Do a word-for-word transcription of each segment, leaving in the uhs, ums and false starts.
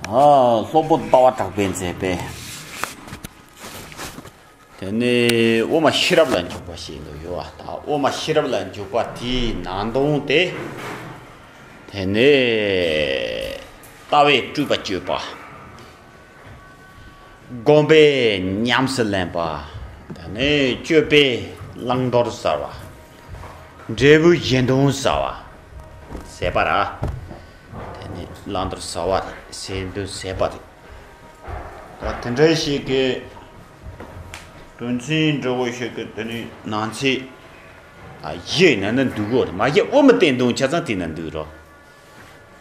ཨ། སློབ་དཔོན་ལྟ་བ་གྲགས་པས་མཛད་པའི། དེ་ནས་དབུ་མ་ཤེས་རབ་ལ་འཇུག་པ་ཞེས་འདུག་ཡོད་པ། ད་དབུ་མ་ཤེས་རབ་ལ་འཇུག་པ་དེའི་ནང་དོན་དེ། དེ་ནས་ལྟ་བས་སྤྲུལ་པ་བསྐྱོད་པ། སྒོམ་པས་ཉམས་སུ་ལེན་པ། དེ་ནས་སྤྱོད་པས་བླང་དོར་ཟ་བ། འབྲས་བུས་གཞན་དོན་ཟ་བ། ཟད་པ་ར། དེ་ནས་བླང་དོར་ཟ་བ་རེད། གཞན་དོན་ཟད་པ་རེད། ད་དེ་འདྲ་ཞིག་གི་དོན་ཚན་འདྲ་བོ་ཞིག་གི་དེ་ནས་ནང་ཚན་ཨ་བཞི་ནང་ན་འདུས་གོ་རེད། མ་གཞི་དབུ་མའི་སྟེང་དོན་ཆ་ཚང་དེ་ན་འདུས་རོ།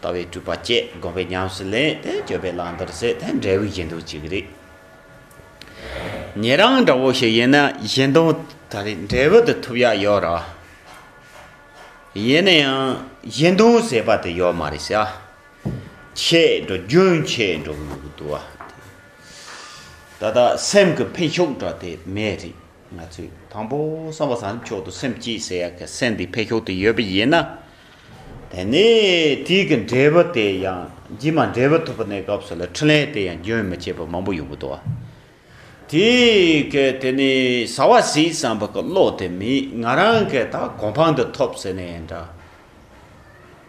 ལྟ་བས་སྤྲུལ་པ་བསྐྱེད། སྒོམ་པས་ཉམས་སུ་ལེན། དེ་སྤྱོད་པས་བླང་དོར་ཟད། དེ་འབྲས་བུས་གཞན་དོན་གཅིག་རེད། ཉེ་རང་འདྲ་བོ་ཞིག་ཡིན་ན་གཞན་དོན་ད་རེས་འབྲས་བུ་དེ་ཐོབ་ཡག་ཡོད་ར། ཡིན་ན་ཡང་གཞན་དོན་ཟད་པ་དེ་ཡོད་མ་རེད་ཟེར། ཆེད་འགྲོ་རྒྱུན་ཆད་འགྲོ་གི་ཡོད་གི་འདུག་བ། ད་ལྟ་སེམས་ཀྱི་འཕེལ་ཕྱོགས་འདྲ་དེ་མེད་རེད། ང་ཚོས་དང་པོ་བསམ་པ་བཟང་ཕྱོགས་དུ་སེམས་བསྐྱེད་ཟེར་ཡག་གི་སེམས་འདི་འཕེལ་ཕྱོགས་དུ་ཡོད་པ་ཡིན་ན། དེ་ནས་དེའི་གི་འབྲས་བུ་དེ་ཡང་རྗེས་མ་འབྲས་བུ་ཐོབ་པ་ནས་སྐབས་སུ་ལ་འཕྲིན་ལས་དེ་ཡང་རྒྱུན་མི་ཆད་པ་མང་པོ་ཡོང་གི་འདུག་བ། དེའི་གི་དེ་ནས་ཟ་བ་ཟོས་བསམ་པ་གི་བློ་དེ་མེད། ང་རང་གི་ད་གོ་འཕང་དེ་ཐོབ་ཟེར་ནས་ཡང་འདྲ།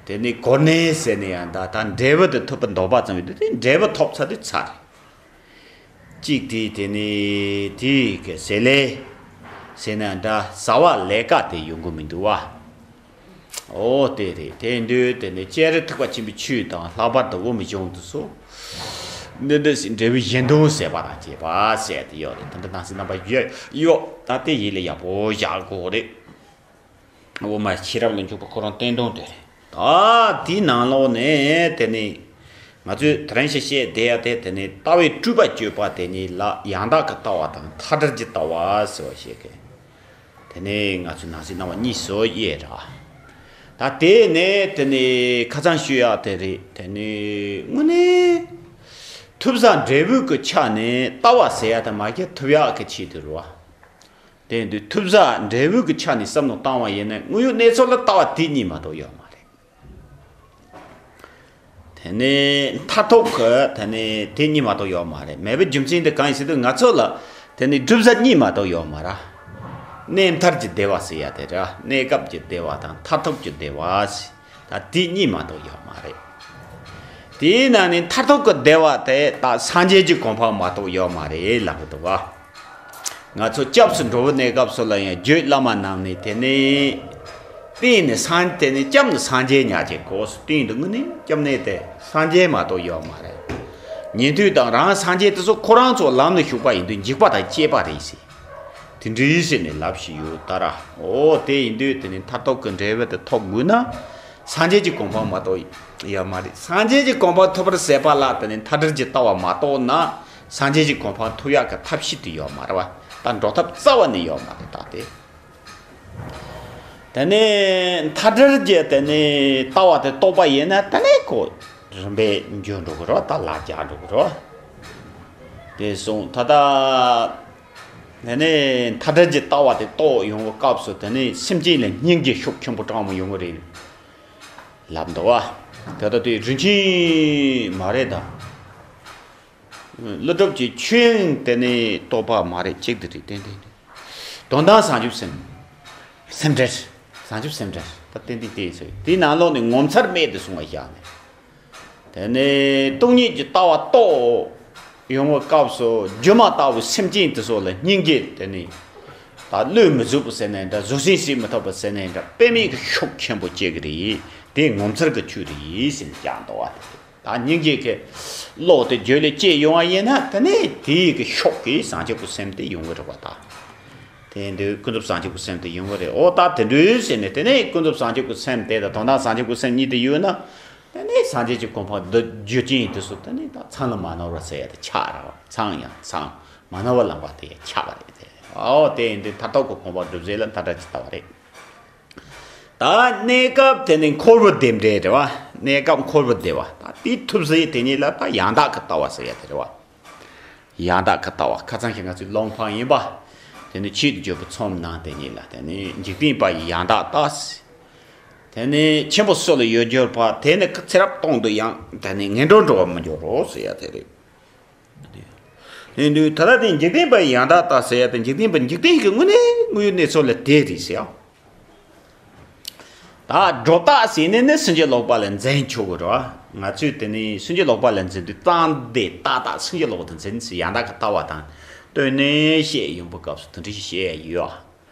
དེ་ནས་གོ་གནས་ཟེར་ནས་ཡང་འདྲ། ད་འབྲས་བུ་དེ་ཐོབ་པའི་འདོད་པ་ཙམ་ཡོད་དུས་དེ་འབྲས་བུ་ཐོབ་ཚར་དུས་ཚར་རེད། གཅིག་དེ་དེ་ནས་དེའི་གི་ཟས་ལས་ཟེར་ན་འདྲ། ཟ་བ་ལས་ཀ་དེ་ཡོང་གི་མི་འདུག་བ། ཨོ་དེ་རེད། དེ་འདུག་དེ་ནས་སྤྱན་རས་ཐུགས་པ་ཆེན་པོའི་ཆོས་དང་ལྷག་པར་དུ་དབུ་མའི་གཞུང་དུ་སོགས་འདི་འདྲ་ཞིག་འབྲས་བུ་གཞན་དོན་ཟད་པ་དང་བཅས་པ་ཟེར་དེ་ཡོད་རེད། དེ་འདྲ་ནང་སེམས་རྣམ་པ་བཞི་ཡོད། ད་དེ་ཡིད་ལ་ཡག་པོ་བཞག་དགོས་རེད། དབུ་མ་ཤེས་རབ་ལ་འཇུག་པ་ཁོ་རང་བསྟན་དོན་དེ་རེད། ད་དེའི་ནང་ལོགས་ནས་དེ་ནས་ང་ཚོས་དེ་རིང་ཞིག་བཤད་བསྡད་ཡ་དེ། དེ་ནས་ལྟ་བས་སྤྲུལ་པ་བསྐྱོད་པ་དེ་གཉིས་ལ་ཡང་དག་གི་ལྟ་བ་དང་མཐའ་བྲལ་གྱི་ལྟ་བ་ཟེར་བ་ཞིག་གི། དེ་ནས་ང་ཚོས་ནང་གསེས་རྣམ་པ་གཉིས་སུ་དབྱེ་ར། ད་དེ་ནས་དེ་ནས་ཁ་སང་ཞུ་ཡག་དེ་རེད། དེ་ནས་དངོས་གནས་ཐོབ་བྱ་འབྲས་བུ་གི་ཆ་ནས་ལྟ་བ་ཟེར་ཡ་དེ་མ་གཞི་ཐོབ་ཡག་གི་ཆེད་དུ་རེད་བ། དེ་དུས་ཐོབ་བྱ་འབྲས་བུ་གི་ཆ་ནས་བསམ་བློ་བཏང་བ་ཡིན་ན་དངོས་ཡོད་གནས་ཚུལ་ལ་ལྟ་བ་དེ་གཉིས་མ་གཏོགས་ཡོད་མ་རེད། དེ་ནས་མཐར་ཐུག་གི་དེ་ནས་དེ་གཉིས་མ་གཏོགས་ཡོད་མ་རེད། མེད་པའི་རྒྱུ་མཚན་དེ་གང་ཡིན་ཟེར་དུས་ང་ཚོ་ལ་དེ་ནས་བསྒྲུབ་བྱ་གཉིས་མ་གཏོགས་ཡོད་མ་རེད། གནས་མཐར་གྱི་བདེ་བ་ཟེར་ཡ་དེ་ར། གནས་སྐབས་ཀྱི་བདེ་བ་དང་མཐར་ཐུག་གི་བདེ་བ་ཟེར། ད་དེ་གཉིས་མ་གཏོགས་ཡོད་མ་རེད། དེའི་ནང་ནས་མཐར་ཐུག་གི་བདེ་བ་དེ་ད་སངས་རྒྱས་ཀྱི་གོ་འཕང་མ་གཏོགས་ཡོད་མ་རེད་ལབ་གི་འདུག་བ། ང་ཚོ་སྐྱབས་སུ་འགྲོ་བའི་གནས་སྐབས་སུ་ལ་ཡང་རྒྱུད་བླ་མ་རྣམས་ནས་དེ་ནས་གཏན་ནས་སངས། དེ་ནས་སྐྱབས་ནི་སངས་རྒྱས་ཉག་གཅིག་གོ་ཟེར། གཏན་དུ་དངོས་གནས་སྐྱབས་གནས་དེ་སངས་རྒྱས་མ་གཏོགས་ཡོད་མ་རེད། ཉན་ཐོས་དང་རང་སངས་རྒྱས་དེ་ཚོ་ཁོ་རང་ཚོ་ལམ་ལ་ཞུགས་པ་ཡིན་དུས་འཇིགས་པ་དང་བཅས་པ་རེད་ཟེར། དེ་འདྲའི་ཟེར་ནས་ལབ་བཞིན་ཡོད་ད་ར། འོ་དེ་ཡིན་དུས་དེ་ནི་མཐར་ཐུག་གི་འབྲས་བུ་དེ་ཐོབ་དགོས་ན་སངས་རྒྱས་ཀྱི་གོ་འཕང་མ་གཏོགས་ཡོད་མ་རེད། སངས་རྒྱས་ཀྱི་གོ་འཕང་ཐོབ་པར་ཟད་པ་ལ་དེ་ནི་མཐའ་བྲལ་གྱི་ལྟ་བ་མ་གཏོགས་ན་སངས་རྒྱས་ཀྱི་གོ་འཕང་ཐོབ་ཡག་གི་ཐབས་ཤེས་དེ་ཡོད་མ་རེད་བ། ད་འགྲོ་ཐབས་རྩ་བ་ནས་ཡོད་མ་རེད་ད་དེ། དེ་ནས་མཐའ་བྲལ་གྱི་དེ་ནས་ལྟ་བ་དེ་རྟོགས་པ་ཡིན་ན་དེ་ནས་ཁོ་རིམ་པས་འགྱུར་འགྲོ་གི་རེད་བ། ད་ལ་རྒྱ་འགྲོ་གི་རེད་བ། དེ་སོང་ད་ལྟ། དེ་ནས་མཐའ་བྲལ་གྱི་ལྟ་བ་དེ་རྟོགས་ཡོང་བའི་སྐབས་སུ་དེ་ནས་སེམས་ཅན་ལ་སྙིང་རྗེ་ཤུགས་ཆེན་པོ་དྲག་མོ་ཡོང་གི་རེད་ལབ་འདུག་བ། དེ་ལྟ་དུས་རིན་ཆེན་མ་རེད་ད། ཀླུ་སྒྲུབ་ཀྱི་ཆོས་དབྱིངས་དེ་ནས་རྟོགས་པ་མ་རེད། གཅིག་དེ་རེད། ཏན་ཏན་རེད། དོན་དམ་བྱང་ཆུབ་སེམས། སེམས་འབྲེལ། བྱང་ཆུབ་སེམས་འབྲེལ། ད་ཏན་ཏན་དེ་ཡིན་ཚོད་དེའི་ནང་ལོགས་ནས་ངོ་མཚར་རྨད་དུ་བྱུང་བ་བཞག་ནས། དེ་ནས་སྟོང་ཉིད་ཀྱི་ལྟ་བ་རྟོགས་ཡོང་བའི་སྐབས་སུ་སྒྱུ་མ་ལྟ་བུའི་སེམས་ཅན་དེ་ཚོ་ལ་སྙིང་རྗེ་དེ་ནི་ད་བློས་མི་བཟོད་པ་ཟེར་ནའི་འདྲ། བཟོད་བསྲན་བྱེད་མི་ཐུབ་པ་ཟེར་ནའི་འདྲ། དཔེ་མེད་ཀྱི་ཤུགས་ཆེན་པོ་སྐྱེ་གི་རེད། དེ་ངོ་མཚར་གྱི་ཆོས་རེད་ཟེར་ནས་བཞག་འདུག་བ། ད་སྙིང་རྗེ་གི་བློ་དེ་རྒྱུད་ལ་སྐྱེས་ཡོང་བ་ཡིན་ན་དེ་ནས་དེའི་གི་ཤུགས་ཀྱིས་བྱང་ཆུབ་ཀྱི་སེམས་དེ་ཡོང་གི་རེད་བ་ད། དེ་འདུག་ཀུན་རྫོབ་བྱང་ཆུབ་ཀྱི་སེམས་དེ་ཡོང་གི་རེད། འོ་ད་དེ་འདྲ་ཟེར་ནས་དེ་ནས་ཀུན་རྫོབ་བྱང་ཆུབ་ཀྱི་སེམས་དེ་དང་དོན་དམ་བྱང་ཆུབ་ཀྱི་སེམས་གཉིས་དེ་ཡོད་ན། དེ་ནས་སངས་རྒྱས་ཀྱི་གོ་འཕང་འདི་རྒྱུ་ཅན་དེ་ཚོ་དེ་ནས་ད་མཚམས་ལ་མ་ནོར་བ་ཟེར་ཡ་དེ་ཆགས་ར་བ། མཚམས་ཡང་མཚམས་མ་ནོར་བ་ལམ་པ་དེ་ཡང་ཆགས་པ་རེད་དེ། ཨོ་དེ་ཡིན་དུས་མཐར་ཐུག་གི་གོ་འཕང་སྒྲུབ་ཟེར་ལ་མཐའ་བྲལ་གྱི་ལྟ་བ་རེད། ད་གནས་སྐབས་དེ་ནི་འཁོར་བའི་བདེ་འབྲས་རེད་བ། གནས་སྐབས་འཁོར་བའི་བདེ་བ་ད་དེ་ཐོབ་ཟེར་དེ་ཉིད་ལ་ད་ཡང་དག་གི་ལྟ་བ་ཟེར་ཡ་དེ་རེད་བ། ཡང་དག་གི་ལྟ་བ་ཁ་ཚང་ཞིག་ང་ཚོའི་བློ་ཕམ་ཡིན་པ། དེ་ནི་ཆོས་ཀྱི་བརྗོད་པ་ཚོམ་ནང་དེ་ཉིད་ལ་དེ་ནི་འཇིག་རྟེན་པ་ཡི་ཡང་དག་ལྟ། དེ་ནི་ཆེན་པོ་སུ་ལ་ཡོད་རྒྱུར་བ། དེ་ནི་ཚེ་རབས་སྟོང་དུ་ཡང་དེ་ནི་ངན་འགྲོར་འགྲོ་བར་མི་འགྱུར་རོ་ཟེར་ཡ་དེ་རེད། དེ་དུས་ད་ལྟ་དེ་འཇིག་རྟེན་པ་ཡང་དག་ལྟ་ཟེར་ཡ་དེ་འཇིག་རྟེན་པ་འཇིག་རྟེན་གྱི་དངོས་གནས་དངོས་ཡོད་གནས་ཚུལ་ལ་དེ་རེད་ཟེར་ཡ། ད་སྒྲོ་བཏགས་ཟེར་ནས་ནི་སུན་འབྱིན་ལོག་པ་ལ་འཛིན་ཆོག་གི་རེད་བ། ང་ཚོས་དེ་ནི་སུན་འབྱིན་ལོག་པ་ལ་འཛིན་དུས་བཏགས་འདི་ཏག་ཏག་སུན་འབྱིན་ལོག་ཏུ་འཛིན་ཟེར་ཡང་དག་གི་ལྟ་བ་དང་བསྟུན་ནས་བཤད་ཡོང་བའི་སྐབས་སུ་དེ་འདྲ་ཞིག་བཤད་ཡོད།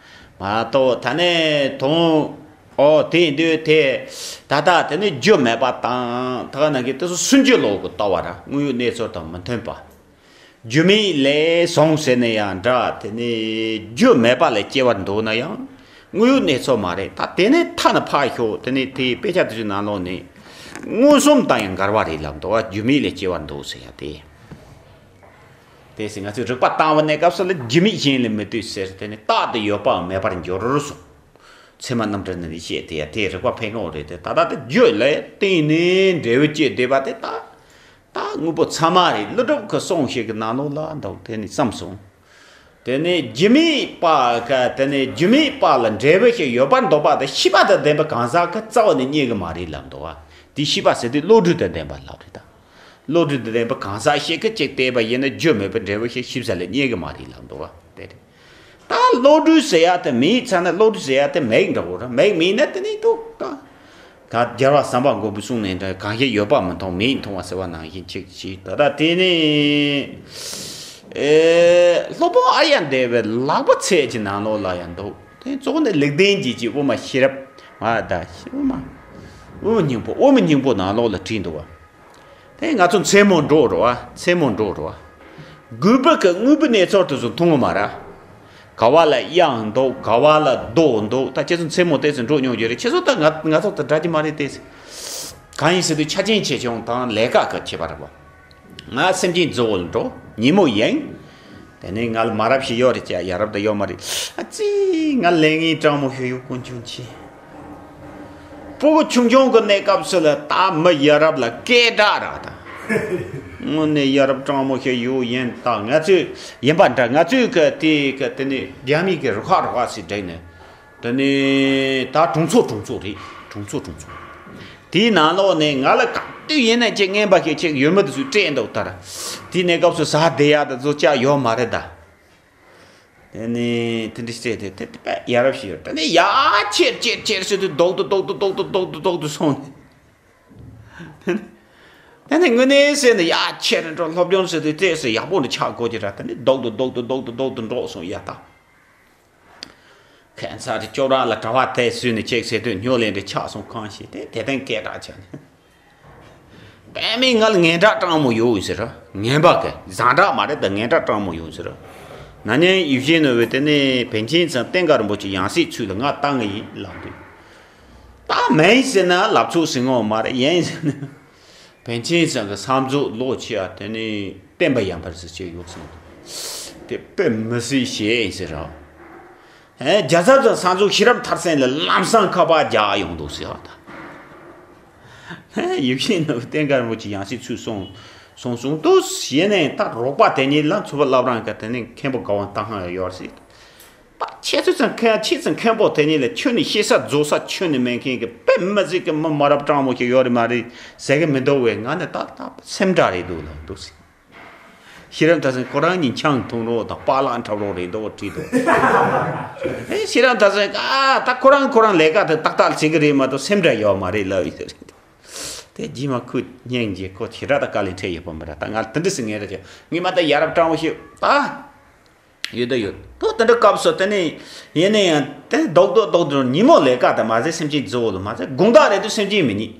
མ་གཏོགས་ད་ནས་དོན། ཨོ་དེ་ཡིན་དུས་དེ་ད་ལྟ་དེ་ནི་རྒྱུ་མེད་པ་དང་ད་ག་ནང་གི་དེ་ཚོ་སུན་འབྱིན་ལོག་གི་ལྟ་བ་ར་དངོས་ཡོད་གནས་ཚུལ་དང་མི་མཐུན་པ། རྒྱུ་མེད་ལས་བྱུང་ཟེར་ནས་ཡང་འདྲ། དེ་ནི་རྒྱུ་མེད་པ་ལས་སྐྱེ་བར་འདོད་ན་ཡང་དངོས་ཡོད་གནས་ཚུལ་མ་རེད། ད་དེ་ནས་ཐ་ན་ཕར་ཞོག་དེ་ནི་དེའི་དཔེ་ཆ་དེ་ཚོའི་ནང་ལོགས་ནས་མངོན་སུམ་དང་ཡང་འགལ་བ་རེད་ལབ་འདུག་བ། རྒྱུ་མེད་ལས་སྐྱེ་བར་འདོད་ཟེར་ཡ་དེ། དེ་སྲིད་ང་ཚོས་རིགས་པ་བཏང་བ་ནས་སྐབས་སུ་ལ་རྒྱུ་མེད་གཞན་ལས་མི་འདོད་ཟེར། དེ་ནི་རྟག་ཏུ་ཡོད་པའང་མེད་པར་འགྱུར་སོང་། ཚད་མ་རྣམ་འགྲེལ་ནས་བཤད་དེ་ཡ་དེ་རིགས་པ་ཕན་ངོ་རེད་དེ། ད་ལྟ་དེ་རྒྱུ་ལས་བརྟེན་ནས་འབྲས་བུ་སྐྱེ་བསྡད་པ་དེ་ད་ད་དངོས་པོ་ཚང་མ་རེད། ཀླུ་སྒྲུབ་ཀྱི་གསུང་ཞིག་གི་ནང་ལོགས་ལ་འདུག་དེ་ནི་བསམ་སོང་། དེ་ནས་རྒྱུ་མེད་པ་ག་དེ་ནས་རྒྱུ་མེད་པ་ལ་འབྲས་བུ་ཞིག་ཡོད་པར་འདོད་པ་དེ་ཤེས་པ་དང་ལྡན་པའི་གང་ཟག་གི་རྩ་བ་ནས་རྙེད་གི་མ་རེད་ལབ་འདུག་བ། དེ་ཤེས་པ་ཟེར་དུས་བློ་གྲོས་དང་ལྡན་པ་ལབ་རེད་ད། བློ་གྲོས་དང་ལྡན་པའི་གང་ཟག་ཞིག་གིས་ཅིག་བལྟས་པ་ཡིན་ན་རྒྱུ་མེད་པའི་འབྲས་བུ་ཞིག་ཤེས་བྱ་ལ་རྙེད་གི་མ་རེད་ལབ་འདུག་བ། དེ་རེད། ད་བློ་གྲོས་ཟེར་ཡ་དེ་མེད་ཚར་ན་བློ་གྲོས་ཟེར་ཡ་དེ་མེད་འདྲ་བོ་ར། མེད་མིན་ན་དེ་ནི་འདུག་ད། ད་རྒྱལ་བ་བྱམས་པ་མགོན་པོའི་གསུང་ནས་འདྲ། གང་ཞིག་ཡོད་པ་མི་མཐོང་མེད་མཐོང་བ་ཟེར་བ་ནང་བཞིན་ཅིག་ཅིག་ད་ལྟ་དེ་ནི་ཨེ་སློབ་དཔོན་ཨཱརྱ་དེ་བའི་ལག་པ་ཚད་ཀྱི་ནང་ལོགས་ལ་ཡང་འདུག་དེ་གཙོ་བོ་ནི་ལེགས་ལྡན་འབྱེད་ཀྱི་དབུ་མ་ཤེས་རབ་ང་ད་དབུ་མ་དབུ་མ་སྙིང་པོ་དབུ་མ་སྙིང་པོ་ནང་ལོགས་ལ་བྲིས་འདུག་བ། དེ་ང་ཚོ་མཚན་མོ་འགྲོ་རོ་ཨ། མཚན་མོ་འགྲོ་རོ་ཨ། དགོས་པ་གི་དངོས་པོའི་གནས་ཚུལ་དེ་ཚོ་མཐོང་གི་མ་ར། ག་བ་ལ་གཡང་འདུག་ག་བ་ལ་རྡོ་འདུག་ད་ཁྱེད་ཚོ་མཚན་མོ་དེ་ཚོ་འགྲོ་མྱོང་རྒྱུ་རེད། ཁྱེད་ཚོ་ད་ང་ང་ཚོ་ད་འདྲ་གི་མ་རེད་དེ། གང་ཡིན་ཟེར་དུས་ཆ་རྐྱེན་ཆེ་ཆུང་དང་ལས་ཀ་གི་ཁྱད་པར་རེད་བ། ང་སེམས་ཅན་གཙོ་བོ་ལ་འགྲོ་ཉིན་མོ་ཡིན། དེ་ནས་ང་ལ་མ་རབས་ཤིག་ཡོད་རེད་ཅེས། ཡ་རབས་ད་ཡོད་མ་རེད། ཨ་ཙི་ང་ལས་ངན་སྤྲང་མོ་ཞིག་ཡོད་དཀོན་མཆོག་མཆིས། སྤུ་གུ་ཆུང་ཆུང་གི་གནས་སྐབས་སུ་ལ་ད་མི་ཡ་རབས་ལ་སྐད་གྲགས་ར་ད། དངོས་གནས་ཡ་རབས་སྤྲང་མོ་ཞིག་ཡོད་ཡིན། ད་ང་ཚོས་ཡིན་པ་འདྲ། ང་ཚོས་གི་དེ་གི་དེ་ནས་རྒྱ་མི་གི་རུ་ཁག་རུ་ཁག་ཟེར་བསྒྲིགས་ནས་དེ་ནས་ད་གྲོང་ཚོ་གྲོང་ཚོ་རེད། གྲོང་ཚོ་གྲོང་ཚོ། དེའི་ནང་ལོགས་ནས་ང་ལ་ག་དུས་ཡིན་ན་ཅིག་རྔན་པ་ཞིག་ཅིག་ཡོད་མི་དེ་ཚོས་སྤྲད་འདུག་ད་ར། དེའི་གནས་སྐབས་སུ་ཟ་བསྡད་ཡ་དེ་ཚོ་ཅག་ཡོད་མ་རེད་ད། དེ་ནས་དེ་འདྲ་བྱས་ཏེ་དེ་དེ་པས་ཡ་རབས་ཤིག་ཡོད། དེ་ནས་ཡ་ཁྱེར་ཁྱེར་ཁྱེར་ཟེར་དུས་རྡོག་ཏུ་རྡོག་ཏུ་རྡོག་ཏུ་རྡོག་ཏུ་རྡོག་ཏུ་སོང་ནས། དེ་ནས་དངོས་གནས་ཟེར་ནས་ཡ་ཁྱེར་འགྲོ་སློབ་སྦྱོང་ཟེར་དུས་ཏོག་ཙམ་ཡག་པོ་འདྲ་ཆགས་དགོས་ཀྱི་ར། དེ་ནས་རྡོག་ཏུ་རྡོག་ཏུ་རྡོག་ཏུ་རྡོག་ཏུ་འགྲོ་སོང་ཡ་ད། ཁ་སང་དེ་ཅོག་ར་ལ་གྲྭ་པ་དེ་བཟོས་ནས་ཅིག་ཟེར་དུས་སྨྱོ་ལན་འདྲ་ཆགས་སོང་གང་ཞིག་དེ་དེ་དོན་སྐད་གྲགས་ཆགས་ནས། དཔེ་མི་ང་ལ་ངན་སྐྲག་སྤྲང་མོ་ཡོད་ཟེར། ངན་པ་གི་བཟང་སྐྲག་མ་རེད་ད། ངན་སྐྲག་སྤྲང་མོ་ཡོད་ཟེར། ན་ནིང་ཡིད་བཞིན་ནོར་བུས་དེ་ནས་པཎ་ཆེན་ཚང་བསྟན་དགའ་རིན་པོ་ཆེ་ཡང་སྲིད་ཚུལ་ལ་ང་བཏང་ངེས་ཡིན་ལབ་དུས། ད་མིན་ཟེར་ན་ལབ་ཚུགས་ཟིན་ངོ་མ་རེད། ཡིན་ཟེར་ན། པཎ་ཆེན་ཚང་གི་བསམ་ཚུལ་ལོག་ཆེ་ཡ་དེ་ནས་བསྟན་པ་ཡར་འཕར་ཟེར་ཅིག་ཡོད་ཟེར། དེ་དཔེ་མི་སྲིད་ཞེ་ཡིན་ཟེར་ར། ཨེ་རྒྱལ་ཚབ་ཚང་བསམ་ཚུལ་ཤེས་རབ་མཐར་ཕྱིན་ལ་ལམ་སང་ཁ་པར་རྒྱག་ཡོང་འདུག་ཟེར་བ་དང་། ཡིད་བཞིན་ནོར་བུ་བསྟན་དགའ་རིན་པོ་ཆེ་ཡང་སྲིད་ཚུལ་གསུངས་གསུངས་གསུངས་འདུག་ཡིན་ནའི་ད་རོགས་པ་དེ་གཉིས་ལ་མཚུར་ཕུ་བླ་བྲང་གི་དེ་ནས་མཁན་པོ་དགའ་དབང་རྟ་དབང་ཡོད་ཟེར། ད་ཁྱེད་ཚོ་ཚང་མཁན་ཁྱེད་ཚོ་མཁན་པོ་དེ་གཉིས་ལ་ཁྱོད་ནི་ཤེས་ས་རྫོགས་ས་ཁྱོད་ནི་མེད་མཁན་གྱི་དཔེ་མི་སྲིད་ཀྱི་མི་མ་རབས་སྤྲང་མོ་ཞིག་ཡོད་རེད་མ་རེད་ཟེར་གི་མི་འདུག་བས། ང་ནི་ད་ད་སེམས་ཁྲལ་རེད་འདུག་ལ་འདུག་ཟེར། ཤེས་རབ་མཐར་ཕྱིན་ཁོ་རང་གཉིས་ཆང་འཐུང་རོགས་དང་པཱ་ལགས་འཁྲབ་རོགས་རེད་འདུག་བྲིས་འདུག་ཨེ་ཤེས་རབ་མཐར་ཕྱིན་ཨ་ད་ཁོ་རང་ཁོ་རང་ལས་ཀ་དེ་ཏག་ཏག་བྱེད་གི་རེད་མ་གཏོགས་སེམས་ཁྲལ་ཡོད་མ་རེད་ལབ་ཡོད་རེད། དེ་རྗེས་མ་ཁོས་སྙིང་རྗེ་ཁོ་ཞེ་དྲག་ད་དཀའ་ལས་འཕྲད་ཡོད་པ་མ་རེད། ད་ང་དེ་འདྲ་ཟེར་ངེས་རེད་ཅེ་ངས་མ་ད་ཡ་རབས་སྤྲང་བོ་ཞིག་ད། ཡོད་ད་ཡོད། ད་དེ་འདྲ་སྐབས་སུ་དེ་ནས་ཡིན་ན་ཡང་དེ་རྡོག་རྡོག་རྡོག་རྡོག་ཉིན་མོ་ལས་ཀ་དང་མ་ཟད་སེམས་ཅན་གཙོ་བོ་ལ་མ་ཟད་དགོང་དག་རེད་དུས་སེམས་ཅན་མི་རྙེད།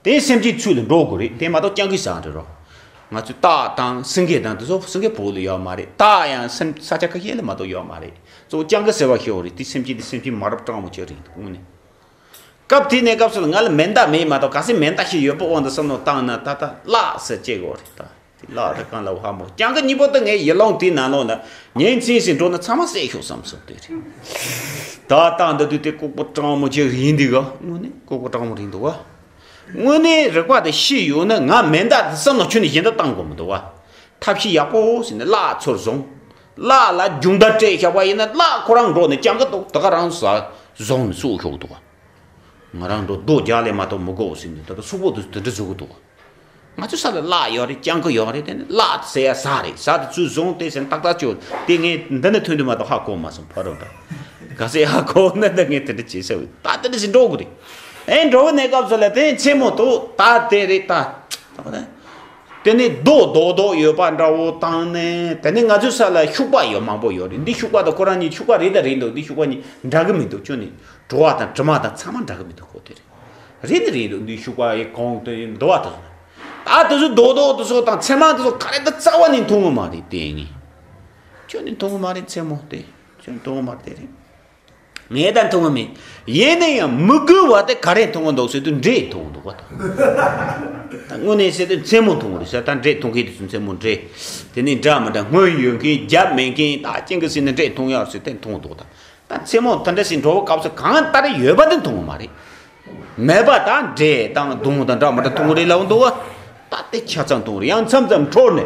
དེ་སེམས་ཅན་ཚུལ་ལ་འགྲོ་དགོས་རེད། དེ་མ་གཏོགས་སྤྱང་ཀི་ཟ་འདྲ་རོ། ང་ཚོས་སྟག་དང་སེང་གེ་དང་དེ་ཚོ་སེང་གེ་བོད་ལ་ཡོད་མ་རེད། སྟག་ཡང་སེམས་ས་ཆ་ཁ་ཤས་ལ་མ་གཏོགས་ཡོད་མ་རེད། གཙོ་བོ་སྤྱང་ཀི་ཟེར་བ་ཤོར་རེད། དེ་སེམས་ཅན་དེ་སེམས་ཅན་མ་རབས་སྤྲང་མོ་ཅིག་རེད་འདུག་དངོས་གནས། སྐབས་དེའི་གནས་སྐབས་སུ་ང་ལ་མེ་མདའ་མེད་མ་གཏོགས་ག་ཚད་མེ་མདའ་ཞིག་ཡོད་པ་དབང་དུ་བསམ་བློ་བཏང་ན་ད་ལྟ་གླགས་ཟེར་བྱེད་དགོས་རེད་ད། དེ་གླགས་ད་གང་ལ་ཧ་མོ་སྤྱང་ཀི་གཉིས་པོ་ད་ངའི་ཡིད་ལོང་དེའི་ནང་ལོགས་ན་ཉིན་མཚན་ཞིག་འགྲོ་ན་ཚང་མ་བསད་ཤོག་བསམ་སོང་དེ་རེད། ད་ལྟ་འདི་དུས་དེ་ལྐུགས་པ་སྤྲང་མོ་ཅིག་ཡིན་འདི་ག་དངོས་གནས་ལྐུགས་པ་སྤྲང་མོ་རེད་འདུག་བ། དངོས་གནས་རིག་པ་དེ་ཤེས་ཡོད་ན་ང་མེ་མདའ་དེ་བསམ་བློ་ཁྱོན་ནས་གཞན་དུ་བཏང་དགོས་མི་འདུག་བ། ཐབས་ཤེས་ཡག་པོ་ཟིན་ནས་གླགས་ཚུར་བཟུང་། གླགས་ལ་རྒྱུག་མདའ་སྤྲད་བཞག་པ་ཡིན་ན་གླགས་ཁོ་རང་འགྲོ་ནས་སྤྱང་ཀི་འདུག་ད་ག་རང་ཟ་བཟུང་ནས་བཙུགས་ཤོག་འདུག་བ། ང་རང་འགྲོ་རྡོ་རྒྱག་ལས་མ་གཏོགས་མི་དགོས་ཟེར་ནས། ད་ལྟ་སོག་པོ་དེ་དེ་འདྲ་བཟོ་གི་འདུག་ང་ཚོའི་ས་ལ་གླ་ཡོད་རེད། སྤྱང་ཀི་ཡོད་རེད། དེ་ནི་གླ་ཟེར་ཡ་ཟ་རེད། ཟ་དེ་ཚུར་བཟུང་སྟེ་ཟེར་ཏག་ཏག་ཅོ་དེ་ངས་འདི་ནས་ཐོན་དུས་མ་གཏོགས་ཧ་གོ་མ་སོང་། ཕ་རོལ་ད་ག་ཚད་ཧ་གོ་ན། ད་ངས་དེ་འདྲ་བྱེད་ས་ད་དེ་འདྲ་ཞིག་འགྲོ་གི་རེད། ཨེ་འགྲོ་གི་གནས་སྐབས་སུ་ལ་དེ་མཚན་མོ་དུ་ད་དེ་རེད་ད། དེ་ནས་རྡོ་རྡོག་རྡོག་ཡོད་པ་འདྲ་བོ་བཏང་ནས། དེ་ནས་ང་ཚོའི་ས་ལ་ཤུག་པ་ཡོད་མང་པོ་ཡོད་རེད། འདི་ཤུག་པ་དང་ཁོ་རང་གཉིས་ཤུག་པ་རེད་ད་རེད་འདུག་འདི་ཤུག་པ་གཉིས་འདྲ་གི་མི་འདུག་ཅོ་ནི་བྲོ་བ་དང་དྲི་མ་དང་ཚང་མ་འདྲ་གི་མི་འདུག་ཁོ་དེ་རེད། རེད་ནི་རེད་འདུག་འདི་ཤུག་པ་ཡི་གོང་དུ་འདུ་བ་དང་། ད་དེ་ཚོ་རྡོག་རྡོག་དེ་ཚོ་དང་ཚེར་མ་དེ་ཚོ་ག་རེ་ད་རྩ་བ་ནས་མཐོང་གི་མ་རེད། དེ་ངས་ཁྱོད་ནི་མཐོང་གི་མ་རེད། མཚན་མོ་དེ་ཁྱོད་མཐོང་གི་མ་རེད། དེ་རེད། ངས་ད་མཐོང་གི་མེད། ཡིན་ན་ཡང་མི་དགོས་པ་དེ་ག་རེ་མཐོང་གི་འདུག་ཟེར་དུས་འདྲེ་མཐོང་གི་འདུག་པ་དང་། ད་དངོས་གནས་ཟེར་དུས་མཚན་མོ་མཐོང་གི་རེད་ཟེར། ད་འདྲེ་མཐོང་མཁན་དེ་ཚོ་མཚན་མོ་འདྲེ། དེ་ནི་འདྲ་མི་འདྲ་སྔོན་ཡོད་མཁན་རྒྱབ་མེད་མཁན་ད་ཅིང་གི་ཟེར་ནས་འདྲེ་མཐོང་ཡག་ཟེར་དེ་མཐོང་གི་འདུག་ད། ད་མཚན་མོ་དེ་འདྲ་ཞིག་འགྲོ་བའི་སྐབས་སུ་གང་ལྟར་ཡོད་པ་དེ་མཐོང་གི་མ་རེད། མེད་པ་དང་འདྲེ་དང་གདོང་དང་འདྲ་མི་འདྲ་མཐོང་གི་རེད་ལབ་འདུག་བ། ད་དེ་ཆ་ཚང་མཐོང་གི་རེད། ཡང་མཚམས་མཚམས་འཕྲོར་ནས་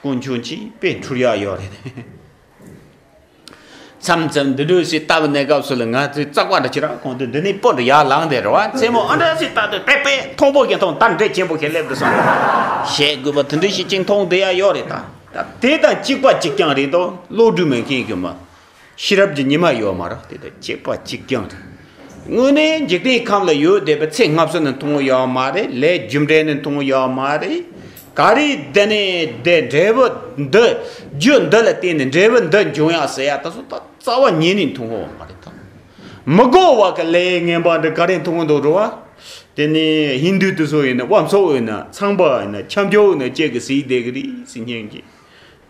དཀོན་མཆོག་གཅིག་དཔེ་འཁྲུལ་ཡག་ཡོད་རེད། མཚམས་མཚམས་འདི་འདྲ་ཞིག་ལྟ་བུ་གནས་སྐབས་སུ་ལ་ང་ཚོའི་རྩག་པ་འདྲ་ཅི་ར་ཁོང་དུ་འདི་ནས་སྤུ་འདྲ་ཡར་ལངས་དེ་རེད་བ། མཚན་མོ་ཨ་འདྲ་ཞིག་ལྟ་དུས་པེ་པེ་མཐོང་པོ་ཞིག་མཐོང་། ད་འདྲེ་ཆེན་པོ་ཞིག་སླེབས་འདུག་བསམ། བཤད་དགོས་པ་དེ་འདྲ་ཞིག་ཅིག་མཐོང་བསྡད་ཡ་ཡོད་རེད་ད། ད་དེ་དང་གཅིག་པ་གཅིག་རྐྱང་རེད་དོ། བློ་གྲོས་མེད་མཁན་གྱི་མ། ཤེས་རབ་ཀྱི་ཉི་མ་ཡོད་མ་རེད། དེ་དང་གཅིག་པ་གཅིག་རྐྱང་རེད། དངོས་གནས་འཇིག་རྟེན་ཁམས་ལ་ཡོད་བསྡད་པའི་ཚེ་སྔ་ཕྱི་ནས་མཐོང་གི་ཡོད་མ་རེད། ལས་རྒྱུ་འབྲས་ནས་མཐོང་གི་ཡོད་མ་རེད། ག་རེ་དེ་ནས་དེ་འབྲས་བུ་འདི་རྒྱུ་འདི་ལ་བརྟེན་ནས་འབྲས་བུ་འདི་འབྱུང་ཡག་ཟེར་ཡག་ད་སོ་ད་རྩ་བ་ཉིད་ནས་མཐོང་གི་ཡོད་མ་རེད་ད། མི་དགོས་པ་གི་ལས་ངན་པ་འདི་ག་རེ་མཐོང་གི་འདུག་རེད་བ། དེ་ནས་ཧིན་དུ་དེ་ཚོ་ཡིན་ན། དབང་ཕྱུག་ཡིན་ན། ཚངས་པ་ཡིན་ན། ཁྱབ་འཇུག་ཡིན་ན་ཅིག་གི་ཟེར་བསྡད་གི་རེད་ཟེར་མཁན་གྱི།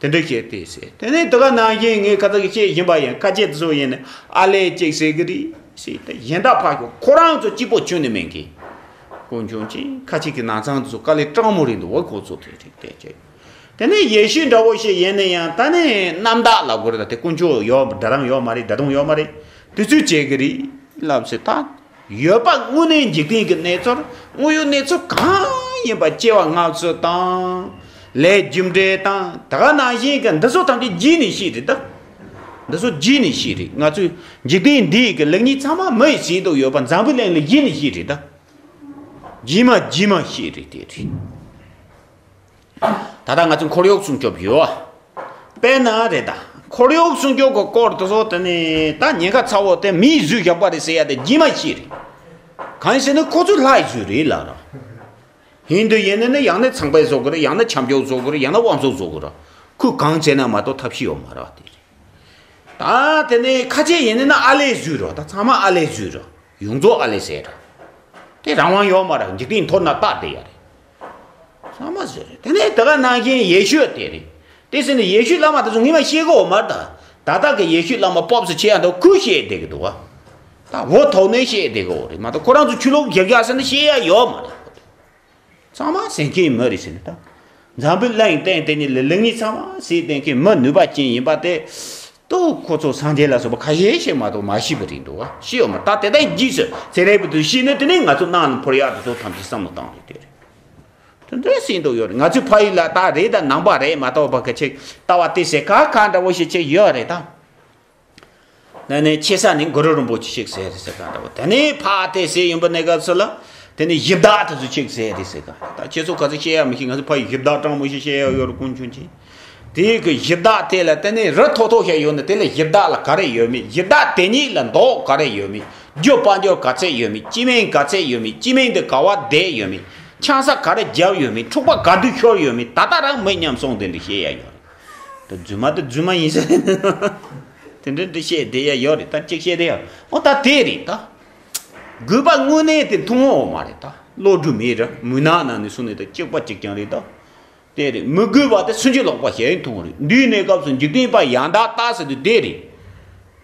དེ་འདྲ་བཤད་དེ་ཟེར། དེ་ནས་དེ་ག་ནང་བཞིན་ངས་ཁ་ཚ་གི་བཤད་བཞིན་པ་ཡིན། ཁ་ཆེ་དེ་ཚོ་ཡིན་ན་ཨ་ལས་ཅིག་ཟེར་གི་རེད་ཟེར། དེ་གཞན་དག་ཕར་ཞོག་ཁོ་རང་ཚོ་གཅིག་པོ་ཁྱོན་ནས་མེད་མཁན། དཀོན་མཆོག་གཅིག་ཁ་ཆེ་གི་ནང་ཚང་དེ་ཚོ་དཀའ་ལས་སྤྲང་མོ་རེད་འདུག་བ། ཁོ་ཚོ་དེ་རེད་དེ་བྱས། དེ་ནས་ཡེ་ཤུ་འདྲ་བོ་ཞིག་ཡིན་ན་ཡང་ད་ནི་རྣམ་དག་ལབ་དགོས་རེད་ད། དེ་དཀོན་མཆོག་ཡོད། སྒྲ་གདངས་ཡོད་མ་རེད། སྒྲ་གདངས་ཡོད་མ་རེད། དེ་ཚོས་བྱེད་གི་རེད་ལབ་ཟེར་ད། ཡོད་པ་དངོས་གནས་འཇིག་རྟེན་གྱི་གནས་ཚུལ། དངོས་ཡོད་གནས་ཚུལ་གང་ཡིན་པ་སྐྱེ་བ་སྔ་ཕྱི་དང་། ལས་རྒྱུ་འབྲས་དང་། ད་ག་ནང་བཞིན་གྱི་འདི་ཚོ་ཐམས་ཅད་རྗེས་ནས་ཤེས་རེད་ད། འདི་ཚོ་རྗེས་ནས་ཤེས་རེད། ང་ཚོས་འཇིག་རྟེན་འདིའི་གི་ལེགས་ཉེས་ཚང་མ་མི་ཡིས་བྱེད་དུ་ཡོད་པ་འཛམ་བུའི་གླིང་ལ་རྗེས་ནས་ཤེས་རེད་ད། རྗེས་མ་རྗེས་མ་ཤེས་རེད། དེ་རེད། ད་ལྟ་ང་ཚོ་འཁོར་གཡོག་སྲུང་སྐྱོབ་ཡོད། དཔེར་ན་རེད་ད། འཁོར་གཡོག་སྲུང་སྐྱོབ་ཀྱི་སྐོར་དེ་ཚོ་དེ་ནི་ད་ཉེན་ཁ་ཚ་བོ་དེ་མིས་བཟོས་བཞག་པ་རེད་ཟེར་ཡ་དེ་རྗེས་མ་ཤེས་རེད། གང་ཡིན་ཟེར་ན་ཁོ་ཚོས་ལྷ་ཡིས་བཟོས་རེད་ལབ་ར། ཧིན་དུ་ཡིན་ན་ནི་ཡང་ན་ཚངས་པས་བཟོ་དགོས་རེད། ཡང་ན་ཁྱབ་འཇུག་བཟོ་དགོས་རེད། ཡང་ན་དབང་ཕྱུག་བཟོ་དགོས་རེད། ཁོས་གང་བྱས་ན་མ་གཏོགས་ཐབས་ཤེས་ཡོད་མ་རེད་དེ་རེད། ད་དེ་ནས་ཁ་ཆེ་ཡིན་ན་ཨ་ལས་བཟོས་ར། ད་ཚང་མ་ཨ་ལས་བཟོས་ར། ཡོངས་རྫོགས་ཨ་ལས་ཟེར་ར། དེ་རང་དབང་ཡོད་མ་རེད། འཇིག་རྟེན་མཐོ་ན་ལྟ་བསྡད་ཡ་རེད། ཚང་མ་ཟེར་རེད། དེ་ནས་དེ་ག་ནང་བཞིན་ཡེ་ཤུ་དེ་རེད། དེ་ཟེར་ནས་ཡེ་ཤུ་བླ་མ་དེ་ཚོ་ངས་མ་ཤེས་གོ་མ་རེད་ད། ད་ལྟ་གི་ཡེ་ཤུ་བླ་མ་པོབ་སི་ཆེ་ཡ་འདུག་ཁོས་བཤད་བསྡད་གི་འདུག་བ། ད་འུ་ཐོག་ནས་བཤད་བསྡད་གི་འོ་རེད་མ་གཏོགས་ཁོ་རང་ཚོ་ཆོས་ལུགས་རྒྱབ་རྒྱག་ཟེར་ན་བཤད་ཡ་ཡོད་མ་རེད། ཚང་མ་ཟན་མཁན་མི་རེད་ཟེར་ནས་ད། འཛམ་བུའི་གླིང་སྟེང་དེ་ཉིད་ལ་ལེགས་ཉེས་ཚང་མ་ཟེར་བསྡད་མཁན་མི་ནུས་པ་ཅན་ཡིན་པ་དེ། ཏོ་ཁོ་ཚོ་སངས་རྒྱས་ལ་སོགས་པ་ཁ་ཤས་ཤིག་མ་གཏོགས་མ་ཤེས་པ་རེད་འདུག་བ། ཤེས་ཡོད་མ་ད་དེ་ལྟར་རྗེས་སུ་ཚེ་རིང་པོ་དུ་ཤེས་ན་དེ་ནས་ང་ཚོ་ནང་ལ་འཕུར་ཡག་དེ་ཚོ་ཐམས་ཅད་བསམ་བློ་བཏང་རེད་དེ་རེད། དེ་འདྲ་ཟེར་འདུག་ཡོད་རེད། ང་ཚོའི་ཕ་ཡུལ་ལ་ད་རེད་ད་ནང་པ་རེད་མ་གཏོགས་པ་ག་ཅིག་ལྟ་བ་དེ་ཟེར་ཁ་ཁ་འདྲ་བོ་ཞིག་ཅིག་ཡོད་རེད་ད། ན་ནས་ཆེ་ས་ནས་གུ་རུ་རིན་པོ་ཆེ་ཞིག་ཟེར་རེད་ཟེར་ག་འདྲ་བོ། དེ་ནས་ཕ་དེ་ཟེར་ཡོང་པ་གནས་སྐབས་སུ་ལ་དེ་ནས་གཞི་བདག་དེ་ཚོ་ཞིག་ཟེར་རེད་ཟེར་ག་ད་ཁྱེད་ཚོ་ག་ཚོད་བཤད་ཡ་མི་ཤེས། ང་ཚོ་ཕ་ཡུལ་གཞི་བདག་སྤྲང་མོ་ཞིག་བཤད་ཡ་ཡོད་རེད་དཀོན་མཆོག་མཁྱེན། དེའི་གི་གཞི་བདག་དེ་ལ་དེ་ནས་རི་མཐོ་མཐོ་བཤད་ཡོད་ན་དེ་ལ་གཞི་བདག་ལ་ག་རེ་ཡོད་མེད། གཞི་བདག་དེ་ཉིད་ལ་མདོག་ག་རེ་ཡོད་མེད། རྒྱུ་དཔལ་འབྱོར་ག་ཚད་ཡོད་མེད། སྤྱི་མིང་ག་ཚད་ཡོད་མེད། སྤྱི་མིང་དེ་ག་བ་བསྡད་ཡོད་མེད། ཆང་ས་ག་རེ་བརྒྱབ་ཡོད་མེད། འཁྲུག་པ་ག་དུས་ཤོར་ཡོད་མེད། ད་ལྟ་རང་མི་ཉམས་སོང་དེ་འདྲ་བཤད་ཡ་ཡོད་རེད། ད་རྫུན་མ་དེ་རྫུན་མ་ཡིན་ས་རེད། དེ་འདྲ་འདྲ་བཤད་བསྡད་ཡ་ཡོད་རེད། ད་གཅིག་བཤད་བསྡད་ཡ། ཨོ་ད་དེ་རེད་ད། དགོས་པ་དངོས་གནས་དེ་མཐོང་འོང་མ་རེད་ད། བློ་གྲོས་མེད་ར། མུན་ནག་ནང་ནས་སོང་ནས་ད་གཅིག་པ་གཅིག་རྐྱང་རེད་ད། དེ་རེད། མི་དགོས་པ་དེ་སུན་འབྱིན་ལོག་པ་ཞིག་མཐོང་རེད། འདིའི་གནས་སྐབས་སུ་འཇིག་རྟེན་པ་ཡང་དག་ལྟ་ཟེར་དུས་དེ་རེད།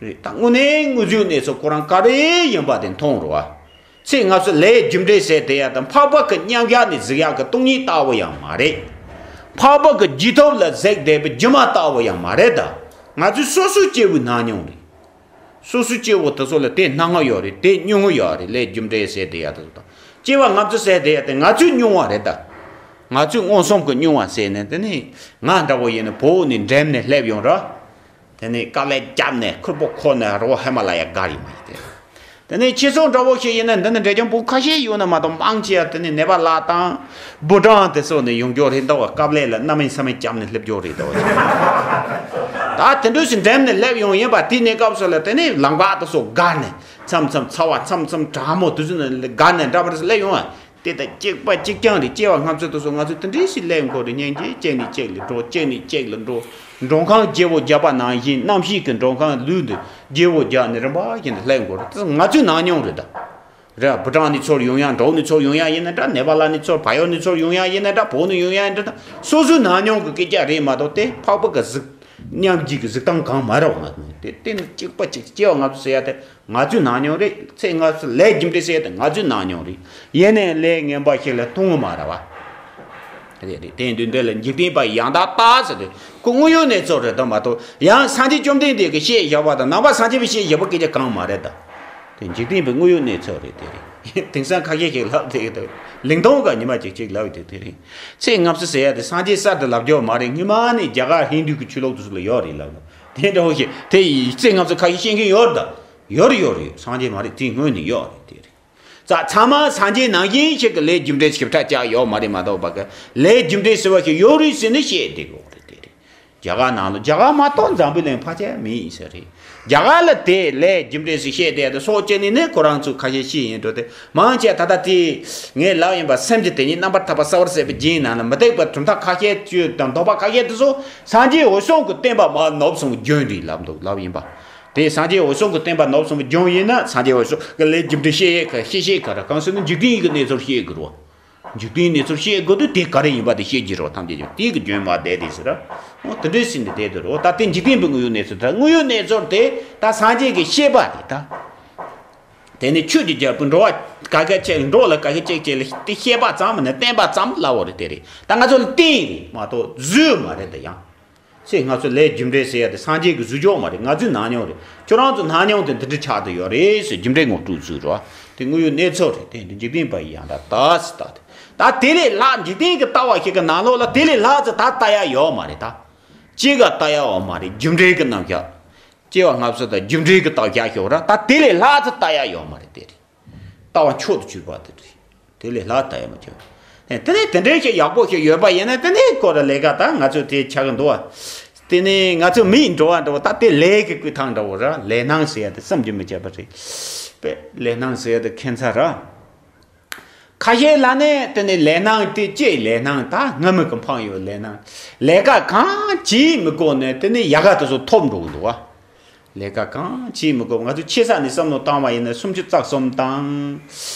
རེད་ད། དངོས་གནས་དངོས་ཡོད་གནས་ཚུལ་ཁོ་རང་ག་རེ་ཡིན་པ་དེ་མཐོང་རོགས་ཨ། ཚེ་སྔ་ཕྱི་ལས་རྒྱུ་འབྲས་ཟེར་བསྡད་ཡ་དང་། འཕགས་པ་གི་མཉམ་གཞག་ནས་གཟིགས་ཡག་གི་སྟོང་ཉིད་ལྟ་བུ་ཡང་མ་རེད། འཕགས་པ་གི་རྗེས་ཐོབ་ལ་གཟིགས་བསྡད་པའི་སྒྱུ་མ་ལྟ་བུ་ཡང་མ་རེད་ད། ང་ཚོས་སོ་སོའི་སྐྱེ་བོའི་སྣང་མྱོང་རེད། སོ་སོའི་སྐྱེ་བོ་དེ་ཚོ་ལ་དེ་སྣང་བ་ཡོད་རེད། དེ་མྱོང་བ་ཡོད་རེད། ལས་རྒྱུ་འབྲས་ཟེར་བསྡད་ཡ་དེ་ཚོ་དང་། སྐྱེ་བ་སྔ་ཕྱི་ཟེར་བསྡད་ཡ་དེ་ང་ཚོའི་མྱོང་བ་རེད་ད། ང་ཚོའི་མངོན་སུམ་གྱི་མྱོང་བ་ཟེར་ནས་དེ་ནི་ང་འདྲ་བོ་ཡིན་ན་བོད་ནས་འགྲིམ་ནས་སླེབས་ཡོང་ར། དེ་ནས་དཀའ་ལས་བརྒྱབ་ནས་ཁུར་པོ་འཁོར་ནས་རི་བོ་ཧི་མ་ལ་ཡ་བརྒལ་ཡོང་བ་ཡིན་ཏེ། དེ་ནས་ཁྱེད་ཚོ་འདྲ་བོ་ཞིག་ཡིན་ན་འདི་ནི་འབྲས་ལྗོངས་བོད་ཁ་ཤས་ཡོད་ན་མ་གཏོགས་མང་ཆེ་བ་དེ་ནི་ནད་པ་ལགས་དང་། བུ་ཀྲང་དེ་ཚོ་ནི་ཡོང་རྒྱུ་རེད་འདུག་བ། སྐབས་ལས་ལ་གནམ་མེད་ས་མེད་བརྒྱབ་ནས་སླེབས་རྒྱུ་རེད་འདུག་བ། ད་དེ་འདྲ་ཞིག་འགྲིམ་ནས་སླེབས་ཡོང་ཡིན་པ། དེ་གནས་སྐབས་སུ་ལ་དེ་ནས་ལམ་ཁ་དེ་ཚོ་བརྒལ་ནས་མཚམས་མཚམས་ཚ་བ་མཚམས་མཚམས་གྲང་མོ་དེ་ཚོ་ནས་བརྒལ་ནས་འདྲ་པར་སླེབས་ཡོང་བ། དེ་ལྟར་གཅིག་པ་གཅིག་རྐྱང་རེད། སྐྱེ་བ་སྔ་ཕྱི་དེ་ཚོ་ང་ཚོས་དེ་འདྲའི་ཞིག་སླེབས་དགོས་རེད། སྙིང་རྗེ། གཅིག་ནས་གཅིག་ལ་འགྲོ། གཅིག་ནས་གཅིག་ལ་འགྲོ། མགྲོན་ཁང་བརྗེ་བོ་བརྒྱབ་པ་ནང་བཞིན། གནམ་གཤིས་ཀྱི་མགྲོན་ཁང་ལུས་འདི་བརྗེ་བོ་བརྒྱབ་ནས་རིམ་པ་བཞིན་དུ་སླེབས་དགོས་རེད། དེ་ང་ཚོའི་ནང་མྱོང་རེད་ད། རེད། བུ་ཀྲང་ནས་ཚུར་ཡོང་ཡ། འབྲོག་ནས་ཚུར་ཡོང་ཡ་ཡིན་ན་འདྲ། ནེ་པ་ལ་ནས་ཚུར། བལ་ཡུལ་ནས་ཚུར་ཡོང་ཡ་ཡིན་ན་འདྲ། བོད་ནས་ཡོང་ཡ་ཡིན་ན་འདྲ། སོ་སོའི་ནང་མྱོང་གི་སྐད་ཆ་རེད་མ་གཏོགས། དེ་འཕགས་པ་གི་གཟུགས། མཉམ་གཅིག་གི་གཟུགས་སྟངས་གང་མ་རེད་བ། ང་ཚོ་དེ་དེ་ནི་གཅིག་པ་གཅིག་སྐྱེ་བ་སྔ་ཕྱི་ཟེར་ཡ་དེ་ང་ཚོའི་ནང་མྱོང་རེད། ཚེ་སྔ་ཕྱི་ལས་རྒྱུ་འབྲས་ཟེར་ཡ་དེ་ང་ཚོའི་ནང་མྱོང་རེད། ཡིན་ནའི་ལས་ངན་པ་ཞིག་ལ་ལྟུང་གི་མ་རེད་བ། རེད་རེད། དེ་འདུག་འདི་ལ་འཇིག་རྟེན་པ་ཡི་ཡང་དག་ལྟ་ཟེར་དུས་ཁོ་དངོས་ཡོད་གནས་ཚུལ་རེད་དམ་མ་གཏོགས། ཡང་སངས་རྒྱས་བཅོམ་ལྡན་འདས་ཀྱིས་བཤད་བཞག་པ་དང་། ནང་པ་སངས་རྒྱས་པས་བཤད་བཞག་པ་སྐད་ཆ་གང་མ་རེད་ད། དེ་འཇིག་རྟེན་པའི་དངོས་ཡོད་གནས་ཚུལ་རེད། དེ་རེད། དེང་སང་ཁ་ཤས་ཤིག་ལབ་དེ་གི་འདུག་ལིང་ཏོང་ག་ཉི་མ་གཅིག་གཅིག་ལབ་དེ་དེ་རེད། ཚེ་སྔ་ཕྱི་ཟེར་ཡ་དེ་སངས་རྒྱས་གསར་དུ་ལབ་རྒྱུ་མ་རེད། སྔོན་མ་ནས་རྒྱ་གར་ཧིན་རྡུ་གི་ཆོས་ལུགས་དེ་ཚོ་ལ་ཡོད་རེད་ལབ་ལ། དེ་འདྲ་བོ་ཞིག་དེ་ཡི་ཚེ་སྔ་ཕྱི་ཁ་ཤས་ཤེས་མཁན་ཡོད་རེད་ད། ཡོད་རེད། ཡོད་རེད། སངས་རྒྱས་མ་རེད། དེ་སྔོན་ནས་ཡོད་རེད། དེ་རེད། ཙ་ཚང་མ་སངས་རྒྱས་ནང་བཞིན་ཞིག་གི་ལས་རྒྱུ་འབྲས་ཞིབ་ཕྲ་བཅག་ཡོད་མ་རེད་མ་གཏོགས། པ་གི་ལས་རྒྱུ་འབྲས་ཟེར་བ་ཞིག་ཡོད་རེད་ཟེར་ནས་བཤད་བསྡད་དགོས་རེད། དེ་རེད། རྒྱ་གར་ནང་ལ། རྒྱ་གར་མ་གཏོགས་འཛམ་བུའི་གླིང་ཕལ་ཆེར་མེད་ཡིན་ས་རེད། རྒྱ་གར་ལ་དེ་ལས་རྒྱུ་འབྲས་ཟེར་བཤད་བསྡད་དེ། སྲོག་བཅད་ནས་ནི་ཁོ་རང་ཚོ་ཁ་ཤས་ཤི་ཡིན་འགྲོ་དེ་མང་ཆེ། ད་ལྟ་དེ་ངས་ལབ་ཡིན་པ། སེམས་ཀྱི་དེ་ཉིད་རྣམ་པར་ཐར་པ་གསལ་བར་མཛད་པའི་རྒྱན་ནང་ལ་མུ་སྟེགས་པ་གྲུབ་མཐའ་ཁ་ཤས་བཅོས་དང་ལྡོག་པ་ཁ་ཤས་དེ་ཚོ་སངས་རྒྱས་འོད་སྲུང་གི་བསྟན་པ་མར་ནུབ་སོང་བའི་རྒྱུན་རེད་ལབ་འདུག་ལབ་ཡིན་པ། དེ་སངས་རྒྱས་འོད་སྲུང་གི་བསྟན་པ་ནུབ་སོང་བའི་རྒྱུ་ཡིན་ན། སངས་རྒྱས་འོད་སྲུང་གི་ལས་རྒྱུ་འབྲས་བཤད་ཡས་ག་བཤད་བཤད་ག་ར། གང་ཟེར་ན་འཇིག་རྟེན་གྱི་གནས་ཚུལ་བཤད་དགོས་རེད་བ། འཇིག་རྟེན་གནས་ཚུལ་བཤད་དགོས་དུས་དེ་ག་རེ་ཡིན་པ་དེ་བཤད་ཀྱི་རེད་བ། ཐམས་ཅད་ཀྱང་དེ་གི་རྒྱུན་མ་བསྡད་དེ་ཟེར་ར། འོ་དེ་འདྲའི་ཟིན་ཏེ་བསྡད་དེ་རེད་བ། ད་དེ་འཇིག་རྟེན་པའི་དངོས་ཡོད་གནས་ཚུལ། ད་དངོས་ཡོད་གནས་ཚུལ་དེ་ད་སངས་རྒྱས་ཀྱི་བཤད་པ་རེད་ད། དེ་ནི་ཆོས་ཀྱི་རྒྱལ་པོ་འགྲོ་བ་ག་ག་ཆེ། འགྲོ་ལ་ག་ག་ཅིག་ཅིག་ལ་དེ་བཤད་པ་ཙམ་ནི། བསྟན་པ་ཙམ་ལབ་པ་རེད། དེ་རེད། ད་ང་ཚོ་ལ་བསྟན་རེད་མ་གཏོགས་བཟོས་མ་རེད་ད་ཡང་། ཚེ་སྔ་ཕྱི་ལས་རྒྱུ་འབྲས་ཟེར་ཡ་དེ་སངས་རྒྱས་ཀྱི་གཟུགས་ཅོག་མ་རེད། ང་ཚོའི་ནང་མྱོང་རེད། ཁྱོད་རང་ཚོའི་ནང་མྱོང་དེ་འདི་འདྲ་ཆགས་བསྡད་ཡོད་རེད་ཟེར། རྒྱུ་འབྲས་ངོ་སྤྲོད་ཚུལ་རེད་བ། དེ་དངོས་ཡོད་གནས་ཚུལ་རེད། དེ་འདི་འཇིག་རྟེན་པ་ཡི་ཡང་དག་ལྟ་ཟེར། ད་དེ་ད་དེ་ལས་ལྷག་འཇིག་རྟེན་གྱི་ལྟ་བ་ཞིག་གི་ནང་ལོགས་ལ་དེ་ལས་ལྷག་ཙམ་ད་ལྟ་ཡ་ཡོད་མ་རེད་ད། སྐྱེ་རྒ་ལྟ་ཡ་ཡོད་མ་རེད། རྒྱུ་འབྲས་ཀྱི་རྣམ་གཞག་སྐྱེ་བ་སྔ་ཕྱི་དང་རྒྱུ་འབྲས་ཀྱི་རྟགས་ཤར་ཤོར་ར། ད་དེ་ལས་ལྷག་ཙམ་ལྟ་ཡ་ཡོད་མ་རེད། དེ་རེད། ལྟ་བ་མཆོག་ཏུ་གྱུར་པ་དེ་རེད། དེ་ལས་ལྷག་ལྟ་ཡ་མ་བྱུང་། དེ་ནས་དེ་འདྲའི་ཞིག་ཡག་པོ་ཞིག་ཡོད་པ་ཡིན་ན། དེ་ནས་ཁོ་ར་ལས་ཀ་ད་ང་ཚོས་དེ་ཆགས་ཀྱི་འདུག་བ། དེ་ནས་ང་ཚོ་མིའི་འགྲོ་བ་འདྲ་བོ་ད་དེ་ལས་ཀྱི་བསྐུལ་ཐང་འདྲ་བོ་ར། ལས་སྣང་ཟེར་ཡ་དེ་བསམ་གྱིས་མི་ཁྱབ་པ་རེད། པས་ལས་སྣང་ཟེར་ཡ་དེ་ཁྱད་མཚར་ར། ཁ་ཤས་ལ་ནི་དེ་ནི་ལས་སྣང་དེ་ལྕེའི་ལས་སྣང་། ད་སྔ་མོ་གི་འཕངས་ཡོད་ལས་སྣང་། ལས་ཀ་གང་བྱེད་མི་དགོས་ནས་དེ་ནི་ཡལ་ག་དེ་ཚོ་ཐོབ་འགྲོ་གི་འདུག་བ། ལས་ཀ་གང་བྱེད་མི་དགོས། ང་ཚོ་ཆེ་ས་ནས་བསམ་བློ་བཏང་བ་ཡིན་ན། སུམ་ཅུ་རྩ་གསུམ་དང་།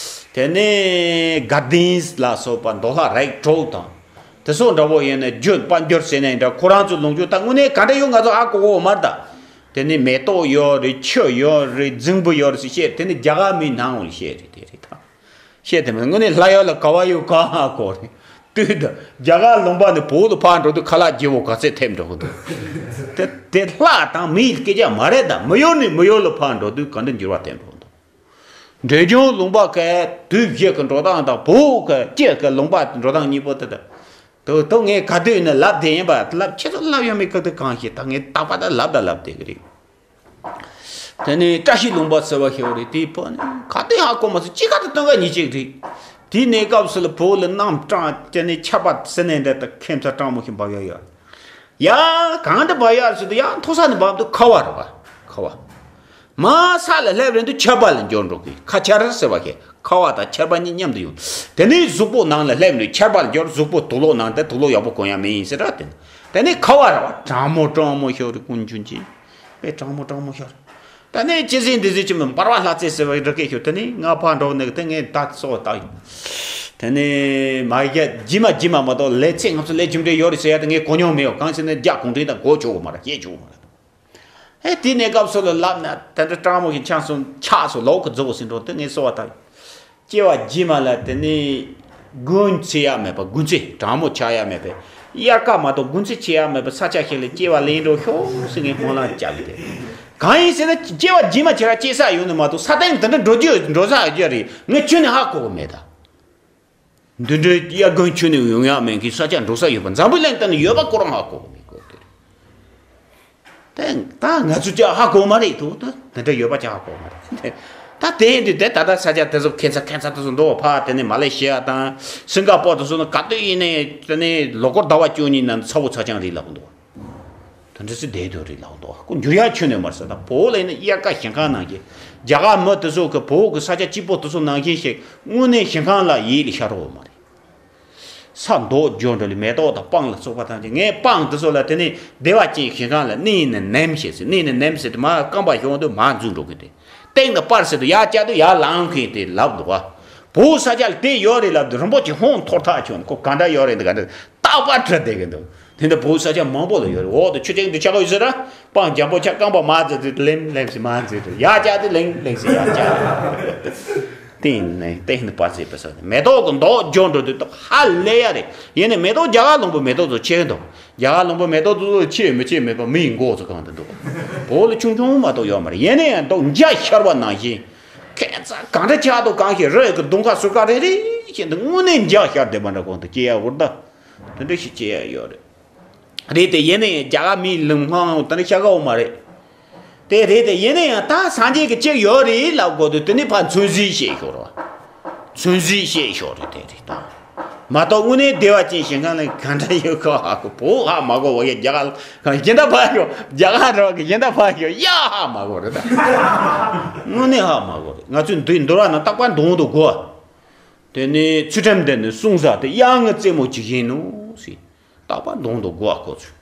དེ་ནས་དགའ་ལྡན་ལ་སོགས་པ་མདོ་ལྷ་རིགས་དྲུག་དང་། དེ་ཚོ་འདྲ་བོ་ཡིན་ན། རྒྱུ་དཔལ་འབྱོར་ཟེར་ནའི་འདྲ། ཁོ་རང་ཚོ་ལོངས་སྤྱོད་ད་དངོས་གནས་ག་འདྲ་ཡོད་ང་ཚོ་ཧ་གོ་གོ་མ་རེད་ད། དེ་ནས་མེ་ཏོག་ཡོད་རེད། ཆུ་ཡོད་རེད། རྫིང་བུ་ཡོད་རེད་ཟེར་བཤད། དེ་ནི་རྒྱ་གར་མིའི་སྣང་བ་བཤད་རེད། དེ་རེད་ད། བཤད་དེ་མིན་དངོས་གནས་ལྷ་ཡུལ་ལ་ག་བ་ཡོད་གང་ཧ་གོ་རེད། དུས་དང་རྒྱ་གར་ལུང་པ་ནས་བོད་དུ་ཕར་འགྲོ་དུས་ཁ་ལག་བརྗེ་བོ་ག་ཚད་ཐེབས་འགྲོ་གི་འདུག་དེ་དེ་ལྷ་དང་མིའི་སྐད་ཆ་མ་རེད་ད། མི་ཡུལ་ནས་མི་ཡུལ་ལ་ཕར་འགྲོ་དུས་ག་འདྲ་འགྱུར་བ་ཐེབས་འགྲོ་གི་འདུག་འབྲས་ལྗོངས་ལུང་པ་གི་དུས་བཞི་གི་འགྲོ་སྟངས་དང་བོད་གི་དཀྱིལ་གི་ལུང་པ་འགྲོ་སྟངས་གཉིས་པོ་དེ་དང་། དོ་དོ་ངས་ག་དུས་ནས་ལབ་བསྡད་ཡིན་པ། ལབ་ཁྱེད་ཚོ་ལབ་ཡོང་མེད་སྐབས་དེ་གང་ཤེས། ད་ངས་རྟག་པར་ད་ལབ་ད་ལབ་བསྡད་གི་རེད། དེ་ནས་བཀྲ་ཤིས་ལུང་པ་ཟེར་བ་ཞིག་རེད། དེའི་བོད་ནས་ག་དུས་ཧ་གོ་མ་སོང་། གཅིག་ག་དུས་སྟོན་ཀ་ཉིས་གཅིག་རེད། དེའི་གནས་སྐབས་སུ་ལ་བོད་ལ་གནམ་གྲང་། དེ་ནས་ཆར་པ་ཟེར་ནའི་འདྲ། ད་ཁྱད་མཚར་གྲང་མོ་ཞིག་འབབ་ཡ་ཡོད། ཡ་གང་དུ་འབབ་ཡ་ཟེར་དུས། ཡ་མཐོ་ས་ནས་འབབ་དུས་ཁ་བ་རེད་བ། ཁ་བ། མར་ས་ལ་སླེབས་རན་དུས་ཆར་པ་ལ་འགྱུར་འགྲོ་གི། ཁ་ཆར་ཟེར་བ་ཞིག་ཁ་བ་དང་ཆར་པ་གཉིས་མཉམ་དུ་ཡོང་། དེ་ནས་གཟུགས་པོ་ནང་ལ་སླེབས་ནས་ཆར་པ་ལ་འགྱུར། གཟུགས་པོ་དུག་ལོག་ནང་དེ་དུག་ལོག་ཡག་པོ་གོན་ཡ་མེད་ཡིན་ཟེར་ར། དེ་དེ་ནས་ཁ་བ་ར་བ། གྲང་མོ་གྲང་མོ་ཤོར་རེད། ཀུན་འབྱུང་གི་དཔེ་གྲང་མོ་གྲང་མོ་ཤོར། དེ་ནས་ཅི་ཟིན་འདི་ཟིན་གྱི་མི་འབར་བ་ལྷ་རྩེ་ཟེར་བའི་རི་སྐེད་ཤོར། དེ་ནས་ང་ཕར་འགྲོ་ནས་དེ་ངས་ད་སོ་ད་ཡིན། དེ་ནས་མ་རྒྱ་རྗེས་མ་རྗེས་མ་མ་གཏོགས་ལས་ཚེ་སྔ་ཕྱི་ལས་རྒྱུ་འབྲས་ཡོད་རེད་ཟེར་ཡ་དེ་ངས་གོ་མྱོང་མེད་ཡོད། གང་ཟེར་ན་རྒྱ་གུང་ཁྲན་ཏང་གོ་ཆོག་གི་མ་རེད། ཤེས་ཆོག་གི་མ་རེད། ཨེ་དེ་གནས་སྐབས་སུ་ལ་ལབ་ན་དེ་འདྲ་སྤྲང་མོ་ཞིག་ཆགས་སོང་། ཆགས་སོང་། ལོག་གི་རྫི་བོ་ཟིན་འགྲོ་དེ་ངས་གསོལ་བ་བཏབ། སྐྱེ་བ་རྗེས་མ་ལ་དེ་ནས་དགུན་ཚེ་ཡག་མེད་པ། དགུན་ཚེ་གྲང་མོ་ཆགས་ཡག་མེད་པས། དབྱར་ཁ་མ་གཏོགས་དགུན་ཚེ་ཆེ་ཡག་མེད་པ་ས་ཆ་ཞིག་ལ་སྐྱེ་བ་ལེན་འགྲོ་ཤོག་ཟེར་ངས་སྨོན་ལམ་བརྒྱབ་ཡོད་དེ། གང་ཡིན་ཟེར་ན་སྐྱེ་བ་རྗེས་མ་ཁྱེད་རང་སྐྱེ་ས་ཡོད་ནི་མ་གཏོགས་ས་སྟེང་དེ་འདྲ་འགྲོ་རྒྱུ་འགྲོ་ས་ཡོད་རྒྱུ་རེད། ངས་ཁྱོན་ནས་ཧ་གོ་གི་མེད་ད། འདི་འདྲའི་དབྱར་དགུན་ཁྱོན་ནས་ཡོང་ཡག་མེད་མཁན་ས་ཆ་འགྲོ་ས་ཡོད་པ། འཛམ་བུའི་གླིང་སྟེང་ན་ཡོད་པ་ཁོ་རང་ཧ་གོ་གི་མེད་གོ་དེ་རེད། ད་ང་ཚོ་ཅག་ཧ་གོ་མ་རེད་དོ། ད་འདི་འདྲ་ཡོད་པ་ཅག་ཧ་གོ་མ་རེད། ད་དེ་ཡིན་དུས་དེ་ད་ལྟ་ས་ཆ་དེ་ཚོ་ཁྱད་མཚར་ཁྱད་མཚར་དེ་ཚོ་འདུག་བ། ཕ་དེ་ནས་མ་ལེ་ཤི་ཡ་དང་སིང་ག་པོར་དེ་ཚོ་ནི་ག་དུས་ཡིན་ནའི་དེ་ནས་ལོ་འཁོར་ཟླ་བ་བཅུ་གཉིས་ནང་ཚ་བོ་ཚ་རྐྱང་རེད་ལབ་འདུག་བ། དེ་འདྲ་སེ་བསྡད་དུ་རེད་ལབ་འདུག་བ། ཁོ་འགྱུར་ཡག་ཁྱོན་ནས་མ་རེད་ཟེར། ད་བོད་ལ་ཡིན་ན་དབྱར་ཁ་ཞིང་ཁམས་ནང་གི་རྒྱ་གར་མི་དེ་ཚོ་གི་བོད་གི་ས་ཆ་སྐྱིད་པོ་དེ་ཚོ་ནང་བཞིན་ཞིག་དངོས་གནས་ཞིང་ཁམས་ལ་ཡིད་ལ་ཤར་རོགས་མ་རེད། ས་མདོག་འཇོ་འདྲ་ལ་མེ་ཏོག་དང་སྤང་ལ་སོགས་པ་ཐམས་ཅད། ངས་སྤང་དེ་ཚོ་ལ་དེ་ནས་བདེ་བ་ཅན་ཞིང་ཁམས་ལ་གནས་ནས་ནེམ་ཞེས་ཟེར། གནས་ནས་ནེམ་ཟེར་དུས་མར་རྐང་པ་གཞོང་དུས་མར་འཛུལ་འགྲོ་གི་དེ། སྟེང་དུ་སྤར་ཟེར་དུས་ཡར་བཀྱག་དུས་ཡར་ལངས་མཁན་དེ་ལབ་འདུག་བ། བོད་ས་ཆ་ལ་དེ་ཡོད་རེད་ལབ་དུས་རིན་པོ་ཆེ་ཧོན་ཐོར་ཐག་ཆོད་ནས་ཁོ་ག་འདྲ་ཡོད་རེད་འདུག་ག་འདྲ་རྟག་པར་བྲིས་བསྡད་གི་འདུག་དེ་འདྲ་བོད་ས་ཆ་མང་པོ་ལ་ཡོད་རེད། འོག་ཏུ་ཆུ་ཆེན་དུ་ཆགས་ཀྱི་ཡོད་ཟེར་ར། སྤང་འཇམ་པོ་ཆགས། རྐང་པ་མར་འཛུལ་དུས་ལེམ་ལེམ་ཟེར་མར་འཛུལ་དུས། ཡར་བཀྱག་དུས་ལེམ་ལེམ་ཟེར་ཡར་བཀྱག་དེ་ནས་སྟེང་དུ་སྤར་ཟེར་བ་སོགས་མེ་ཏོག་གི་མདོག་འཇོ་འགྲོ་དུས་ཏོག་ཧ་ལས་ཡ་རེད། ཡིན་ནའི་མེ་ཏོག་རྒྱ་གར་ལུང་པའི་མེ་ཏོག་ཚོ་ཆེ་འདུག་རྒྱ་གར་ལུང་པའི་མེ་ཏོག་ཚོ་ཆེ་མི་ཆེ་མེད་པ་མི་ཡི་མགོ་ཚོ་གང་དུ་འདུག་བོད་ལ་ཆུང་ཆུང་མ་གཏོགས་ཡོད་མ་རེད། ཡིན་ནའི་ཡང་མདོག་འཇའ་ཤར་བ་ནང་བཞིན་ཁྱད་མཚར་གང་འདྲ་ཆགས་འདུག་གང་ཞིག་རི་གི་གདོང་ཁ་ཟུར་ཁ་རེ་རེ་བཞིན་དུ་དངོས་གནས་འཇའ་ཤར་བསྡད་པ་འདྲ་གོང་དུ་སྐྱེ་ཡ་བོར་ད། དེ་འདྲ་ཞིག་སྐྱེ་ཡ་ཡོད་རེད། རེད་དེ། ཡིན་ནའི་རྒྱ་གར་མིའི་ལུང་ཁང་དེ་འདྲ་ཤ་གའོ་མ་རེད། དེ་རེད་དེ། ཡིན་ན་ཡང་ད་སངས་རྒྱས་ཀྱི་གཅིག་ཡོད་རེད་ལབ་དགོས་དུས་དེ་ནི་ཕར་མཚོན་བཟོས་བཤད་ཤོར་བ། མཚོན་བཟོས་བཤད་ཤོར་རེད་དེ་རེད་ད། མ་གཏོགས་དངོས་གནས་བདེ་བ་ཅན་ཞིང་ཁམས་ལ་ག་འདྲ་ཡོད་ཁ་ཧ་གོ་བོད་ཧ་མ་གོ་བ་ཡ་རྒྱ་གར་གཞན་དག་ཕར་ཤོག་རྒྱ་གར་རོགས་ཀྱི་གཞན་དག་ཕར་ཤོག་ཡ་ཧ་མ་གོ་རེད་ད། དངོས་གནས་ཧ་མ་གོ་རེད། ང་ཚོས་འདི་འདོར་བ་ན་རྟག་པར་འདོང་དུ་དགོས། དེ་ནས་ཚུལ་ཁྲིམས་ལྡན་ནས་སྲུང་ས་དེ་གཡག་ངའི་རྩེ་མོ་ཅིག་ཡིན་ནོ་ཟེར། རྟག་པར་འདོང་དུ་དགོས་ཁོ་ཚོས།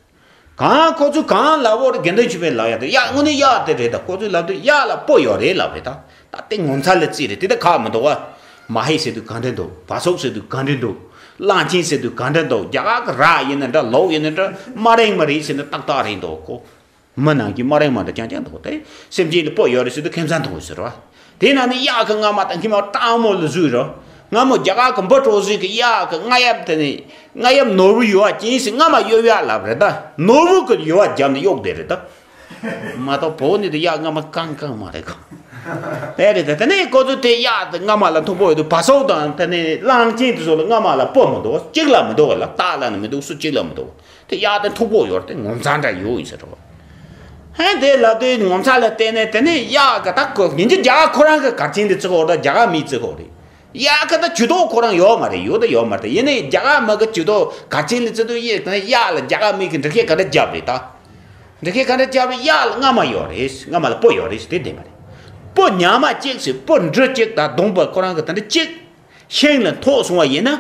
གང་ཁོ་ཚོས་གང་ལབ་བོར་དགེ་འདུན་ཆོས་འཕེལ་ལབ་ཡ་དེ་གཡག་དངོས་གནས་གཡག་དེ་རེད་ད། ཁོ་ཚོས་ལབ་དུས་གཡག་ལ་སྤུ་ཡོད་རེད་ལབ་རེད་ད། ད་དེ་ངོ་མཚར་ལ་རྩིས་རེད། དེ་ད་ཁག་མི་འདུག་བ། མ་ཧེ་ཟེར་དུས་ག་འདྲ་འདུག་བ་སོག་ཟེར་དུས་ག་འདྲ་འདུག་གླང་ཆེན་ཟེར་དུས་ག་འདྲ་འདུག་རྒྱ་གར་གྱི་ར་ཡིན་ན་འདྲ་ལོག་ཡིན་ན་འདྲ་སྨ་རེང་མ་རེད་ཟེར་ན་ཏག་ཏག་རེད་འདུག་གོ་མི་ནང་གི་སྨ་རེང་མ་འདྲ་རྐྱང་རྐྱང་འདུག་དེ་སེམས་ཅན་ལ་སྤུ་ཡོད་རེད་ཟེར་དུས་ཁེམ་ཚང་འདུག་ཟེར་བ། དེ་ན་ནི་གཡག་གི་རྔ་མ་དང་ཁྱིམ་པ་སྤྲང་མོ་ལ་བཟོས་རོ། སྔ་མོ་རྒྱ་གར་གི་འབུ་གྲོགས་ཟིག་གི་གཡག་གི་རྔ་ཡབ་དེ་ནི་རྔ་ཡབ་ནོར་བུ་ཡོལ་བ་ཅན་ཟེར་རྔ་མ་གཡོབ་ཡག་ལབ་རེད་ད། ནོར་བུ་གི་ཡོལ་བ་བརྒྱབ་ནས་གཡོག་བསྡད་རེད་ད། མ་གཏོགས་བོད་ནི་དེ་གཡག་རྔ་མ་གང་གང་མ་རེད་གོ་དེ་རེད་ད། དེ་ནས་ཁོ་ཚོ་དེ་གཡག་དེ་རྔ་མ་ལ་མཐུག་པོ་ཡོད་དུས་བ་སོག་དང་དེ་ནས་གླང་ཆེན་དེ་ཚོ་ལ་རྔ་མ་ལ་སྤུ་མི་འདུག་གཅིག་ལ་མི་འདུག་ལ་སྟག་ལ་ནི་མི་འདུག་སུ་གཅིག་ལ་མི་འདུག་དེ་གཡག་དེ་མཐུག་པོ་ཡོད་དེ་ངོ་མཚར་འདྲ་ཡོད་ཡིན་ཟེར་རོ། ཧན་དེ་ལབ་དུས་ངོ་མཚར་ལ་བལྟས་ནས་དེ་ནས་གཡག་གི་ད་ཁོ་ཉིན་གྱི་རྒྱ་གར་ཁོ་རང་གི་གར་ཆེན་དེ་བརྩི་གོ་ད་རྒྱ་གར་མིས་བརྩི་གོ་རེད། གཡག་གི་ད་ཇུས་གཏོགས་ཁོ་རང་ཡོད་མ་རེད། ཡོད་ད་ཡོད་མ་རེད། ཡིན་ནའི་རྒྱ་གར་མི་གི་ཇུས་གཏོགས་གར་ཆེན་དེ་བརྩི་དུས་གཡག་གི་ད་གཡག་ལ་རྒྱ་གར་མི་གི་འདྲི་ཤེས་ག་འདྲ་རྒྱབ་རེད་ད། འདྲི་ཤེས་ག་འདྲ་རྒྱབ་རེད། གཡག་ལ་རྔ་མ་ཡོད་རེད། རྔ་མ་ལ་སྤུ་ཡོད་རེད་དེ་བདེན་པ་རེད། སྤུ་ཉག་མ་གཅིག་ཟེར་སྤུ་འབྲུ་གཅིག་དང་བསྡོངས་པ་ཁོ་རང་གི་ད་འདྲ་གཅིག་ཤིང་ལ་ཐོགས་སོང་བ་ཡིན་ན།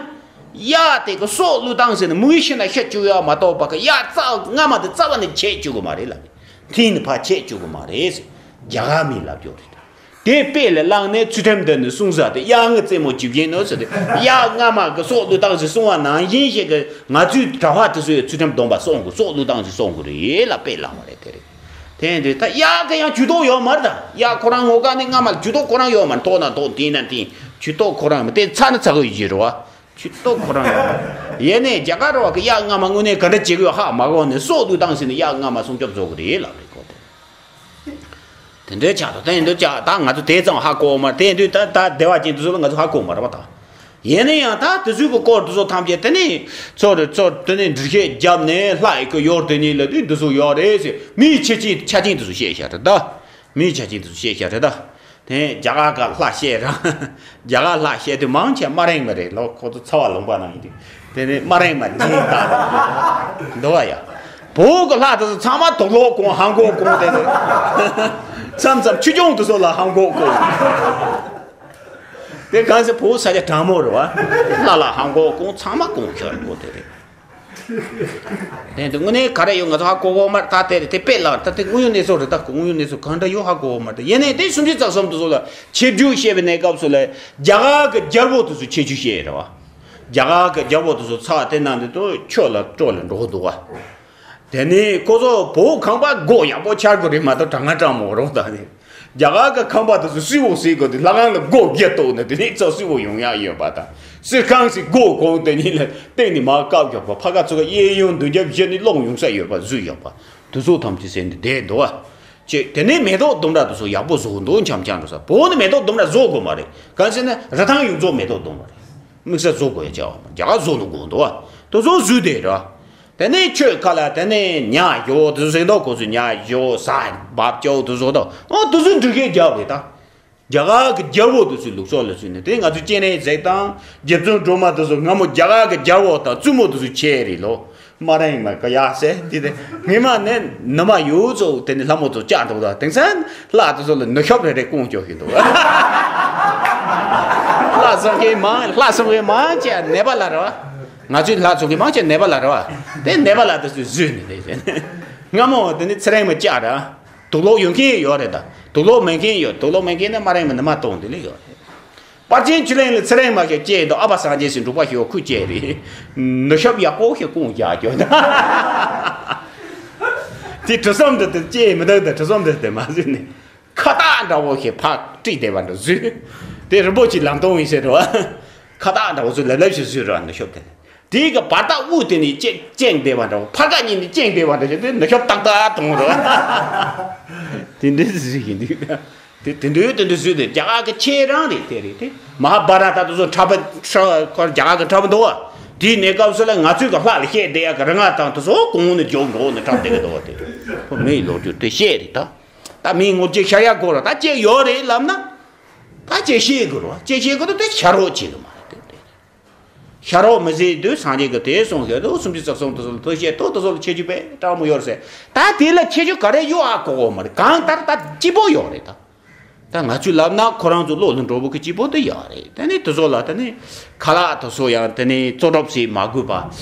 གཡག་དེ་གི་སྲོག་བླུ་བཏང་ཟེར་ནས་མུ་གེ་ཤི་ན་ཤི་བཅུག་ཡག་མ་གཏོགས་པ་གི་གཡག་རྩ་རྔ་མ་དེ་རྩ་བ་ནས་ཆད་བཅུག་གི་མ་རེད་ལབ། མཐིལ་ནས་ཕར་ཆད་བཅུག་གི་མ་རེད་ཟེར། རྒྱ་གར་མིས་ལབ་ཡོད་རེད། དེ་དཔེ་ལ་བླངས་ནས་ཚུལ་ཁྲིམས་ལྡན་ནས་སྲུང་ས་དེ་གཡག་ངའི་རྩེ་མོ་ཇི་བཞིན་ནོ་ཟེར་ཏེ། གཡག་རྔ་མ་གི་སྲོག་བླུ་བཏང་ཟེར་གསུང་བ་ནང་བཞིན་ཞིག་གི་ང་ཚོའི་གྲྭ་པ་དེ་ཚོས་ཚུལ་ཁྲིམས་སྡོམ་པ་སྲུང་དགོས། སྲོག་བླུ་བཏང་ཟེར་གསུང་དགོས་རེད་ལབ་དཔེ་བླངས་པ་རེད། དེ་རེད། དེ་འདི་ད་གཡག་གི་ཡང་ཇུས་གཏོགས་ཡོད་མ་རེད་ད། གཡག་ཁོ་རང་ངོ་ག་ནས་རྔ་མ་ལ་ཇུས་གཏོགས་ཁོ་རང་ཡོད་མ་རེད། ཐོག་ན་ཐོག་མཐིལ་ན་མཐིལ་ཇུས་གཏོགས་ཁོ་རང་མི་དེ་ཚ་ན་ཚ་གི་ཡོད་ཀྱི་རེད་བ། ཇུས་གཏོགས་ཁོ་རང་ཡོད་མ་རེད། ཡེ་ནས་རྒྱ་གར་རོགས་ཀྱི་གཡག་རྔ་མ་དངོས་གནས་ག་འདྲ་བྱེད་དགོས་ཧ་མ་གོ་ནས་སྲོག་བླུ་བཏང་ཟེར་ནས་གཡག་རྔ་མ་སྲུང་སྐྱོབ་བཟོ་གི་རེད་ལབ་རེད་ཁོ་དེ། དེ་འདྲའི་ཆགས་འདུག་དེ་འདྲ་ཆགས་ད་ང་ཚོ་དེ་ཙམ་ཧ་གོ་མ་རེད། དེ་དུས་ད་ད་བདེ་བ་ཅན་དེ་ཚོ་ལ་ང་ཚོ་ཧ་གོ་མ་རེད་བ་ད། ཡིན་ན་ཡང་ད་དེ་ཚོའི་གི་སྐོར་དེ་ཚོ་ཐམས་ཅད་དེ་ནས་ཚོ་རེ་ཚོ་དེ་ནས་འདྲི་བཤད་བརྒྱབ་ནས་ལྷ་ཡི་གི་ཡོར་དེ་ཉིད་ལ་དུས་འདི་ཚོ་ཡོད་རེད་ཟེར་མིའི་ཆ་རྐྱེན་ཆ་རྐྱེན་དེ་ཚོ་བཤད་བཞག་རེད་ད། མིའི་ཆ་རྐྱེན་དེ་ཚོ་བཤད་བཞག་རེད་ད། དེ་རྒྱ་གར་ག་ལྷ་བཤད་རང་རྒྱ་གར་ལྷ་བཤད་དུས་མང་ཆེ་སྨ་རེང་མ་རེད་ལོ། ཁོ་ཚོ་ཚ་བ་ལུང་པ་ནང་ཡིན་དུས། དེ་ནས་སྨ་རེང་མ་སྦྱིན་བཏང་འདུག་བ་ཡ། བོད་ཀྱི་ལྷ་དེ་ཚོ་ཚང་མ་དུག་ལོག་གོང་ཧང་གོག་གོང་དེ་ནས་མཚམས་མཚམས་ཆོས་སྐྱོང་དེ་ཚོ་ལ་ཧང་གོག་གོང་དེ་གང་ཟེར་བོད་ས་ཆ་དྲང་མོ་རེད་བ། ལྷ་ལ་ཧང་གོག་གོང་ཚང་མ་གོང་ཁྱོད་རེད་གོ་དེ་རེད། དེ་འདི་དངོས་གནས་ག་རེ་ཡོད་ང་ཚོ་ཧ་གོ་གོ་མ་རེད། ད་དེ་རེད་དེ་དཔེ་ལ་ད་དེ་དངོས་ཡོད་གནས་ཚུལ་རེད། ད་དངོས་ཡོད་གནས་ཚུལ་གང་འདྲ་ཡོད་ཧ་གོ་གོ་མ་རེད། ཡིན་ནའི་དེ་སུམ་ཅུ་རྩ་གསུམ་དེ་ཚོ་ལ་ཆེ་བརྗོད་བཤད་པའི་གནས་སྐབས་སུ་ལ་རྒྱ་གར་གྱི་རྒྱལ་པོ་དེ་ཚོ་ཆེ་བརྗོད་བཤད་རེད་བ། རྒྱ་གར་གྱི་རྒྱལ་པོ་དེ་ཚོ་ཚ་དེ་ནང་དུ་ཆོས་ལ་སྤྲོ་ལ་འགྲོ་འདུག་བ། དེ་ནས་ཁོ་ཚོ་བོད་ཁང་པ་སྒོ་ཡག་པོ་ཆགས་དགོས་རེད་མ་གཏོགས་དྲང་ང་དྲང་མོ་རོགས་ད་ནི། རྒྱ་གར་གྱི་ཁང་པ་དེ་ཚོ་སུས་བོ་ཟེར་དགོས་དེ་ལྷ་ཁང་ལ་སྒོ་བརྒྱབ་གཏོང་ནས་དེ་ནས་ཚོ་སུས་བོ་ཡོང་ཡག་ཡོད་པ་དང་། སུས་ཁང་སི་སྒོ་གོང་དེ་ཉིད་ལ་སྟེང་ནས་མར་བཀབ་ཡོད་པ། ཕ་ག་ཚོ་ག་གཡས་གཡོན་མདུན་རྒྱབ་བཞི་ནས་སློང་ཡོང་ས་ཡོད་པ་བཟོས་ཡོད་པ། དེ་ཚོ་ཐམས་ཅད་ཟེར་ནས་བསྡད་འདུག་བ། ཅེས་དེ་ནས་མེ་ཏོག་ལྡུམ་ར་དེ་ཚོ་ཡག་པོ་བཟོ་འདུག་འཆམ་འཆམ་འགྲོ་ས། བོད་ནི་མེ་ཏོག་ལྡུམ་ར་བཟོ་དགོས་མ་རེད། གང་ཟེར་ན་རི་ཐང་ཡོངས་རྫོགས་མེ་ཏོག་ལྡུམ་ར་རེད། དམིགས་བསལ་བཟོ་དགོས་ཡ་ཅག་རྒྱ་གར་བཟོ་ལུགས་དགོས་འདུག་བ། དེ་ཚོ་བཟོས་བསྡད་ར། དེ་ནས་ཆོས་ཁ་ལ་དེ་ནས་ཉ་ཞོ་དེ་ཚོ་ཟེར་མདོག་ཁོ་ཚོས་ཉ་ཞོ་ཟ་འབབ་ཅོག་དེ་ཚོ་དང་ཨོ་དེ་ཚོ་འབྲི་ཤེས་རྒྱབ་རེད་ད། རྒྱ་གར་གྱི་རྒྱལ་པོ་དེ་ཚོའི་ལུགས་སྲོལ་ལ་བརྩིས་ནས། དེ་ང་ཚོའི་སྤྱན་རས་གཟིགས་དང་རྗེ་བཙུན་སྒྲོལ་མ་དེ་ཚོ་སྔ་མོ་རྒྱ་གར་གྱི་རྒྱལ་པོ་དང་བཙུན་མོ་དེ་ཚོའི་ཆས་རེད་ལོ། སྨ་ར་ཡིན་མ་ག་ཡག་སེ་དེ་དེ་ངེས་མ་ནས་ནུ་མ་ཡོད་ཚོ་དེ་ནི་ལྷ་མོ་ཚོ་བཅའ་འདུག་ད། དེང་སང་ལྷ་དེ་ཚོ་ལ་ནུ་ཤོབ་རེ་རེ་བསྐུངས་ཀྱོག་ཤིག་འདུག། ལྷ་སོང་གི་མང་ལྷ་སོང་གི་མང་ཅེས་ནད་པ་ལ་རེད་བ། ང་ཚོའི་ལྷ་སོང་གི་མང་ཅེས་ནད་པ་ལ་རེད་བ། དེ་ནད་པ་ལ་དེ་ཚོས་བཟོས་ནས་དེ་བྱས་ནས་སྔ་མོ་དེ་ནི་ཚེ་རིང་མ་བཅའ་ར། དུག་ལོག་ཡོད་མཁན་ཡོད་རེད་ད། དུག་ལོག་མེད་མཁན་ཡོད། དུག་ལོག་མེད་མཁན་ནི་སྨ་ར་ཡིན་མ་ནུ་མ་གཏོང་དེ་ལས་ཡོད་རེད། པར་ཆེན་ཆུ་ལེན་ལ་ཚེ་རིང་མ་ཞིག་བཅས་འདུག། ཨ་པ་སངས་རྒྱས་སུ་འབྲུག་པ་ཞིག་ཁུ་བཅས་རེད། ནུ་ཤོབ་ཡག་པོ་ཞིག་བསྐུངས་རྒྱག་རྒྱུ། དེ་གྲུ་གསུམ་དུ་དེ་བཅས་མི་འདུག། དེ་གྲུ་གསུམ་དུ་དེ་མ་བཟོས་ནས་ཁ་བཏགས་འདྲ་བོ་ཞིག་ཕར་བྲིས་བསྡད་པ་འདྲ་བཟོས། དེ་རིན་པོ་ཆེ་ལམ་སྟོན་ཡིན་ཟེར་རོ། ཁ་བཏགས་འདྲ་བོ་ཚོ་ལབ་ལབ་ཞིག་བཟོས་རོ། ནུ་ཤོབ་དེ། དེའི་གི་བར་ཐག་དབུ་དེ་ནས་བཅད་བཅད་བསྡད་པ་འདྲ་བོ། ཕར་ཁ་གཉིས་ནས་བཅད་བསྡད་པ་འདྲ་བྱས་ཏེ་ནུ་ཤོབ་ཏག་ཏག་གཏོང་རོགས། དེ་འདྲའི་ཟིག་ཡིན་དུས། དེ་དེ་འདྲའི་དེ་འདྲའི་བཟོས་ཏེ་རྒྱ་གར་གི་ཁྱེད་རང་རེད། དེ་རེད་དེ། མ་ཧཱ་བྷ་ར་ཏ་དེ་ཚོ་འཁྲབ་པ་འཁྲབ་ཁོ་རྒྱ་གར་གི་འཁྲབ་པ་འདུག་བ། དེའི་གནས་སྐབས་སུ་ལ་ང་ཚོའི་གི་ལྷ་ལ་བཤད་བསྡད་ཡག་གི་རིག་སྔགས་དང་དེ་ཚོ་གོང་ནས་མགྱོགས་མགྱོགས་ནས་འཁྲབ་བསྡད་གི་འདུག་བ། དེ་ཁོ་མི་ཡི་ལོ་རྒྱུས་དེ་བཤད་རེད་ད། ད་མིའི་ངོ་བཅད་ཤར་ཡག་དགོས་ར། ད་བཅད་ཡོད་རེད་ལབ་ན། ད་བཅད་ཤེས་དགོས་ར། བཅད་ཤེས་དགོས་ད། དེ་ཤ་རོགས་བྱེད་གི་མ་རེད་དེ། ཤ་རོགས་མི་ཟེར་དུས་སངས་རྒྱས་ཀྱིས་དེ་གསུངས་ཡོད་དོ། སུམ་ཅུ་རྩ་གསུམ་དུ་སོང་ལ་ཐུགས་བཞེད་དོ། དེ་ཚོ་ལ་ཁྱད་ཆོས་དཔེ་སྤྲང་མོ་ཡོད་རེད་ཟེར། ད་དེ་ལ་ཁྱད་ཆོས་ག་རེ་ཡོད་ཨ་གོ་གོ་མ་རེད། གང་ལྟར་ད་སྐྱིད་པོ་ཡོད་རེད་ད། ད་ང་ཚོས་ལབ་ན་ཁོ་རང་ཚོ་བློ་ལ་འགྲོ་བོ་གི་སྐྱིད་པོ་དེ་ཡོད་རེད། དེ་ནས་དེ་ཚོ་ལ་དེ་ནས་ཁ་ལག་དེ་ཚོ་ཡང་དེ་ནས་བཙོག་གྲབས་བྱེད་མ་དགོས་པ་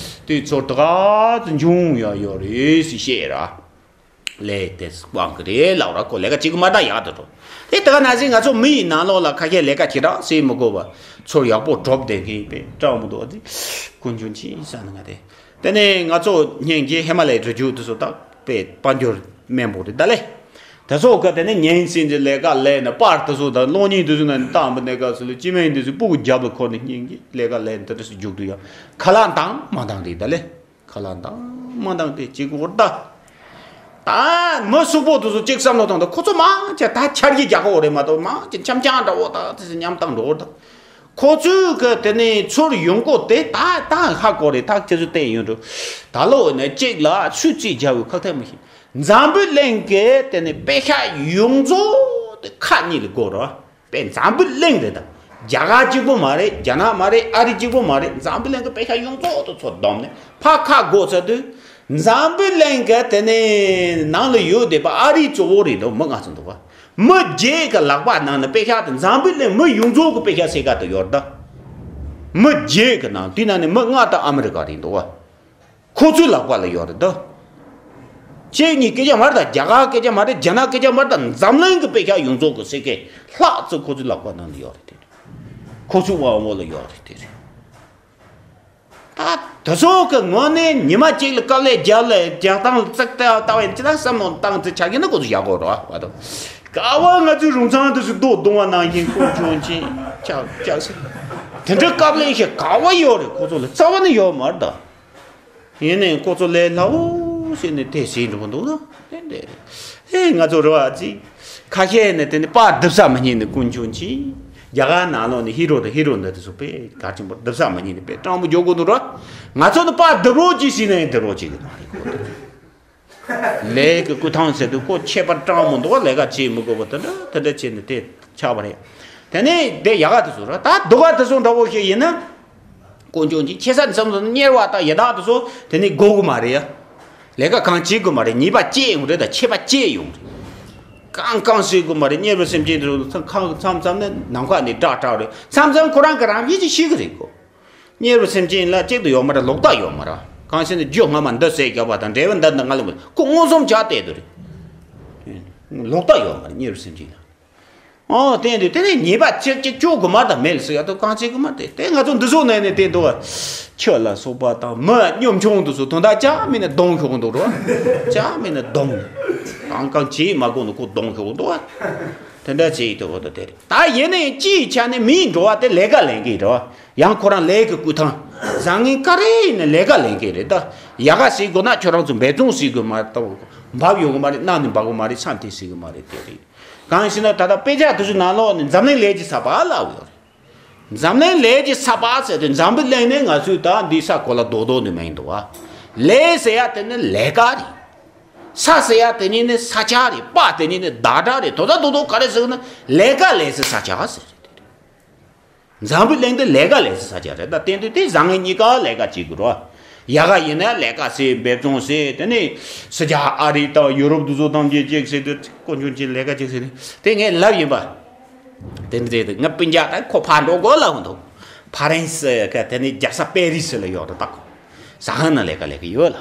དེ་ཚོ་ད་ག་ཚོད་འབྱུང་ཡོད་ཡོད་རེད་ཟེར་བཤད་ར། ལས་དེ་དབང་གི་རེད་ལབ་ར། ཁོ་ལས་ཀ་བྱེད་གི་མ་ད་ཡག་ཏུ་འགྲོ། དེ་ད་ག་ན་ཟིན་ང་ཚོ་མི་ཡི་ནང་ལོགས་ལ་ཁ་ཤས་ལས་ཀ་བྱེད་ར་ཟེར་མི་དགོས་པ། ཚུར་ཡག་པོ་གྲོབ་བསྡད་མཁན་དཔེ་སྤྲང་མོ་འདུག་བ། དེ་ཀུན་འབྱུང་ཆེ་ས་ནི་ང་དེ། དེ་ནས་ང་ཚོ་སྙིང་རྗེ་ཧི་མ་ལའི་རི་རྒྱུད་དེ་ཚོ་ད་དཔེ་དཔལ་འབྱོར་དམན་པོ་རེད་ད་ལེ། དེ་ཚོ་ག་དེ་ནས་ཉིན་ཟིན་གྱི་ལས་ཀ་ལས་ནས་པར་དེ་ཚོ་དང་གློག་བརྙན་དེ་ཚོ་ནང་བཏང་བ་ནས་ག་ཚོད་ལ་སྤྱི་མིང་དེ་ཚོ་སྤུ་གུ་རྒྱབ་ལ་འཁོར་ནས་སྙིང་རྗེ་ལས་ཀ་ལས་ནས་དེ་འདྲ་ཞིག་རྒྱུག་དུས་ཡང་ཁ་ལག་འདང་མ་འདང་རེད་ད་ལེ། ཁ་ལག་འདང་མ་འདང་དེ་གཅིག་འོར་ད། ད་མི་སུག་པོ་དེ་ཚོ་གཅིག་བསམ་བློ་བཏང་ད། ཁོ་ཚོ་མང་ཆེ་ད་འཆར་གཞི་རྒྱག་གི་ཡོད་རེད་མ་གཏོགས། མང་ཆེ་འཆམ་འཆམ་འདྲ་བོ་ད་དེ་ཚོ་མཉམ་བཏང་འགྲོ་བོ་ད། ཁོ་ཚོས་གི་དེ་ནས་ཚུར་ཡོང་སྒོ་དེ་ད་ད་ཧ་གོ་རེད། ད་ཁྱེད་ཚོ་བལྟས་ཡོང་འགྲོ། ད་ལོ་ནས་གཅིག་ལ་སུས་རྩིས་བྱ་བའི་ཁག་ཐེག་མི་ཤེས། འཛམ་བུ་གླིང་གི་དེ་ནས་པེ་ཤག་ཡོངས་རྫོགས་དེ་ཁག་གཉིས་ལ་བགོ་རོགས། པའི་འཛམ་བུ་གླིང་རེད་ད། རྒྱ་གར་གཅིག་པོ་མ་རེད། རྒྱ་ནག་མ་རེད། ཨ་རི་གཅིག་པོ་མ་རེད། འཛམ་བུ་གླིང་གི་པེ་ཤག་ཡོངས་རྫོགས་དུ་ཚོ་བསྡོམས་ནས་ཕར་ཁག་བགོ་ཚར་དུས། འཛམ་བུ་གླིང་གི་དེ་ནས་ནང་ལ་ཡོད་བསྡད་པ་ཨ་རི་གཙོ་བོ་རེད་འདུག། མི་ལྔ་ཙམ་འདུག་བ། མི་བརྒྱད་ཀྱི་ལག་པ་ནང་ནས་པེ་ཤག་དེ་འཛམ་བུ་གླིང་མི་ཡོངས་རྫོགས་ཀྱི་པེ་ཤག་སེ་ག་དུ་ཡོད་ད། མི་བརྒྱད་ཀྱི་ནང་དེ་ནང་ནས་མི་ལྔ་དང་ཨ་མི་རི་ཀ་རེད་འདུག་བ། ཁོ་ཚོའི་ལག་པ་ལ་ཡོད་རེད་དོ། ཁྱེད་གཉིས་སྐད་ཆ་མ་རེད་ད། རྒྱ་གར་སྐད་ཆ་མ་རེད། རྒྱ་ནག་སྐད་ཆ་མ་རེད་ད། འཛམ་གླིང་གི་པེ་ཤག་ཡོངས་རྫོགས་ཀྱི་སེ་གེ་ལྷག་ཙམ་ཁོ་ཚོའི་ལག་པ་ནང་ལ་ཡོད་རེད་དེ། ཁོ་ཚོའི་དབང་འོག་ལ་ཡོད་རེད་དེ་རེད། ད་དེ་ཚོ་གི་ངོས་ནས་ཉི་མ་གཅིག་ལ་དཀའ་ལས་རྒྱབ་ལས་རྒྱག་སྟངས་ལ་ཙག་ཏག་ལྟ་བས་ཅི་ལ་བསམ་བློ་བཏང་ཚེ་ཆ་གི་ན་ཁོ་ཚོ་ཡག་གོ་རོ་བ་དོ། ག་བ་ང་ཚོའི་རུང་ཚང་དུ་སུ་རྡོ་རྡུང་བ་ནང་བཞིན་ཁོ་ཆུང་ཆེན་ཆག་ཆག་སེ། དེ་འདྲ་དཀའ་ལས་ཞིག་ག་བ་ཡོད་རེད། ཁོ་ཚོ་ལ་རྩ་བ་ནས་ཡོད་མ་རེད་ད། ཡིན་ནའི་ཁོ་ཚོ་ལས་སླ་བོ་ཟེར་ནས་དེ་ཟེར་འགྲོ་གི་འདུག་ན་དེ་འདྲ་རེད། ཨེ་ང་ཚོ་རེ་བ་ཅིག་ཁ་ཤས་ནས་དེ་ནི་པར་རྡིབ་ས་མི་ཉན་ནས་ཀུན་འབྱུང་ཆེ། རྒྱ་གར་ནང་ལོགས་ནས་ཧི་རོ་དང་ཧི་རོ་འདི་དེ་ཚོ་དཔེ་གལ་ཆེན་པོ་རྡིབ་ས་མི་ཉན་ནས་དཔེ་སྤྲང་པོ་འཇོག་གི་འདུག་ར། ང་ཚོ་ནི་པར་རྡིབ་རོགས་ཅིག་ཟེར་ནའི་རྡིབ་རོགས་བྱེད་གི་མ་རེད་ཁོ་དེ་ཚོ། ལས་ཀྱི་སྐུ་ཐང་ཟེར་དུས་ཁོ་ཁྱད་པར་སྤྲང་མོ་འདུག་བ། ལས་ཀ་བྱེད་མི་དགོས་པ་དེ་འདྲ་དེ་འདྲ་བྱས་ནས་དེ་ཆགས་པ་རེད། དེ་ནས་དེ་ཡག་ག་དེ་ཚོ་ར་ད་སྡུག་ག་དེ་ཚོ་འདྲ་བོ་ཞིག་ཡིན་ན། དཀོན་མཆོག་གིས་ཁྱེད་ས་ནས་བསམ་སོང་ན་དམྱལ་བ་དང་ཡི་དྭགས་དེ་ཚོ་དེ་ནས་དགོས་གི་མ་རེད་ཡ། ལས་ཀ་གང་བྱེད་དགོས་མ་རེད། ཉེས་པ་སྐྱེ་ཡོང་རེད་དང་ཆད་པ་སྐྱེ་ཡོང་རེད། གང་གང་བྱེད་དགོས་མ་རེད། དམྱལ་བའི་སེམས་ཅན་དེ་ཚོ་མཚམས་མཚམས་མཚམས་ནས་ནམ་མཁའ་ནས་སྒྲ་གྲགས་རེད། མཚམས་མཚམས་ཁོ་རང་གི་རང་བཞིན་གྱིས་ཤི་གི་རེད་གོ། དམྱལ་བའི་སེམས་ཅན་ལ་གཅིག་ཏུ་ཡོད་མ་རེད། ལོག་ལྟ་ཡོད་མ་རེད། གང་ཟེར་ན་རྒྱུ་སྔ་མ་འདི་ཟས་བརྒྱབ་པ་དང་འབྲས་བུ་འདི་འདི་ང་ལ་མི་ཁོ་མངོན་སུམ་བྱས་བསྡད་དུ་རེད། ལོག་ལྟ་ཡོད་མ་རེད་དམྱལ་བའི་སེམས་ཅན་ལ། ཨོ་དེ་འདི་དེ་ནས་ཉེས་པ་ཅི་ཅི་བཅོ་དགོས་མ་དང་མེད་ལ་སུ་ཡ་དོ་གང་བྱེད་དགོས་མ་དེ་དེ་ང་ཚོ་འདི་ཚོ་ནས་ནས་དེ་འདུག་བ། ཁྱི་ལ་སོགས་པ་དང་མི་གཉོམ་ཆུང་འདི་ཚོ་དོན་དག་ཅང་མེད་ན་གདོང་ཤོག་འདུག་རོ། ཅང་མེད་ན་གདོང་། གང་གང་བྱེད་མ་དགོས་ན་ཁོ་གདོང་ཤོག་འདུག་བ། དེ་འདྲ་བྱེད་ཡི་དོ་བ་དོ་དེ་རེད། ད་ཡིན་ནའི་སྤྱིའི་ཆ་ནས་མིའི་འགྲོ་བ་དེ་ལས་ཀ་ལས་མཁན་རེད་བ། ཡང་ཁོ་རང་ལས་ཀྱི་སྐུ་ཐང་། བཟང་ངན་ག་རེ་ཡིན་ན་ལས་ཀ་ལས་མཁན་རེད་ད། ཡག་ག་བྱེད་དགོས་ན་ཁྱོད་རང་ཚོ་འབད་བརྩོན་བྱེད་དགོས་མ་གཏོགས་འབབ་ཡོང་གི་མ་རེད། གནམ་ནས་འབབ་གི་མ་རེད། ས་ནས་ཐོན་སྲིད་གི་མ་རེད་དེ་རེད། གང་ཡིན་ཟེར་ན་ད་ལྟ་དཔེ་ཆ་དེ་ཚོའི་ནང་ལོགས་ནས་འཛམ་གླིང་ལས་ཀྱི་ས་པ་ལབ་ཡོད་རེད། འཛམ་གླིང་ལས་ཀྱི་ས་པ་ཟེར་དུས་འཛམ་བུ་གླིང་ནས་ང་ཚོའི་ད་འདི་ས་གོ་ལ་རྡོག་རྡོག་འདི་མ་ཡིན་འདུག་བ། ལས་ཟེར་ཡ་དེ་ནི་ལས་ཀ་རེད། ས་ཟེར་ཡ་དེ་ཉིད་ནི་ས་ཆ་རེད། པ་དེ་ཉིད་ནི་བདག་སྒྲ་རེད། དོ་ད་དོ་དོ་ག་རེ་ཟེར་ན་ལས་ཀ་ལས་སའི་ས་ཆ་ཟེར་རེད། དེ་རེད། འཛམ་བུའི་གླིང་འདི་ལས་ཀ་ལས་སའི་ས་ཆ་རེད། ད་བསྟན་དུས་དེ་བཟང་ངན་གཉིས་ཀ་ལས་ཀ་བྱེད་དགོས་རོ། ཡ་ག་ཡིན་ན་ལས་ཀ་ཟེར། འབད་བརྩོན་ཟེར། དེ་ནི་སི་ཇ་ཨ་རི་དང་ཡུ་རོབ་དུ་བཟོ་ཐམས་ཅད་ཅིག་ཟེར་དུས་དཀོན་མཆོག་ཅིག་ལས་ཀ་ཅིག་ཟེར་ནས་དེ་ངས་ལབ་ཡིན་པ། དེ་འདྲ་རེད། ང་སྤུན་ཀྱག་ད་ཁོ་ཕར་འགྲོ་དགོས་ལབ་འདུག་ཕ་རན་སི་ག་དེ་ནི་རྒྱལ་ས་པེ་རི་སི་ལ་ཡོད་རེད། ད་ཁོ་ཟ་ཁང་ནང་ལས་ཀ་ལས་ཀ་ཡོད་ལ།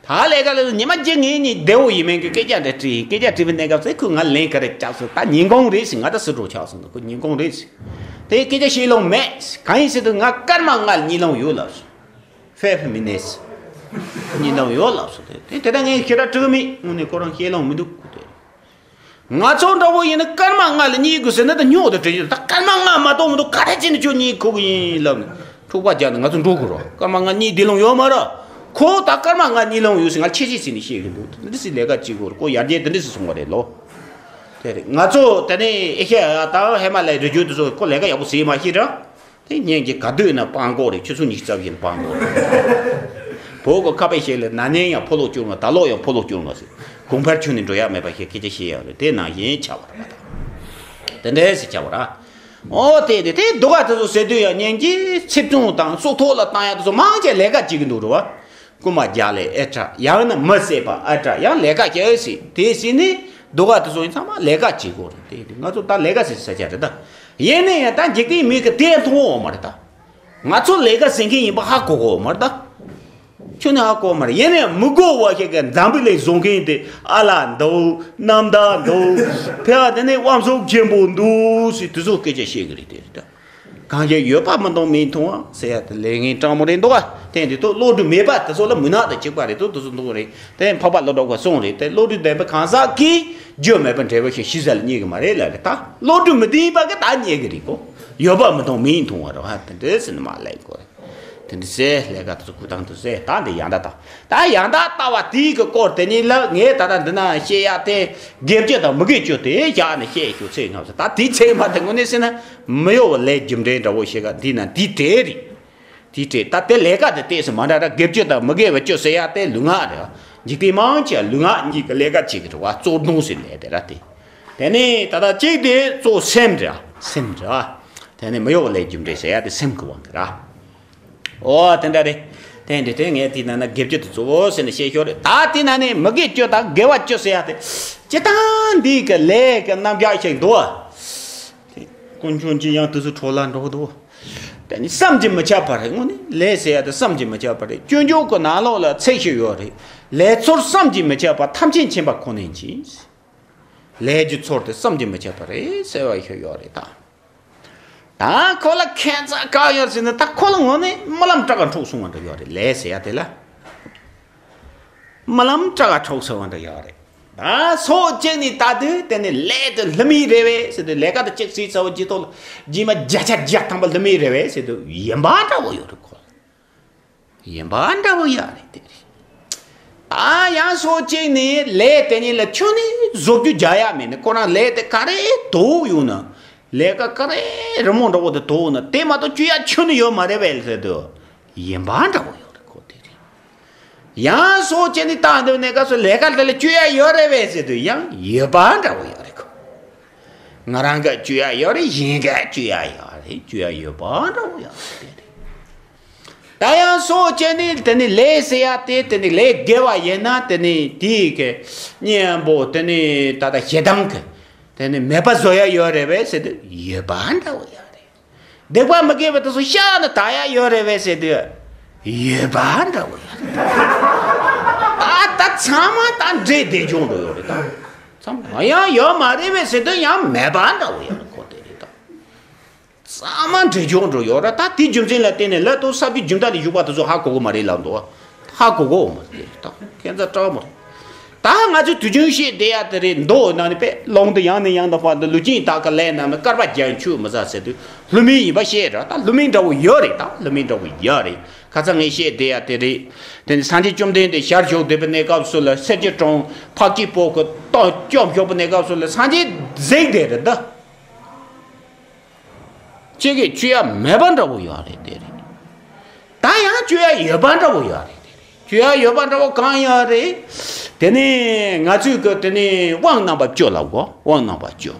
ད་ལས་ཀ་ལས་ཉི་མ་གཅིག་ངེད་གཉིས་བདེ་བོ་ཡིན་མིན་གྱི་སྐད་ཆ་འདྲ་དྲིས་ཡིན། སྐད་ཆ་དྲིས་པའི་གནས་སྐབས་སུ་ཁོས་ང་ལན་ག་རེ་བརྒྱབ་སོང་། ད་ཉིན་གུང་རེད་ཟེར། ང་ད་སུ་འགྲོ་ཆགས་སོང་། ཁོ་ཉིན་གུང་རེད་ཟེར། དེ་སྐད་ཆ་བཤད་ལོང་མེད། གང་ཡིན་ཟེར་དུས་ང་སྐར་མ་ལྔ་ལ་གཉིད་ལམ་ཡོད་ལབ་སོང་། ཕེབས་མི་ནས་གཉིད་ལམ་ཡོད་ལབ་སོང་། དེ་དེ་ལྟར་ངས་ཞེ་དྲག་དྲི་གི་མེད། དངོས་གནས་ཁོ་རང་བཤད་ལོང་མི་འདུག་ཁོ་དེ། ང་ཚོ་འདྲ་བོ་ཡིན་ན་སྐར་མ་ལྔ་ལ་གཉིད་དགོས་ཟེར་ན་ད་སྨྱོ་དང་བྲལ་ཡོད། ད་སྐར་མ་ལྔ་མ་གཏོགས་མི་འདུག་ག་རེ་བྱས་ནས་ཁྱོད་གཉིད་ཁུག་གི་ཡིན་ལབ་ནས་འཁྲུག་པ་རྒྱག་ནས་ང་ཚོ་འགྲོ་དགོས་རོགས། སྐར་མ་ལྔ་གཉིད་བདེ་ལོང་ཡོད་མ་རེད། ཁོ་ད་སྐར་མ་ལྔ་གཉིད་ལོང་ཡོད་ཟེར་ང་ཁྱེད་ཆོས་ཟེར་ནས་བཤད་གི་འདུག་འདི་སྲིད་ལས་ཀ་བྱེད་དགོས་རེད། ཁོ་ཡར་རྒྱས་འདི་འདྲ་སྲིད་སོང་བ་རེད་ལོ། དེ་རེད། ང་ཚོ་དེ་ནས་ཨེ་ཤ་ཡ་དང་ཧི་མ་ལ་ཡའི་རི་རྒྱུད་དུ་ཚོ་ཁོ་ལས་ཀ་ཡག་པོ་ཟེར་མ་ཤེས་ར། དེ་ཉིན་གྱི་ག་དུས་ན་སྤང་གོག་རེད། ཆུ་ཚོད་ཉི་ཤུ་རྩ་བཞི་ན་སྤང་གོག་རེད། བོད་ཀྱི་ཁ་དཔེ་ཞིག་ལ་ན་ནིང་ཡང་ཕོ་ལོག་བསྐྱུར་ང་། ད་ལོ་ཡང་ཕོ་ལོག་བསྐྱུར་ང་ཟེར། དགོང་ཕར་ཁྱོན་ནས་འགྲོ་ཡག་མེད་པ་ཞིག་སྐད་ཆ་བཤད་ཡག་རེད། དེ་ནང་བཞིན་ཆགས་པ་རེད་པ། ད་དེ་འདྲས་སེ་ཆགས་པ་རེད། ཨོ་དེ་དེ་དེ་སྡུག་ག་དེ་ཚོ་ཟེར་དུས་ཡང་ཉིན་གྱི་ཚིག་ཐུང་དང་སྲོག་ཐོག་ལ་བཏང་ཡག་དེ་ཚོ་མང་ཆེ་ལས་ཀ་བྱེད་ཀྱི་འདུག་རེད་བ། རྐུན་མ་རྒྱག་ལས་ཨེ་དྲག་ཡང་ན་མི་བསད་པ་ཨེ་དྲག་ཡང་ལས་ཀ་བྱེད་ཟེར། དེ་ཟེར་ནས་སྡུག་ག་དེ་ཚོ་ཡིན་ཚང་མ་ལས་ཀ་བྱེད་དགོས་རེད། དེ་དེ་ང་ཚོ་ད་ལས་ཀ་ཟེར་ས་ཆ་རེད་ད། ཡིན་ན་ཡང་ད་འཇིག་རྟེན་མི་གི་དེ་མཐོང་འོང་མ་རེད་ད། ང་ཚོ་ལས་ཀ་ཟེར་མཁན་ཡིན་པ་ཧ་གོ་གོ་མ་རེད་ད། ཁྱོད་ནི་ཧ་གོ་མ་རེད། ཡིན་ནའི་མི་གོ་བ་ཞིག་གི་འཛམ་བུ་གླིང་བཟོ་མཁན་དེ་ཨ་ལ་འདུག་རྣམ་དག་འདུག་ཕལ་བ་དེ་ནི་དབང་ཕྱུག་ཆེན་པོ་འདུག་ཟེར་དེ་ཚོ་སྐད་ཆ་བཤད་གི་རེད། དེ་རེད་ད། གང་ཞིག་ཡོད་པ་མི་མཐོང་མིས་མཐོང་བ་ཟེར་ཡ་དེ་ལས་ངན་སྤྲང་མོ་རེད་འདུག་ཨ། དེ་འདི་ཐོག་བློ་གྲོས་མེད་པ་དེ་ཚོ་ལ་མུན་ནག་དང་གཅིག་པ་རེད་འདུག་དེ་ཚོ་འདུག་རེད། དེ་འཕགས་པ་ཀླུ་སྒྲུབ་ཀྱིས་གསུངས་རེད། དེ་བློ་གྲོས་ལྡན་པ་གང་ཟག་གིས་རྒྱུ་མེད་པར་འབྲས་བུ་ཞིག་ཤི་ས་ལ་རྙེད་གི་མ་རེད་ལབ་རེད། ད་བློ་གྲོས་མི་ལྡན་པ་གིས་ད་རྙེད་གི་རེད་གོ། ཡོད་པ་མི་མཐོང་མིས་མཐོང་བ་རེད་བ། དེ་འདྲ་ཟེར་ནས་མ་ལབ་དགོས། དེ་འདྲ་ཟེར་ལས་ཀ་དེ་ཚོ་ཁུ་ཐང་དུ་ཟེར། ད་འདི་ཡང་ད་ད་ད་ཡང་ད་ལྟ་བ་དེའི་གི་སྐོར་དེ་ཉིད་ལ་ངས་ད་ལྟ་འདི་ན་བཤད་ཡ་དེ་དགེ་བཅུ་དང་མི་དགེ་བཅུ་དེ་བཞག་ནས་བཤད་ཞུ་ཚེ་ང་ཚོ་ད་དེའི་ཚེ་མ་དེ་དངོས་གནས་ཟེར་ན་མི་གཡོ་བའི་ལས་རྒྱུ་འབྲས་འདྲ་བོ་ཞིག་ག་འདི་ན་འདི་དེ་རེད། དེའི་གྲས་ད་དེ་ལས་ཀ་དེ་ཏོག་ཙམ་མ་འདྲ་ར། དགེ་བཅུ་དང་མི་དགེ་བ་བཅུ་ཟེར་ཡ་དེ་ལུས་ངག་རེད། འཇིག་རྟེན་མང་ཆེ་བ་ལུས་ངག་གཉིས་ཀྱི་ལས་ཀ་བྱེད་ཀྱི་རེད་བ། གཙོ་གདོང་ཟེར་ལས་དེ་ར་དེ། དེ་ནས་ད་ལྟ་གཅིག་དེ་གཙོ་སེམས་རེད། སེམས་རེད་བ། དེ་ནས་མི་གཡོ་བ་ལས་རྒྱུ་འབྲས་ཟེར་ཡ་དེ་སེམས་ཀྱི་དབང་གི་ར། ཨོ་དེ་འདྲ་རེད། དེ་འདྲ་དེ་ངས་དེའི་ནང་ན་དགེ་བཅུ་དེ་གཙོ་བོ་ཟེར་ནས་བཤད་ཤོག་རེད། ད་དེའི་ནང་ནས་མི་དགེ་བཅུ་དང་དགེ་བ་བཅུ་ཟེར་ཡ་དེ་སྤྱིར་བཏང་འདི་གི་ལས་ཀྱི་རྣམ་གཞག་ཞིག་འདུག་བ། དེ་དཀོན་མཆོག་གིས་ཡང་དུས་སུ་འཕྲོ་བརླག་འགྲོ་འདུག་དེ་ནི་བསམ་གྱིས་མི་ཁྱབ་པ་རེད། དངོས་གནས་ལས་ཟེར་ཡ་དེ་བསམ་གྱིས་མི་ཁྱབ་པ་རེད། སྤྱོད་འཇུག་གི་ནང་ལོགས་ལ་ཚིག་ཞིག་ཡོད་རེད། ལས་ཚོར་བསམ་གྱིས་མི་ཁྱབ་པ་ཐམས་ཅད་མཁྱེན་པ་ཁོ་ནས་མཁྱེན། ལས་ཀྱི་ཚོར་དེ་བསམ་གྱིས་མི་ཁྱབ་པ་རེད་ཟེར་བ་ཞིག་ཡོད་རེད་ད། ད་ཁོ་ལ་ཁྱད་མཚར་གང་ཡོད་ཟེར་ན་ད་ཁོ་ལ་དངོས་གནས་རྨི་ལམ་སྐྲག་ག་འཁྲུག་སོང་བ་འདྲ་ཡོད་རེད། ལས་ཟེར་ཡ་དེ་ལ། རྨི་ལམ་སྐྲག་ག་འཁྲུག་སོང་བ་འདྲ་ཡོད་རེད། ད་སོ་གཅིག་ནས་ལྟ་དུས་དེ་ནི་ལས་དེ་ལྷ་མིའི་རེད་བས་ཟེར་དུས། ལས་ཀ་དེ་གཅིག་བྱས་ཚར་བ་རྗེས་ཐོག་ལ་རྗེས་མ་བརྒྱ་ཆ་བརྒྱ་ཐམ་པ་ལྷ་མིའི་རེད་བས་ཟེར་དུས་ཡིན་པ་འདྲ་བོ་ཡོད་རེད་ཁོ་ལ། ཡིན་པ་འདྲ་བོ་ཡོད་རེད་དེ་རེད། ད་ཡང་སོ་གཅིག་ནས་ལས་དེ་ཉིད་ལ་ཁྱོན་ནས་བཟོ་བཅོས་རྒྱག་ཡ་མེད་ནས་ཁོ་རང་ལས་དེ་ག་རེ་དོ་ཡོང་ན། ལས་ཀ་ག་རེ་རི་མོ་འདྲ་བོ་དེ་དོ་ཡོང་ན་དེ་མ་གཏོགས་བཅོས་ཡ་ཁྱོན་ནས་ཡོད་མ་རེད་བས་ཟེར་དུས་ཡིན་པ་འདྲ་བོ་ཡོད་རེད་ཁོ་དེ་རེད། ཡང་སོ་གཅིག་ནས་བཏང་འདུག་ནས་སྐབས་སུ་ལས་ཀ་དེ་ལ་བཅོས་ཡ་ཡོད་རེད་བས་ཟེར་དུས་ཡང་ཡོད་པ་འདྲ་བོ་ཡོད་རེད་ཁོ། ང་རང་གིས་བཅོས་ཡ་ཡོད་རེད། གཞན་གྱིས་བཅོས་ཡ་ཡོད་རེད། བཅོས་ཡ་ཡོད་པ་འདྲ་བོ་ཡོད་རེད་དེ་རེད། ད་ཡང་སོ་གཅིག་ནས་དེ་ནི་ལས་ཟེར་ཡ་དེ་དེ་ནི་ལས་དགེ་བ་ཡིན་ན་དེ་ནི་དེའི་གི་གཉེན་པོ་དེ་ནི་ད་ལྟ་ཞེ་སྡང་གི་དེ་ནི་མེད་པ་བཟོ་ཡ་ཡོད་རེད་བས་ཟེར་དུས་ཡོད་པ་འདྲ་བོ་ཡོད་རེད། སྡིག་པ་མི་དགེ་བ་དེ་ཚོ་བཤགས་ནས་དག་ཡ་ཡོད་རེད་བས་ཟེར་དུས་ཡོད་པ་འདྲ་བོ་ཡོད་རེད། ད་ད་ཚང་མ་ད་འདྲེ་སྡེ་སྦྱོང་འགྲོ་ཡོད་རེད་ད། ཚང་མ་ཡང་ཡོད་མ་རེད་བས་ཟེར་དུས་ཡང་མེད་པ་འདྲ་བོ་ཡོད་རེད་ཁོ་དེ་རེད་ད། ཚང་མ་འདྲེ་སྦྱོང་འགྲོ་ཡོད་རེད་ད། དེའི་རྒྱུ་མཚན་ལ་བརྟེན་ནས་ལ་དོ་ས་བཅུའི་རྒྱུན་མཐའ་ལས་ཞུགས་པ་དེ་ཚོ་ཧ་གོ་གི་མ་རེད་ལབ་འདུག་ཧ་གོ་གོ་མ་རེད་ད། ཁྱད་མཚར་དྲག་མོ་རེད། ད་ང་ཚོས་དུས་རྒྱུན་བཤད་བསྡད་ཡ་དེ་རེད། མདོ་ནང་ནས་དཔེ་ལུང་དུ་ཡང་ནས་ཡང་དུ་དཔར་འདུག་ལུས་ཅན་དག་གི་ལས་རྣམས་ནི། བསྐལ་པ་བརྒྱ་ཡང་ཆུད་མི་ཟ་ཟེར་དུས་ལྷ་མིན་ཡིན་པ་བཤད་ར། ད་ལྷ་མིན་འདྲ་བོ་ཡོད་རེད། ད་ལྷ་མིན་འདྲ་བོ་ཡོད་རེད། ཁ་སང་ངས་བཤད་བསྡད་ཡ་དེ་རེད། དེ་ནི་སངས་རྒྱས་བཅོམ་ལྡན་འདས་ཞལ་བཞུགས་བསྡད་པའི་གནས་སྐབས་སུ་ལ་སེར་སྐྱའི་གྲོང་འཕགས་སྐྱེས་པོ་གི་ལྟོ་བཅོམ་ཞོག་པའི་གནས་སྐབས་སུ་ལ་སངས་རྒྱས་གཟིགས་བསྡད་རེད་ད། ཁྱེད་ཀྱིས་བཅོས་ཡ་མེད་པ་འདྲ་བོ་ཡོད་རེད་དེ་རེད། ད་ཡང་བཅོས་ཡ་ཡོད་པ་འདྲ་བོ་ཡོད་རེད་དེ་རེད། ཞུ་ཡ་ཡོད་པ་འདྲ་བོ་གང་ཡང་རེད། དེ་ནས་ང་ཚོས་གི་དེ་ནས་དབང་རྣམ་པ་བཅུ་ལབ་གོ། དབང་རྣམ་པ་བཅུ།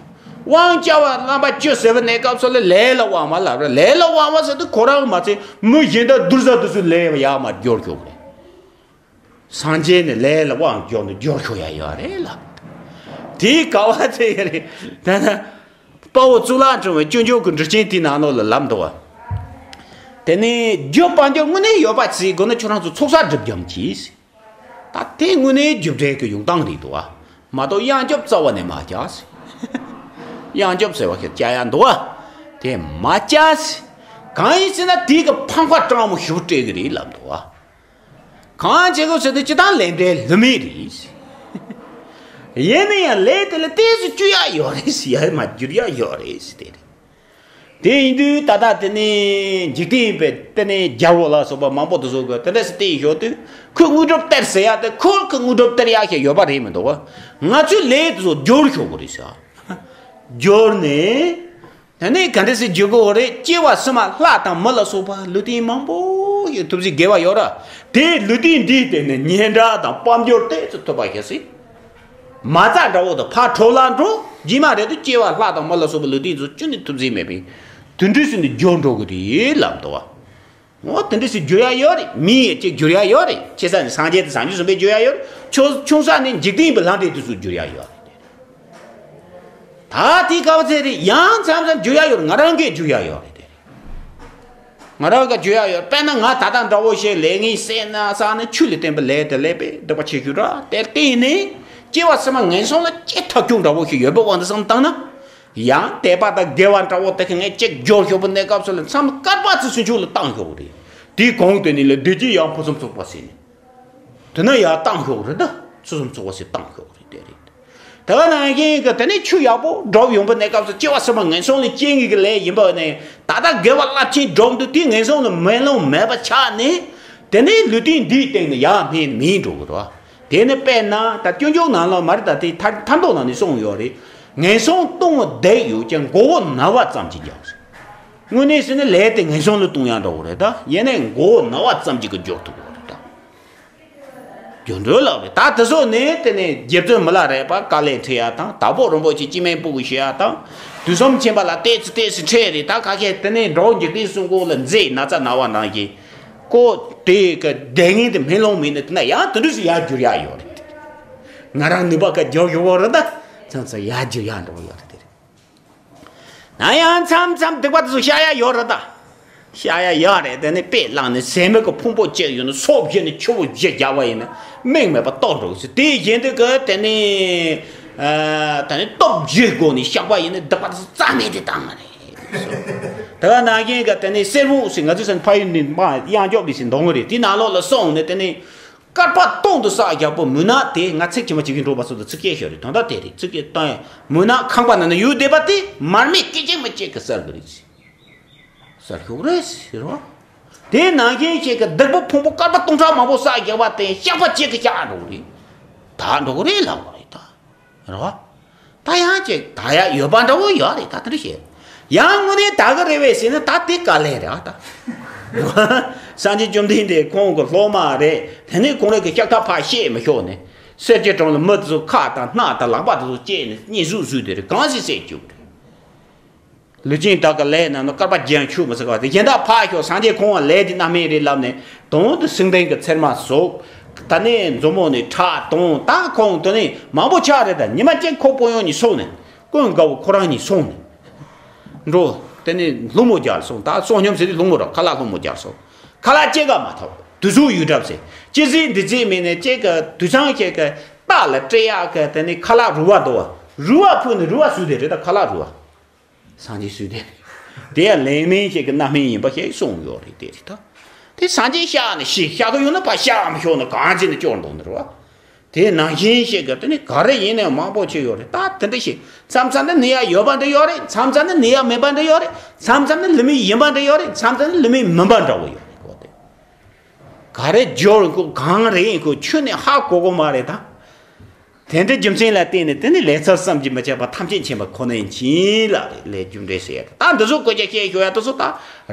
དབང་བྱ་བ་རྣམ་པ་བཅུ་ཟེར་བའི་གནས་སྐབས་སུ་ལ་ལས་ལ་དབང་བ་ལབ་ར། ལས་ལ་དབང་བ་ཟེར་དུས་ཁོ་རང་མ་ཚད་མི་གཞན་དག་བདུད་བཟའ་དུས་སུ་ལས་ཡག་མ་སྦྱོར་ཆོག་རེད། སངས་རྒྱས་ནས་ལས་ལ་དབང་བསྒྱུར་ནས་སྦྱོར་ཆོག་ཡ་ཡོད་རེད་ལ། དེའི་ག་བ་ཚེ་ཡ་རེད། ད་ན། དཔའ་བོ་གཙུག་ལག་ཕྲེང་བའི་སྤྱོད་འཇུག་གི་འགྲེལ་ཆེན་དེའི་ནང་ལོགས་ལ་ལབ་འདུག་བ། དེ་ནས་རྒྱུ་དཔལ་འབྱོར་དངོས་གནས་ཡོད་པ་ཅིག་དགོས་ན་ཁྱོད་རང་ཚོ་ཚོགས་བསགས་སྒྲིབ་སྦྱང་གྱིས། ད་དེ་དངོས་གནས་རྒྱུ་འབྲས་ཀྱི་ཡོང་སྟངས་རེད་འདུག་བ། མ་གཏོགས་གཡང་སྐྱབས་རྩ་བ་ནས་མ་བྱ། གཡང་སྐྱབས་ཟེར་བ་ཞིག་བྱ་ཡ་འདུག་བ། དེ་མ་བྱ། གང་ཡིན་ཟེར་ན་དེ་གི་ཕམ་ཁ་སྤྲང་མོ་ཞིག་སྤྲད་གི་རེད་ལབ་འདུག་བ། གང་བྱེད་དགོས་ཟེར་དུས་སྤྱི་བཏང་ལས་འབྲས་ལྷུ་མེད་རེད། ཡིན་ན་ཡང་ལས་དེ་ལ་ཏོག་ཙམ་བཅོས་ཡག་ཡོད་རེད་ཟེར། ཡ་མ་བསྒྱུར་ཡག་ཡོད་རེད་ཟེར་དེ་རེད། དེ་ཡིན་དུས་ད་ལྟ་དེ་ནས་འཇིག་རྟེན་པའི་དེ་ནས་རྒྱལ་པོ་ལ་སོགས་པ་མང་པོ་དེ་ཚོ་གི་དེ་འདྲ་ཟེར་བལྟས་ཞོག་དུས་ཁོས་དངོས་གྲུབ་སྟེར་ཟེར་ཡག་དེ་ཁོ་གི་དངོས་གྲུབ་སྟེར་ཡག་ཞིག་ཡོད་པ་རེད་མི་འདུག་བ། ང་ཚོས་ལས་དེ་ཚོ་བསྒྱུར་ཞོག་གི་རེད་ཟེར། བསྒྱུར་ནས། དེ་ནས་ག་འདྲ་སེ་བརྗོད་དགོས་རེད། སྐྱེ་བ་གསུམ་མ་ལྷ་དང་མི་ལ་སོགས་པ་ལུས་རྟེན་མང་པོ་ཞིག་ཐོབ་ཚུལ་དགེ་བ་ཡོད་ར། དེ་ལུས་རྟེན་འདིའི་སྟེང་ནས་སྙན་གྲགས་དང་དཔལ་འབྱོར་ཏོག་ཙམ་ཐོབ་པ་ཞིག་སྲིད། མ་རྩ་འདྲ་བོ་དང་ཕར་འཕྲོ་བརླག་འགྲོ། རྗེས་མ་རེད་དུ་སྐྱེ་བ་ལྷ་དང་མི་ལ་སོགས་པ་ལུས་རྟེན་ཚོ་ཅི་ནས་ཐོབ་ཚུལ་མེད་པས། དེ་འདྲ་སེ་ནས་འགྱུར་འགྲོ་གི་རེད་ལབ་འདུག་བ། འོ་དེ་འདྲ་ཞིག་འགྱུར་ཡ་ཡོད་རེད། མི་ཡི་གཅིག་འགྱུར་ཡ་ཡོད་རེད། ཆེ་ས་ནས་སངས་རྒྱས་དང་བྱང་ཆུབ་སེམས་དཔའི་འགྱུར་ཡ་ཡོད་རེད། ཆུང་ཆུང་ས་ནས་འཇིག་རྟེན་པའི་ལྷ་འདྲེ་དེ་ཚོ་འགྱུར་ཡ་ཡོད་རེད། ད་དེ་ག་བ་ཚེ་རེད། ཡང་མཚམས་མཚམས་འགྱུར་ཡ་ཡོད་རེད། ང་རང་གིས་འགྱུར་ཡ་ཡོད་རེད་དེ། ང་རང་གིས་འགྱུར་ཡ་ཡོད། དཔེར་ན་ང་ད་ལྟ་འདྲ་བོ་ཞིག་ལས་ངན་བསགས་ན་བསགས་ན་ཆོས་ལ་བརྟེན་པའི་ལས་དེ་ལས་པས་སྡིག་པ་ཆེ་ཤོས་ར་དེར་བརྟེན་ནས་སྐྱེ་བ་ཕྱི་མ་ངན་སོང་ལ་སྐྱེ་ཐག་ཆོད་འདྲ་བོ་ཞིག་ཡོད་པའི་དབང་དུ་བསམ་བཏང་ན། ཡང་དད་པ་དང་དགེ་བ་འདྲ་བོ་དེ་ག་ངས་གཅིག་འབྱོར་ཤོག་པའི་གནས་སྐབས་སུ་ལ་མཚམས་སྐལ་པ་ཚོ་ཚུན་ཆོད་ལ་བཏང་ཤོག་རེད། དེའི་གོང་དེ་ནི་ལ་བདེ་སྐྱིད་ཡང་ཕུན་སུམ་ཚོགས་པ་ཟེར་ནས། དེ་ན་ཡང་བཏང་ཤོག་རེད། ད་ཕུན་སུམ་ཚོགས་པ་ཟེར་བཏང་ཤོག་རེད་དེ་རེད། དེ་ག་ནང་བཞིན་གྱི་དེ་ནས་ཆོས་ཡག་པོ་སྒྲུབ་ཡོང་པའི་གནས་སྐབས་སུ་སྐྱེ་བ་ཕྱི་མ་ངན་སོང་ལ་སྐྱེ་ངེས་ཀྱི་ལས་ཡིན་པ་ནས་ད་ལྟ་དགེ་བ་རླབས་ཆེན་སྒྲུབ་འདུག་དེ་ངན་སོང་ལ་མེ་ལོང་མེད་པ་ཆགས་ནས་དེ་ནས་ལུས་རྟེན་འདིའི་སྟེང་ནས་ཡར་སྣེ་མིན་འགྲོ་གི་རེད། དེ་ནི་དཔེར་ན་ད་སྤྱོད་འཇུག་ནང་ལ་མ་རེད། ད་དེ་མཐར་མཐར་འདོགས་ནང་ནས་གསུངས་ཡོད་རེད། ངན་སོང་ལྟུང་བ་བརྡེག་ཡོད་ཀྱང་མགོ་བོ་ན་བ་ཙམ་གྱིས་འཇོམས་ཟེར། དངོས་གནས་ཟེར་ན་ལས་དེ་ངན་སོང་ལ་ལྟུང་ཡང་འདྲ་བོ་རེད། ད་ཡིན་ནའི་མགོ་བོ་ན་བ་ཙམ་གྱིས་ཀྱི་འཇོག་ཐུབ་པ་རེད། ད་རྒྱུ་འགྲུལ་ལགས་རེད། ད་དེ་ཚོ་ནས་དེ་ནས་རྗེ་བཙུན་མི་ལ་རས་པ་དཀའ་ལས་འཕྲད་ཡ་དང་དྭགས་པོ་རིན་པོ་ཆེ་སྐྱེ་དམན་སྤུ་གུ་བྱེད་ཡ་དང་དུས་གསུམ་མཁྱེན་པ་ལ་ཏོག་ཙམ་ཏོག་ཙམ་འཕྲད་རེད། ད་ཁ་ཤས་དེ་ནས་འགྲོ་འཇིག་རྟེན་གསུམ་མགོ་ལ་མཛེས་ན་ཚ་ན་བ་ནང་བཞིན། ཀོ་དེ་གི་བསྡད་ངན་དེ་སྨོན་ལམ་མིན་ནི་དེ་ན་ཡང་དེ་འདྲ་ཞིག་ཡར་འགྱུར་ཡག་ཡོད་རེད། ང་རང་ནུས་པ་ག་རྒྱབ་ཡོད་བོ་རེད། ད་མཚམས་མཚམས་ཡར་འགྱུར་ཡག་འགྲོ་གི་ཡོད་རེད་དེ་རེད། ན་ཡང་མཚམས་མཚམས་སྡིག་པ་དེ་ཚོ་བཤགས་ཡག་ཡོད་རེད། ད་བཤགས་ཡག་ཡོད་རེད། དེ་ནི་དཔེ་བླངས་ནས་ཟས་མེད་ཀྱི་ཕུང་པོ་བཅད་ཡོད་ན་སོ་བཞི་ནས་ཆུ་བོ་བཞི་རྒྱག་པ་ཡིན་ན་མིག་མེད་པ་རྟོགས་འགྲོ་གི་ཟེར། དེ་བཞིན་དུ་གི་དེ་ནི་ཨ་དེ་ནི་སྟོབས་བཞིའི་སྒོ་ནས་བཤགས་པ་ཡིན་ན་སྡིག་པ་དེ་ཚོ་རྩ་མེད་དུ་བཏང་ང་རེད། དེ་ག་ནང་བཞིན་གྱི་དེ་ནས་གསེར་བུམ་ཟེར། ང་ཚོའི་སེམས་ཕ་ཡུལ་ནས་མ་གཡང་སྐྱོབ་ལས་ཟེར་འདོང་གི་རེད། དེའི་ནང་ལོགས་ལ་སོང་ནས་དེ་ནས་བསྐལ་པ་སྟོང་དུ་བསགས་རྒྱག་པོ་མུན་ནག་དེ་ང་ཚིག་ཇི་མ་ཇི་བཞིན་འགྲོ་བ་སོགས་དུ་ཚིག་སྐྱེལ་ཤོར་རེད། དོན་དག་དེ་རེད། ཚིག་སྐྱེལ་བཏང་ཡ་མུན་ནག་ཁང་པ་ནང་ན་ཡོད་བསྡད་པ་དེ་མར་མེ་སྐད་ཅིག་མ་གཅིག་གི་གསལ་གི་རེད། གསལ་ཤོག་རེད་ཟེར་བ། དེ་ནང་བཞིན་ཞིག་གི་སྡིག་པ་ཕུང་པོ་བསྐལ་པ་སྟོང་ཕྲག་མང་པོ་བསགས་རྒྱག་པ་དེ་བཤགས་པ་གཅིག་གི་བཤགས་འགྲོ་གི་རེད། ད་འགྲོ་གི་རེད་ལབ་པ་རེད་ད། རེད་བ། ད་ཡང་ཅིག་ད་ཡང་ཡོད་པ་འདྲ་བོ་ཡོད་རེད། ད་དེ་འདྲ་བཤད། ཡང་དངོས་གནས་ད་གི་རེད་བས་ཟེར་ན་ད་དེ་དཀའ་ལས་རེད་ཨ་ད། སངས་རྒྱས་བཅོམ་ལྡན་འདས་ཁོང་གི་སློབ་མ་རེད། དེ་ནས་ཁོང་རང་གི་ལྕགས་ཐག་ཕར་བཤད་མི་ཤོག་ནས་སེར་སྐྱའི་གྲོང་ལ་མི་དེ་ཚོ་ཁ་དང་སྣ་དང་ལག་པ་དེ་ཚོ་བཅད་ནས་གཉིད་ཟུག་ཟུག་དེ་རེད། གང་ཞིག་བསད་བཅུག་རེད། ལུས་ཅན་དག་གི་ལས་རྣམས་ནི་བསྐལ་པ་རྒྱུན་ཆད་མི་ཟེར་བ་དེ་གཞན་དག་ཕར་ཤོག་སངས་རྒྱས་ཁོང་བ་ལས་དེ་རྣམ་སྨིན་རེད་ལབ་ནས་དོན་དུ་སེང་ལྡེང་གི་ཚེར་མ་སོགས་ད་ནས་མཛོ་མོ་ནས་ཁྲག་དང་ད་ཁོང་དེ་ནས་མང་པོ་ཆགས་རེད། ད་ཉི་མ་གཅིག་ཁོ་པོ་ཡོང་ནས་སོང་ནས་ཀུན་དགའ་བོ་ཁོ་རང་གཉིས་སོང་ནས་འགྲོ། དེ་ནས་སློང་མོ་རྒྱལ་སོང་། ད་སོང་སྙོམས་ཟེར་དུས་སློང་མོ་ར་ཁ་ལག་སློང་མོ་རྒྱལ་སོང་། ཁ་ལག་སྐྱེ་ག་མ་ཐོག་དུས་ཚོད་ཡོད་གྲབས་ཟེར་ཅི་ཟིག་འདི་ཟིག་མིན་ནས་སྐྱེ་ག་དུས་ཚང་སྐྱེ་ག་རྟ་ལ་སྤྲད་ཡག་གི་དེ་ནས་ཁ་ལག་རུལ་བ་འདུག་བ། རུལ་བ་ཕུད་ནས་རུལ་བ་བཟོས་ཏེ་རེད། ད་ཁ་ལག་རུལ་བ། སངས་རྒྱས་སུས་དེ། དེ་ཡང་ལས་སྨིན་ཞིག་གི་རྣམ་སྨིན་ཡིན་པ་ཞིག་གསུངས་ཡོད་རེད། དེ་རེད་ད། དེ་སངས་རྒྱས་བཤགས་ནས་ཤི་བཤགས་ཀྱི་ཡོད་ན་ཕར་བཤགས་མི་ཤོག་ན་གང་བྱས་ནས་སྐྱོར་འདུག་ནི་རེད་བ། དེ་ནང་བཞིན་ཞིག་གི་དེ་ནི་ག་རེ་ཡིན་ནའང་མང་པོ་ཅིག་ཡོད་རེད། ད་དེ་འདྲ་ཞིག་མཚམས་མཚམས་ནི་ནད་ཡག་ཡོད་པ་འདྲ་ཡོད་རེད། མཚམས་མཚམས་ནི་ནད་ཡག་མེད་པ་འདྲ་ཡོད་རེད། མཚམས་མཚམས་ནི་ལུས་སྨིན་ཡིན་པ་འདྲ་ཡོད་རེད། མཚམས་མཚམས་ནི་ལུས་སྨིན་མིན་པ་འདྲ་བོ་ཡོད་རེད་གོ། དེ་ག་རེ་སྦྱོར་གོ་གང་རེད་ཡིན་གོ་ཁྱོན་ནས་ཧ་གོ་གོ་མ་རེད་ད། དེ་འདྲའི་རྒྱུ་མཚན་ལ་བརྟེན་ནས་དེ་ནི་ལས་ཚུལ་བསམ་གྱིས་མི་ཁྱབ་པ་ཐམས་ཅད་མཁྱེན་པ་ཁོ་ནས་མཁྱེན་ལ་རེད། ལས་རྒྱུ་འབྲས་ཟེར་ཡ་དེ་ད་འདི་ཚོ་བཀོད་རྒྱ་བཤད་ཞུ་ཡ་དེ་ཚོ་ད་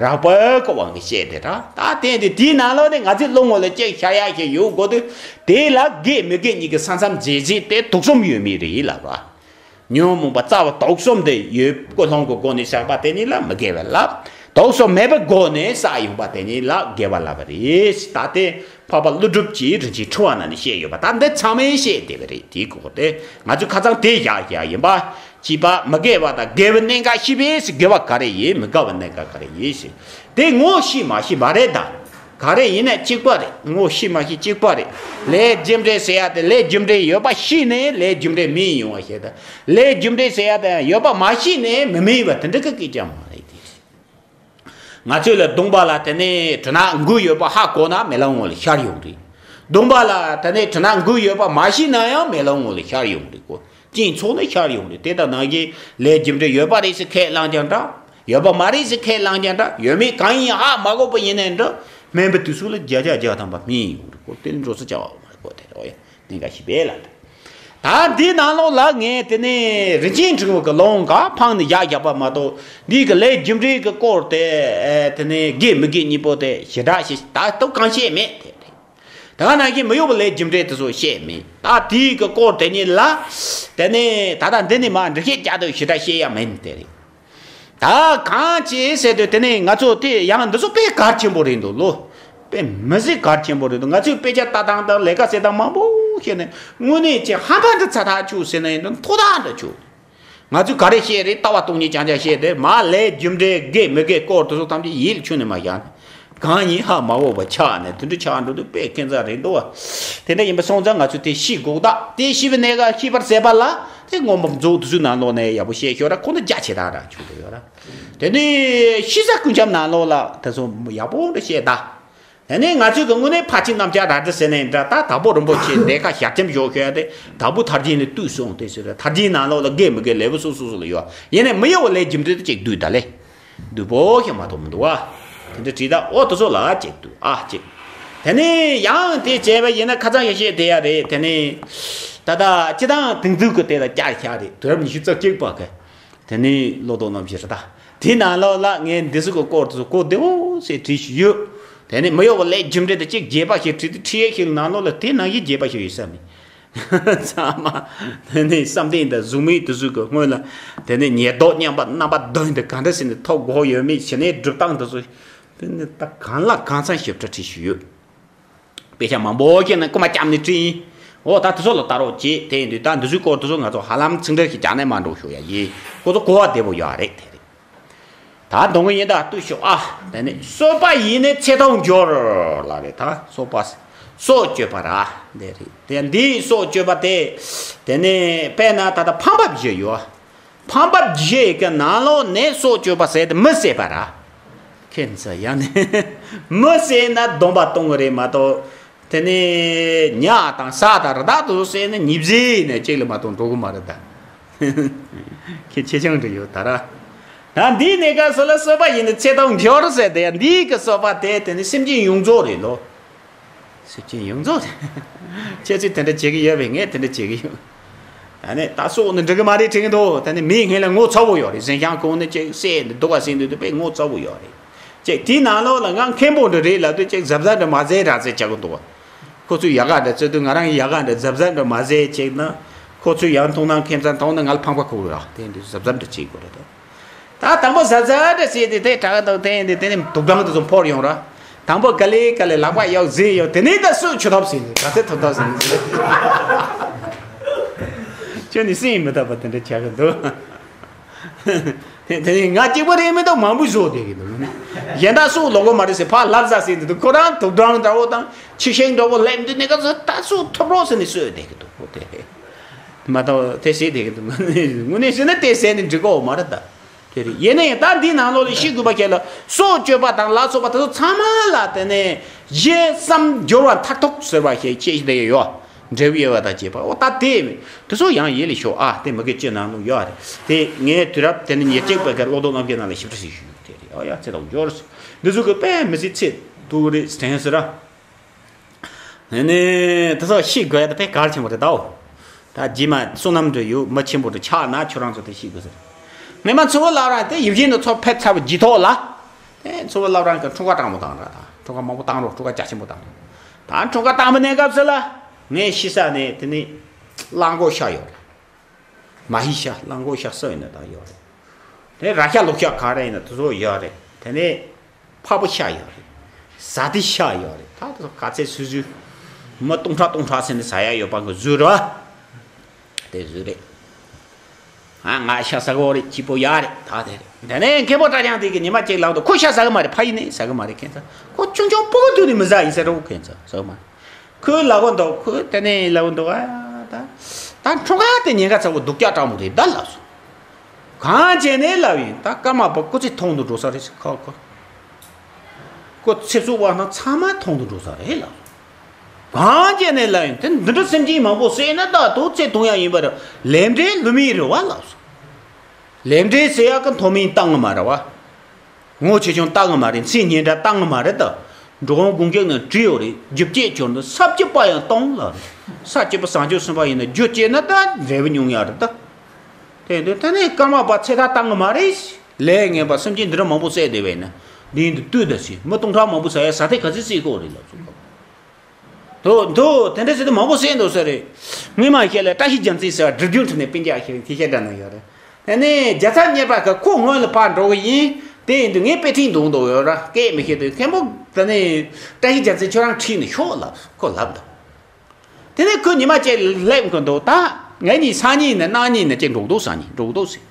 རགས་པ་གི་དབང་གིས་བཤད་དེ་ར། ད་དེ་འདི་དེའི་ནང་ལོགས་ནས་ང་ཚོའི་བློ་ངོ་ལ་གཅིག་ཤར་ཡ་ཞིག་ཡོད་དགོས་དུས། དེ་ལ་དགེ་མི་དགེ་གཉིས་ཀྱི་ས་མཚམས་འབྱེད་བྱེད་དེ་དུག་གསུམ་ཡོད་མེད་རེད་ལབ་ར། ཉོན་མོངས་པ་རྩ་བ་དུག་གསུམ་དེ་ཡོད། ཀུན་སློང་གི་སྒོ་ནས་བཞག་པ་དེ་ཉིད་ལ་མི་དགེ་བ་ལབ། དུག་གསུམ་མེད་པའི་སྒོ་ནས་བསགས་ཡོང་པ་དེ་ཉིད་ལ་དགེ་བ་ལབ་པ་རེད། ད་དེ་འཕགས་པ་ཀླུ་སྒྲུབ་ཀྱིས་རིན་ཆེན་ཕྲེང་བ་ནང་ནས་བཤད་ཡོད་པ་ད་འདི་ཚང་མས་བཤད་བསྡད་པ་རེད། དེའི་སྐོར་དེ་ང་ཚོས་ཁ་སང་དེ་བཞག་བཞག་ཡིན་པ། གཅིག་པ་མི་དགེ་བ་དང་དགེ་བའི་གནད་འགག་ཤེས་པས་དགེ་བ་ག་རེ་ཡིན། མི་དགེ་བའི་གནད་འགག་ག་རེ་ཡིན་ཞེས་དེ་ངོ་ཤེས་མ་ཤེས་མ་རེད་ད། ག་རེ་ཡིན་ན་གཅིག་པ་རེད། ངོ་ཤེས་མ་ཤེས་གཅིག་པ་རེད། ལས་རྒྱུ་འབྲས་ཟེར་ཡ་དེ་ལས་རྒྱུ་འབྲས་ཡོད་པ་ཤེས་ནས་ལས་རྒྱུ་འབྲས་མེད་ཡོང་བ་ཞིག་དང་། ལས་རྒྱུ་འབྲས་ཟེར་ཡ་དེ་ཡོད་པ་མ་ཤེས་ནས་མི་མེད་པ་དེ་འདྲ་གི་སྐད་ཆ་མ་རེད་དེ། ང་ཚོས་ལ་གདོང་པ་ལ་དེ་ནས་དྲི་ནག་འགོས་ཡོད་པ་ཧ་གོ་ན་མེ་ལོང་ངོ་ལ་ཤར་ཡོང་རེད། གདོང་པ་ལ་དེ་ནས་དྲི་ནག་འགོས་ཡོད་པ་མ་ཤེས་ན་ཡང་མེ་ལོང་ངོ་ལ་ཤར་ཡོང་རེད་གོ། སྤྱི་ཚོགས་ནས་ཤར་ཡོང་རེད། དེ་དང་ནང་བཞིན་ལས་རྒྱུ་འབྲས་ཡོད་པ་རེད་ཟེར་ཁས་བླངས་ཀྱང་འདྲ། ཡོད་པ་མ་རེད་ཟེར་ཁས་བླངས་ཀྱང་འདྲ། ཡོད་མེད་གང་ཡིན་ཧ་མ་གོ་བ་ཡིན་ནའི་འདྲ། སྨན་པའི་དུས་སུ་ལ་བརྒྱ་ཆ་བརྒྱ་ཐམ་པ་སྨན་ཡོང་རེད་གོ། དེ་ནི་འགྲོ་ས་བྱ་བ་མ་རེད་གོ། དེ་རེད་ཨོ་ཡ། གནད་འགག་ཞིག་པས་ལ། ད་འདི་ནང་ལོགས་ལ་ངས་དེ་ནས་རིན་ཆེན་ཕྲེང་བ་གི་ལུང་ག་ཕང་ནས་ཡག་ཡག་པ་མ་གཏོགས་འདི་གི་ལས་རྒྱུ་འབྲས་ཀྱི་སྐོར་དེ་དེ་ནས་དགེ་མི་དགེ་གཉིས་པོ་དེ་ཞེ་དྲག་ཞིག་ད་སྟབས་གང་བཤད་མེད་དེ་རེད། ད་ག་ནང་བཞིན་མི་གཡོ་བའི་ལས་རྒྱུ་འབྲས་དེ་ཚོ་བཤད་མེད། ད་དེའི་གི་སྐོར་དེ་ཉིད་ལ་དེ་ནས་ད་ལྟ་འདི་ནས་མ་འགྲེལ་བཤད་རྒྱག་དུས་ཞེ་དྲག་བཤད་ཡ་མེད་དེ་རེད། ད་གང་ཅི་ཟེར་དུས་དེ་ནས་ང་ཚོ་དེ་ཡང་འདི་ཚོ་དཔེ་གལ་ཆེན་པོ་རེད་འདུག་ལོ། དཔེ་མི་སྲིད་གལ་ཆེན་པོ་རེད་འདུག་ང་ཚོས་དཔེ་ཆ་ལྟ་སྟངས་དང་ལས་ཀ་བྱེད་སྟངས་མང་པོ་བཤད་ནས་དངོས་གནས་ཅིག་ཧམ་པ་འདྲ་ཚ་ཐག་ཆོད་ཟེར་ན་ཡིན་དུས་མཐོ་ཐག་འདྲ་ཆོད། ང་ཚོས་ག་རེ་བཤད་རེད། ལྟ་བ་སྟོང་ཉིད་རྐྱང་རྐྱང་བཤད་དེ་མ་ལས་རྒྱུ་འབྲས་དགེ་མི་དགེ་སྐོར་དེ་ཚོ་ཐམས་ཅད་ཡིད་ལ་ཆུད་ནས་མ་བཞག་ནས་གང་ཡིན་ཧ་མ་གོ་བ་ཆགས་ནས་དེ་འདྲ་ཆགས་འགྲོ་དུས་དཔེ་ཁྱད་མཚར་རེད་འདུག་བ། དེ་འདྲ་ཡིན་པ་སོང་ཙང་ང་ཚོས་དེ་ཤེས་དགོས། ད་དེ་ཤེས་པའི་གནད་འགག་ཤེས་པར་ཟད་པ་ལ་དེ་སྔོན་མ་མཛོག་དེ་ཚོའི་ནང་ལོགས་ནས་ཡག་པོ་བཤད་ཤོག་ར། ཁོང་ཚོ་རྒྱ་ཆེ་དྲགས་ར་ཆུད་དེ་ཡོད་ར། དེ་ནས་ཤེས་བྱ་ཀུན་ཁྱབ་ནང་ལོགས་ལ་དེ་ཚོ་ཡག་པོ་འདྲ་བཤད་ད། དེ་ནས་ང་ཚོས་ཀྱི་དངོས་གནས་ཕར་ཕྱིན་རྣམ་གཅོད་ར་འདྲ་ཟེར་ནས་འདྲ། ད་དྭགས་པོ་རིན་པོ་ཆེ་འདས་ཁ་ཞལ་ཆེམས་བཞག་ཤོད་ཡ་དེ་དྭགས་པོ་ཐར་རྒྱན་ལས་བཏུས་སོང་དེ་ཟེར་ར། ཐར་རྒྱན་ནང་ལོགས་ལ་དགེ་མི་དགེ་ལེགས་པོ་སོ་སོ་སོ་ལ་ཡོད། ཡིན་ནའི་མི་གཡོ་བའི་ལས་རྒྱུ་འབྲས་དེ་ཅིག་བསྡུས་ད་ལེ། བསྡུས་པོ་ཞིག་མ་གཏོགས་མི་འདུག་ཨ། དེ་འདྲ་བྲིས་ད་ཨོ་དེ་ཚོ་ལ་ཅིག་བསྡུས་ཨ་ཅིག་དེ་ནས་ཡང་དེ་བྱས་པ་ཡིན་ན་ཁ་སང་ཡ་བཤད་དེ་ཡ་རེད། དེ་ནས་ད་ལྟ་སྤྱི་བཏང་དེང་དུས་ཀྱི་དེ་ལ་བསྐྱར་བཞག་རེད། དུས་རབས་ཉི་ཤུ་རྩ་གཅིག་པ་གི། དེ་ནས་བློ་ལྡོག་རྣམ་བཞི་རེད་ད། དེའི་ནང་ལོགས་ལ་ངས་འདི་ཚོ་གི་སྐོར་དེ་ཚོ་གོ་བདེ་བོ་ཞིག་བྲིས་ཤིག་ཡོད། དེ་ནས་མི་གཡོ་བའི་ལས་རྒྱུ་འབྲས་དེ་གཅིག་རྒྱས་པ་ཞིག་བྲིས་ཏེ་ཁྲིད་ཡས་ཤིག་ནང་ལོགས་ལ་དེ་ནང་བཞིན་རྒྱས་པ་ཞིག་ཡོད་ས་མེད། ཚང་མ་དེ་ནས་བསམ་གཏན་དང་གཟུགས་མེད་དེ་ཚོ་གི་སྔོན་ལ་དེ་ནས་ཉེར་བསྡོགས་མཉམ་པ་རྣམ་པ་བདུན་དེ་ག་འདྲ་ཟེར་ནས་ཐོབ་དགོས་ཡོད་མེད་ཞི་གནས་སྒྲུབ་སྟངས་དེ་ཚོ་དེ་ནས་ད་གང་ལ་གང་འཚམ་ཞིབ་ཕྲ་བྲིས་ཤིག་ཡོད། དཔེ་ཆ་མང་པོ་ཁྱེར་ནས་རྐུ་མ་བརྒྱབ་ནས་བྲིས་ཡིན། འོ་ད་དེ་ཚོ་ལ་ལྟ་རོགས་བྱེད། དེ་ཡིན་དུས་ད་འདི་ཚོའི་སྐོར་དེ་ཚོ་ང་ཚོ་ཧ་ལམ་ཚིག་འགྲེལ་ཞིག་རྒྱག་ནས་མ་འགྲོ་ཞུ་ཡ་ཡིན། ཁོ་ཚོ་གོ་བ་བདེ་པོ་ཡོད་རེད་དེ་རེད། ད་གདོང་གི་ཡིན་ད་ལྟོས་ཤོག་ཨ། དེ་ནས་གསོད་པ་ཡིས་ནི་ཚེ་ཐོག་འབྱོར་ལ་རེད། ད་གསོད་པ་སྲོག་གཅོད་པ་ར་དེ་རེད། དེ་འདིའི་སྲོག་གཅོད་པ་དེ་དེ་ནས་དཔེར་ན་ད་ལྟ་ཕམ་པ་བཞི་ཡོད། ཕམ་པ་བཞི་ཡི་གི་ནང་ལོགས་ནས་སྲོག་གཅོད་པ་ཟེར་དེ་མི་བསད་པ་ར། ཁྱེད་ཚོ་ཡང་ནས་མི་བསད་ན་སྡོམ་པ་གཏོང་གི་རེད་མ་གཏོགས། དེ་ནས་ཉ་དང་ཟ་དང་རི་དྭགས་དེ་ཚོ་བསད་ན་ཉེས་བྱས་ནས་གཅིག་ལས་མ་གཏོང་འགྲོ་གི་མ་རེད་ད། ཁྱེད་ཆེ་ཆུང་འདྲ་ཡོད་ད་ར། ད་འདིའི་གནས་སྐབས་སུ་ལ་གསོད་པ་ཡིས་ནི་ཚེ་ཐོག་འབྱོར་ཟེར་དེ་ཡང་འདིའི་གི་གསོད་པ་དེ་དེ་ནི་སེམས་ཅན་ཡོངས་རྫོགས་རེད་ལོ། སེམས་ཅན་ཡོངས་རྫོགས་རེད། ཁྱེད་ཚོས་དེ་འདྲ་བྱེད་ཀྱི་ཡོད་པས་ངས་དེ་འདྲ་བྱེད་ཀྱི་ཡོད། ད་ནི་ད་སྲོག་ནི་འགྲིག་གི་མ་རེད་དྲན་གྱི་འདུག་ད་ནི་མིའི་སྔོན་ལ་ངོ་ཚ་བོ་ཡོད་རེད། གཟན་ཤམ་གོན་ནས་ཅིག་བསད་ནས་སྡུག་ག་ཟིན་དུས་དེ་དཔེ་ངོ་ཚ་བོ་ཡོད་རེད། ཅིག་དེའི་ནང་ལོགས་ལ་ང་མཁན་པོ་འདྲ་རེད་ལབ་དུས་ཅིག་གཟབ་གཟབ་འདྲ་མ་བཟས་ར་ཟེར་བྱ་གི་འདུག་ཁོ་ཚོས་ཡག་ག་འདྲ་བརྩི་དུས་ང་རང་གིས་ཡག་ག་འདྲ་གཟབ་གཟབ་འདྲ་མ་བཟས་ཅིག་ན། ཁོ་ཚོས་ཡང་མཐོང་ན་ཁྱིམ་ཚང་མཐོང་ན་ང་ལ་ཕངས་པ་ཁུག་ར་དེ་འདྲ་གཟབ་གཟབ་འདྲ་བྱེད་དགོས་རེད་དོ། ད་དང་པོ་གཟབ་གཟབ་འདྲ་བྱས་ཏེ་དེ་དྲག་འདུག་དེ་འདི་དེ་ནི་དུག་སྦྲང་དེ་ཚོ་འཕུར་ཡོང་ར། དང་པོ་ག་ལེ་ག་ལེ་ལག་པ་གཡོག་གཟིགས་ཡོང་དེ་ནས་ད་སུས་ཆུ་ཐབ་ཟིན་ག་ཚད་ཐུབ་ཐབ་ཟིན་ཁྱོད་ནི་སེམས་མི་དག་པ་དེ་འདྲ་བྱ་གི་འདུག་དེ་དེ་ནི་ང་གཅིག་པོ་རེད་མི་འདུག་མང་པོ་བཟོ་བསྡད་ཀྱི་འདུག་གཞན་དག་སུ་ལོག་གི་མ་རེད་ཟེར་ཕར་ལབ་ས་ཟིན་འདུག་ཁོ་རང་དུག་སྦྲང་འདྲ་བོ་དང་ཕྱི་ཤིང་འདྲ་བོ་ལེབ་འདུག་ནི་ག་ཚོད་ད་སུ་ཐུབ་རོགས་ཟེར་ནས་གསོད་བསྡད་ཀྱི་འདུག་ཁོ་དེ་མ་གཏོགས་དེ་བྱེད་བསྡད་ཀྱི་འདུག་དངོས་གནས་བྱས་ན་དེ་ཟེར་ནས་འགྲིག་གོ་མ་རེད་ད། དེ་རེད། ཡིན་ནའི་ད་འདི་ནང་ལོགས་ལ་ཤེས་དགོས་པ་ཁྱེད་ལ་སྲོག་གཅོད་པ་དང་ལ་སོགས་པ་དེ་ཚོ་ཚང་མ་ལ་དེ་ནས་གཞི་བསམ་སྦྱོར་བ་མཐར་ཐུག་ཟེར་བ་ཞིག་ཤེས་བསྡད་ཡོད། འབྲས་བུ་དབྱེ་བ་དང་བཅས་པ་འོ་ད་དེ་མེད་དེ་ཚོ་ཡང་ཡིད་ལ་ཞོག་ཨ་དེ་མི་དགེ་བཅུ་ནང་ལོགས་ཡོད་རེད། དེ་ངས་དུས་རབས་དེ་ནི་ཉེར་གཅིག་པའི་གར་བློ་ལྡོག་རྣམ་རྒྱལ་ནང་ལ་ཞིབ་ཕྲ་ཞིག་ཞུས་ཡོད་དེ་རེད། ཨ་ཡ་ཚེ་དང་འབྱོར་འདི་ཚོ་གི་དཔེ་མི་སྲིད་ཚེ་སྡུག་རེད་དྲན་ཟེར་ར། ནས་ནས་དེ་ཚོ་ཤེས་དགོས་ཡ་དེ་དཔེ་གལ་ཆེན་པོ་རེད་དའོ། ད་རྗེས་མ་བསོད་ནམས་འདྲ་ཡོད་མི་ཆེན་པོ་འདྲ་ཆགས་ན་ཁྱོད་རང་ཚོ་དེ་ཤེས་དགོས་ཟེར། ངས་མ་ཚོ་བོ་ལབ་རང་དེ་ཡིད་བཞིན་དུ་ཚོ་ཕེབས་ཚར་བའི་རྗེས་ཐོག་ལ། དེ་ཚོ་བོ་ལབ་རང་གི་འཁྲུངས་སྐར་དྲང་མོ་བཏང་ར། ད་འཁྲུངས་སྐར་མང་པོ་བཏང་རོགས། འཁྲུངས་སྐར་རྒྱ་ཆེན་པོ་བཏང་རོགས། ད་འཁྲུངས་སྐར་བཏང་པའི་གནས་སྐབས་སུ་ལ་ངས་ཤི་ས་ནས་དེ་ནས་གླང་གོག་ཤ་ཡོད་རེད། མ་ཧི་ཤ་གླང་གོག་ཤ་སུ་ཡིན་ན་ད་ཡོད་རེད། དེ་ར་ཤ་ལུག་ཤ་ག་རེ་ཡིན་ན་དེ་ཚོ་ཡོད་རེད། དེ་ནས་ཕག་པ་ཤ་ཡོད་རེད། ཟ་དེ་ཤ་ཡོད་རེད། ད་དེ་ཚོ་ག་ཚད་སུ་སུ་མི་སྟོང་ཕྲག་སྟོང་ཕྲག་ཟེར་ནས་ཟ་ཡ་ཡོད་པ་གི་བཟོས་རེད་བ། དེ་བཟོས་རེད། ང་ང་ཤ་ཟ་གི་ཡོད་རེད། སྐྱིད་པོ་ཡག་རེད། ད་དེ་རེད། དེ་ནས་མཁན་པོ་སྐྲ་རྐྱང་དེ་གི་ཉི་མ་གཅིག་ལབ་འདུག་ཁོ་ཤ་ཟ་གི་མ་རེད། ཕ་ཡུལ་ནས་ཟ་གི་མ་རེད། ཁྱེད་ཚོ་ཁོ་ཆུང་ཆུང་ཕྲུ་གུ་དུས་ནས་མི་ཟ་ཡིན་ཟེར་རོ། ཁྱེད་ཚོ་ཟ་གི་མ་རེད། ཁོས་ལབ་གི་འདུག་ཁོས་དེ་ནས་ལབ་གི་འདུག་ཨ་ད་ད་འཁྲུངས་སྐར་དེ་ཉེན་ཁ་ཚ་བོ་སྡུག་ཅག་དྲང་མོ་རེད་ད་ལབ་སོང་། གང་བྱས་ནས་ལབ་ཡིན། ད་ཀརྨ་པ་སྐུ་ཚེ་ཐུང་དུ་འགྲོ་ས་རེད་ཟེར། ཁོ་ཁོ་ཁོ་ཚེ་སྲོག་བར་སྣང་ཚང་མ་ཐུང་དུ་འགྲོ་ས་རེད་ལབ་སོང་། གང་བྱས་ནས་ལབ་ཡིན། དེ་འདི་འདྲ་སེམས་ཅན་མང་པོ་བསད་ན་ད་དུ་ཚེ་ཐུང་ཡ་ཡིན་པ་རེད། ལས་འབྲས་ལོ་མི་རེད་བ་ལབ་སོང་། ལས་འབྲས་ཟེར་ཡག་གི་མཐོ་དམན་བཏང་གི་མ་རེད་བ། ངོ་ཆེ་ཆུང་བཏང་གི་མ་རེད། མཚན་སྙན་གྲགས་བཏང་གི་མ་རེད་ད། འགྲོ་འོང་དགུང་སྐྱོད་ནང་བྲིས་ཡོད་རེད། རྒྱུ་སྐྱེས་སྦྱོར་འདི་ས་བཅུ་པ་ཡང་གཏོང་ལ་རེད། ས་བཅུ་པ་བཟང་སྤྱོད་གསུམ་པ་ཡིན་ན་རྒྱུ་སྐྱེས་ན་ད་འབྲས་བུ་མྱོང་ཡ་རེད་ད། དེ་འདི་ད་ནི་ཀརྨ་པ་ཚེ་ཐར་བཏང་གི་མ་རེད། ལས་ངན་པ་སེམས་ཅན་འདི་འདྲ་མང་པོ་བསད་བསྡད་པས་ན། འདི་འདི་ལྟོས་ད་ཞིག་མི་སྟོང་ཕྲག་མང་པོ་ཟ་ཡ་ཟ་ཐེ་ག་ཚོད་བསད་ཁོ་རེད་ལབ་སོང་། འདུག་འདུག་དེ་འདྲ་ཟེར་དུས་མང་པོ་བསད་འདུག་ས་རེད། སྔོན་མ་ཞལ་ལ་བཀྲ་ཤིས་རྒྱལ་མཚན་ཟེར་བ་སྒྲིབ་སྦྱོང་ཁྲིད་ནས་སྤུན་ཀྱག་ཞིག་དེ་ཤེས་དྲན་ན་ཡོད་རེད། དེ་ནས་རྒྱལ་ཚབ་གཉེར་པ་གི་ཁོ་སྔོན་ལ་ཕར་འགྲོ་གི་ཡིན། དེ་ཡིན་དུས་ངས་དཔེ་ཁྲིད་འདུག་འདུག་ཡོད་ར་སྐད་མི་ཤེས་དུས་མཁན་པོ་དེ་ནས་བཀྲ་ཤིས་རྒྱལ་མཚན་ཁྱོད་རང་ཁྲིད་ནས་ཤོག་ལབ་ཁོ་ལབ་འདུག་དེ་ནས་ཁོ་ཉི་མ་གཅིག་སླེབས་གི་འདུག་ད་ངེད་གཉིས་སང་ཉིན་ནས་གནངས་ཉིན་ནས་གཅིག་འགྲོ་གི་འདུག་སང་ཉིན་འགྲོ་གི་འདུག་ཟེར།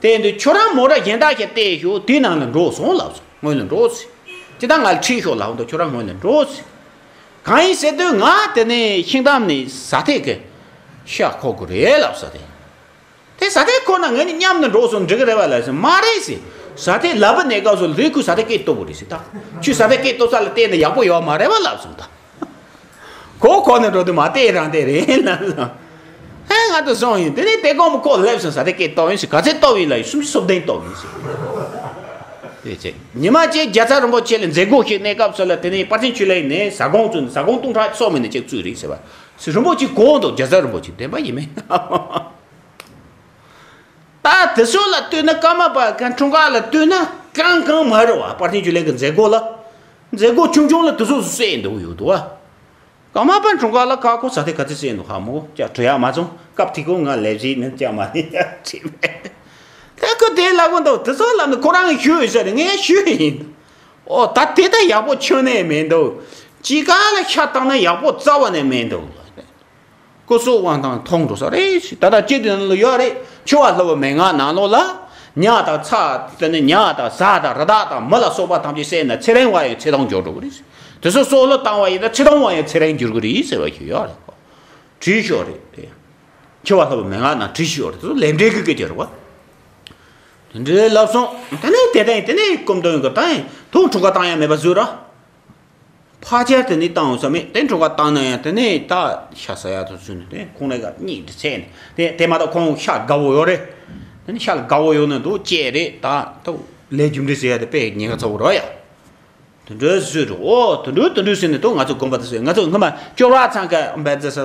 དེ་ཡིན་དུས་ཁྱོད་རང་མོ་ཊ་གཞན་དག་ཞིག་བལྟས་ཤོག་དེའི་ནང་ལ་འགྲོ་སོང་ལབ་སོང་། སྔོན་ལ་འགྲོ་ཟེར། ཅི་ད་ང་ལ་ཁྲིད་ཤོག་ལབ་འདུག་ཁྱོད་རང་སྔོན་ལ་འགྲོ་ཟེར། གང་ཡིན་ཟེར་དུས་ང་དེ་ནས་ཤིང་གཏམ་ནས་ཟ་ཐེ་གི་ཤ་ཁོག་གི་རེད་ལབ་ས་དེ། དེ་ཟ་ཐེ་ཁོ་ན་ངེད་གཉིས་མཉམ་དུ་འགྲོ་སོང་འགྲིག་གི་རེད་བ་ལབ་ཟེར། མ་རེད་ཟེར། ཟ་ཐེ་ལབ་པ་ནས་སྐབས་སུ་ལུས་ཁུ་ཟ་ཐེ་སྐད་གཏོད་པོ་རེད་ཟེར། ད་ཁྱོད་ཟ་ཐེ་སྐད་གཏོད་ས་ལ་བལྟས་ནས་ཡག་པོ་ཡོད་མ་རེད་བ་ལབ་སོང་ད། གོ་གོ་ནས་འགྲོ་དུས་མ་བལྟས་རང་བལྟས་རེད་ལབ་སོང་། ཧེ་ང་དུ་སོང་ཡིན། དེ་ནས་དེ་གོང་མོ་ཁོ་སླེབས་སོང་། ཟ་ཐེ་སྐད་གཏོད་ཡིན་ཟེར། ག་ཚད་གཏོད་ཡིན་ལབ་ཡིན། སུམ་ཅུ་སོ་བདུན་གཏོད་ཡིན་ཟེར། དེ་ཚེ་ཉི་མ་གཅིག་རྒྱལ་ཚབ་རིན་པོ་ཆེ་ལ་མཛད་སྒོ་ཞིག་གནས་སྐབས་སུ་ལ་དེ་ནས་དཔལ་ཆེན་ཆོས་གླིང་ནས་ཟ་ཁང་བཙུགས་ནས་ཟ་ཁང་སྟོང་ཕྲག་སོ་མིན་ནས་ཅིག་བཙུགས་རེད་ཟེར་བ། སུ་རིན་པོ་ཆེ་གོ་འདུག་རྒྱལ་ཚབ་རིན་པོ་ཆེ་བདེན་པ་ཡིན་མིན། ད་དེ་ཚོ་ལ་ལྟོས་ན་ཀརྨ་པ་གི་འཁྲུངས་སྐར་ལ་ལྟོས་ན་གང་གང་མ་རེད་བ། དཔལ་ལྡན་ཆོས་གླིང་གི་མཛད་སྒོ་ལ། མཛད་སྒོ་ཆུང་ཆུང་ལ་དེ་ཚོ་བསད་འདུག་ཡོད་དོ་བ། ཀརྨ་པ་འཁྲུངས་སྐར་ལ་ཁ་ཁོ་ཟ་ཐེ་ག་ཚོད་བསད་འདུག་ཧ་མོ་ཅག་དྲི་ཡག་མ་བྱུང་། སྐབས་དེ་ཁོ་ང་ལས་བྱེད་ནི་ཅག་མ་ནི་ཡ་བྱེད་མེད། ད་ཁོ་དེ་ལ་གོ་འདུག་དེ་ཚོ་ལ་ནི་ཁོ་རང་གི་ཞུ་ཡོད་ས་རེད། ངས་ཞུ་ཡིན། ཨོ་ད་དེ་ད་ཡག་པོ་ཁྱོན་ནས་མེད་འདུག་ཅི་ག་ལ་ཤ་བཏང་ན་ཡག་པོ་རྩ་བ་ནས་མེད་འདུག་སྐུ་གཟུགས་དབང་ཐང་ཐོང་འགྲོ་ས་རེད། ད་ལྟ་སྤྱི་དོན་ལ་ཡོད་རེད། ཆུ་བ་ལྷ་བུ་མན་ངག་ནང་ལོགས་ལ། ཉ་དང་ཚ་དེ་ནི་ཉ་དང་གཟའ་དང་རི་དྭགས་དང་མི་ལ་སོགས་པ་ཐམས་ཅད་བསད་ན་ཚེ་རིང་བ་ཡང་ཚེ་ཐུང་འགྱུར་འགྲོ་གི་རེད། དེ་ཚོ་སྲོག་བླུ་བཏང་བ་ཡིན་ན་ཚེ་ཐུང་བ་ཡང་ཚེ་རིང་འགྱུར་གི་རེད་ཟེར་བ་ཞིག་ཡོད་རེད། བྲིས་ཤོག་རེད་དེ། ཆུ་བ་ལྷ་བུ་མན་ངག་ནང་བྲིས་ཤོག་རེད། དེ་ཚོ་ལས་འབྲས་ཀྱི་སྐད་ཆ་རེད་བ། དེ་འདྲའི་ལབ་སོང་། དེ་ནས་དེ་དང་དེ་ནས་སྐུ་མདུན་གྱི་ད་ཡིན་དུ་འཁྲུངས་སྐར་བཏང་ཡ་མེད་པ་བཟོས་ར། ཕལ་ཆེར་དེ་ནས་བཏང་ཡོང་ས་མེད། དེ་འཁྲུངས་སྐར་བཏང་ན་ཡང་དེ་ནས་ད་ཤ་ཟ་ཡག་དུ་བཟོས་ནས་དེ་ཁོང་རེ་ག་གཉིད་དུ་ཚད་ནས་དེ་དེ་མ་གཏོགས་ཁོང་ཤ་དགའ་བོ་ཡོད་རེད། དེ་ནས་ཤ་ལ་དགའ་བོ་ཡོད་ན་འདུག་ཅེས་རེད། ད་ད་ལས་རྒྱུ་འབྲས་ཟེར་ཡ་དེ་དཔེ་ཉེན་ཁ་ཚ་བོ་རེད་ཡ། དེ་འདྲའི་བཟོས་འདུག་ཨོ་དེ་འདྲའི་དེ་འདྲའི་ཟེར་ནས་འདུག་ང་ཚོ་དགོན་པ་དེ་ཚོས། ང་ཚོ་སྔོན་མ་སྐྱོར་བ་ཚང་ག་འབད་རྩ་ས་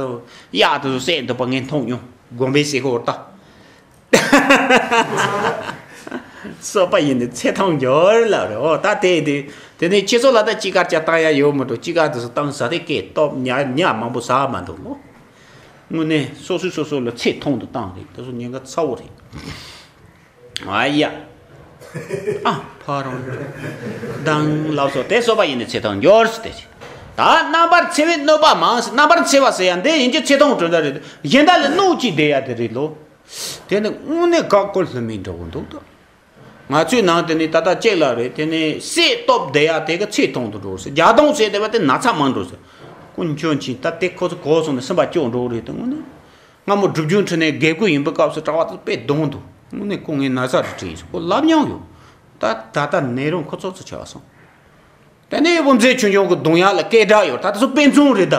གཡག་དེ་ཚོ་བསད་འདུག་པ་ངས་མཐོང་མྱོང་། དགོན་པའི་ཟེར་ཁོ་ད། སོ་པ་ཡིན་ནི་ཚེ་ཐང་འགྱུར་ལབ་རེད། འོ་ད་དེ་དེ་དེ་ནས་ཁྱེད་ཚོ་ལ་ད་ཅི་དཀར་ཅག་བཏང་ཡ་ཡོད་མི་འགྲོ། ཅི་དཀར་དེ་ཚོ་བཏང་ཟ་དེ་སྐད་སྟོབས་ཉ་ཉ་མང་པོ་ཟ་མ་འདུག་ལོ། དངོས་གནས་སོ་སོས་སོ་སོ་ལ་ཚེ་ཐུང་དུ་བཏང་རེད། དེ་ཚོ་ཉེན་ཁ་ཚ་བོ་རེད། ཨ་ཡ། ཨ་ཕ་རང་། དང་ལབ་སོ་དེ་སོ་པ་ཡིན་ནི་ཚེ་ཐང་འགྱུར་ཟེར་དེ། ད་རྣམ་པར་འཚེ་བའི་གནོད་པ་མང་ཟེར། རྣམ་པར་འཚེ་བ་ཟེར་ཡ་འདི་ཡིན་གྱི་ཚེ་ཐུང་དྲན་ད་རེད། གཞན་དག་ལ་གནོད་ཀྱིས་བསྡད་ཡ་དེ་རེད་ལོ། དེ་ནི་དངོས་གནས་དགག་སྐོར་ལྷུ་མིན་འདྲ་བོ་འདུག་ད། ང་ཚོའི་ནང་དེ་ནི་ད་ལྟ་གཅིག་ལ་རེད། དེ་ནི་བསད་སྟོབས་བསྡད་ཡ་དེ་གི་ཚེ་ཐུང་དུ་འགྲོ་ཟེར། བརྒྱ་སྟོང་བསད་བསྡད་པ་དེ་ན་ཚ་མང་འགྲོ་ཟེར། ཀུན་སྤྱོད་ཕྱིན་ད་དེ་ཁོ་ཚོ་གོ་སོང་ནས་སེམས་པ་སྐྱོ་འགྲོ་རེད་དེ། དངོས་གནས་སྔ་མོ་སྒྲུབ་སྦྱོང་ཁྲིད་ནས་དགེ་བསྐོས་ཡིན་པའི་སྐབས་སུ་གྲྭ་བ་ཚོ་དཔེ་གདོང་འདུག་དངོས་གནས་ཁོ་ངའི་ན་ཚ་རུ་དྲན་ཡིན་ཟེར། ཁོ་ལབ་མྱོང་ཡོད། ད་ད་ལྟ་ནད་རུང་ཁོ་ཚོ་ཚོ་ཆགས་སོང་། དེ་ནས་དབུ་མཛད་ཆུང་ཆུང་གི་གདོང་ཡག་ལ་སྐད་གྲགས་ཡོད། ད་དེ་ཚོ་དཔེ་མཚོན་རེད་ད།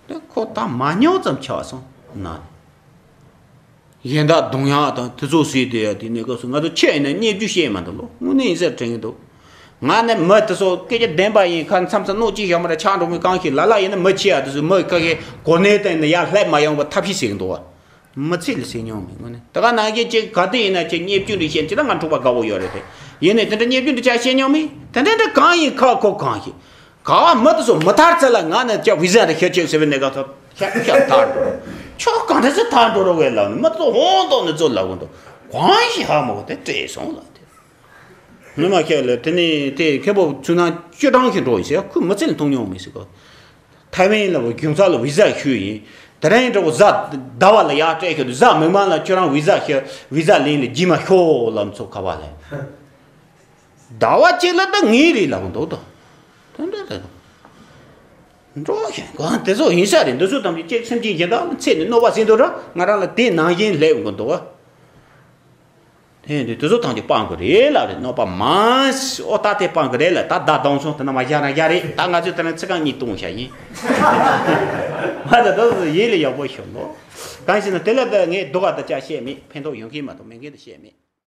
དེ་ཁོ་ད་མ་ཉོ་ཙམ་ཆགས་སོང་ན། གཞན་དག་གདོང་ཡག་དང་དེ་ཚོ་ཟེར་དེ་ཡ་དེ་གནས་སྐབས་སུ་ང་ཚོ་ཁྱེད་ཡིན་ན་བརྙས་བཅོས་བཤད་མ་འདུག་ལོ། དངོས་གནས་ཡིན་ཟེར་དྲན་གྱི་འདུག་ང་ནི་མི་དེ་ཚོ་སྐད་ཆ་བདེན་པ་ཡིན་ཁ་མཚམས་མཚམས་གནོད་ཅིག་བཞག་མ་རེད། ཆགས་འགྲོ་མི་གང་ཞིག་ལ་ལ་ཡིན་ན་མི་ཆེ་ཡ་དེ་ཚོས་མི་ཁ་ཁའི་གོ་གནས་སྟེང་ནས་ཡར་སླེབས་མ་ཡོང་བ་ཐབས་ཤེས་བྱེད་ཀྱི་འདུག་བ། མི་ཚེ་ལ་ཟེར་མྱོང་མེད་དངོས་གནས། ད་ག་ནང་བཞིན་ཅིག་ག་དུས་ཡིན་ན་ཅིག་བརྙས་བཅོས་འདྲ་བཤད་ཅི་ལ་ང་འཁྲུག་པ་དགའ་བོ་ཡོད་རེད་དེ། ཡིན་ནའི་དེ་འདྲ་བརྙས་བཅོས་འདྲ་ཅག་བཤད་མྱོང་མེད། དེ་འདྲ་འདྲ་གང་ཡིན་ཁ་ཁོ་གང་ཞིག་ག་བ་མི་དེ་ཚོ་མི་ཐར་ཚད་ལ་ང་ནི་ཅག་བི་ཟ་འདྲ་ཤོད་ཅིག་ཟེར་བའི་གནས་སྐབས་ཚོ་ཤག་ཤག་ཐར་འགྲོ། ཁྱོད་གང་འདྲ་ཚོ་ཐར་འགྲོ་རོགས་བས་ལབ་ནས་མི་དེ་ཚོ་ཧོང་ཏོག་ནས་ཚོ་ལབ་གོ་འདུག་གང་ཞིག་ཧ་མ་གོ་དེ་བྲེལ་སོང་ལབ་དེ། ངོ་མ་ཁྱེད་ལ་དེ་ནས་དེ་མཁན་པོ་ཚུར་ན་ཅོ་ཀྲང་ཞིག་འགྲོ་ཡིན་ཟེར། ཁོས་མི་ཚེ་ལ་མཐོང་མྱོང་མེད་ཟེར་གོ། ཐའེ་ཝན་ལ་བ་གཞུང་ཚབ་ལ་བི་ཟ་ཞུས་ཡིན། དེ་རིང་འདྲ་བོ་གཟའ་ཟླ་བ་ལ་ཡར་སྤྲད་ཤོག་དུས་གཟའ་མིག་དམར་ལ་ཁྱོད་རང་བི་ཟ་ཞུ་བི་ཟ་ལེན་ལ་བརྗེད་མ་ཤོག་ལབ་ཚོ་ག་བ་ལས། ཟླ་བ་གཅིག་ལ་ད་ངེས་རེད་ལབ་འདུག་ད། དེ་འདྲ་དེ་འགྲོ་ཞིང་གང་དེ་ཚོ་ཡིན་ས་རེད། འདི་ཚོ་ཐམས་ཅད་ཅིག་སེམས་ཅན་གཞན་དག་ལ་ཚེ་ནས་གནོད་པ་ཟིན་འདུག་ར། ང་རང་ལ་དེ་ནང་བཞིན་སླེབས་འགོ་འདུག་བ། དེ་འདི་དེ་ཚོ་ཐམས་ཅད་སྤང་དགོས་རེད་ལབ་རེད། གནོད་པ་མང་ཤོས་ཨོ་ད་དེ་སྤང་དགོས་རེད་ལ། ད་ད་དང་སོང་དེ་ན་མ་བཞག་ན་བཞག་རེད། ད་ང་ཚོས་དེ་རིང་ཚིག་རྐང་གཉིས་གཏོང་བཞག་ཡིན། མ་ད་ད་ཡིད་ལ་ཡག་པོ་ཤོག་ལོ། གང་ཞིག་ན་དེ་ལ་ད་ངས་སྡུག་ག་ད་ཅག་བཤད་མེད། ཕན་ཐོགས་ཡོང་གི་མ་གཏོགས་མེད་མཁན་ད་བཤད་མེད།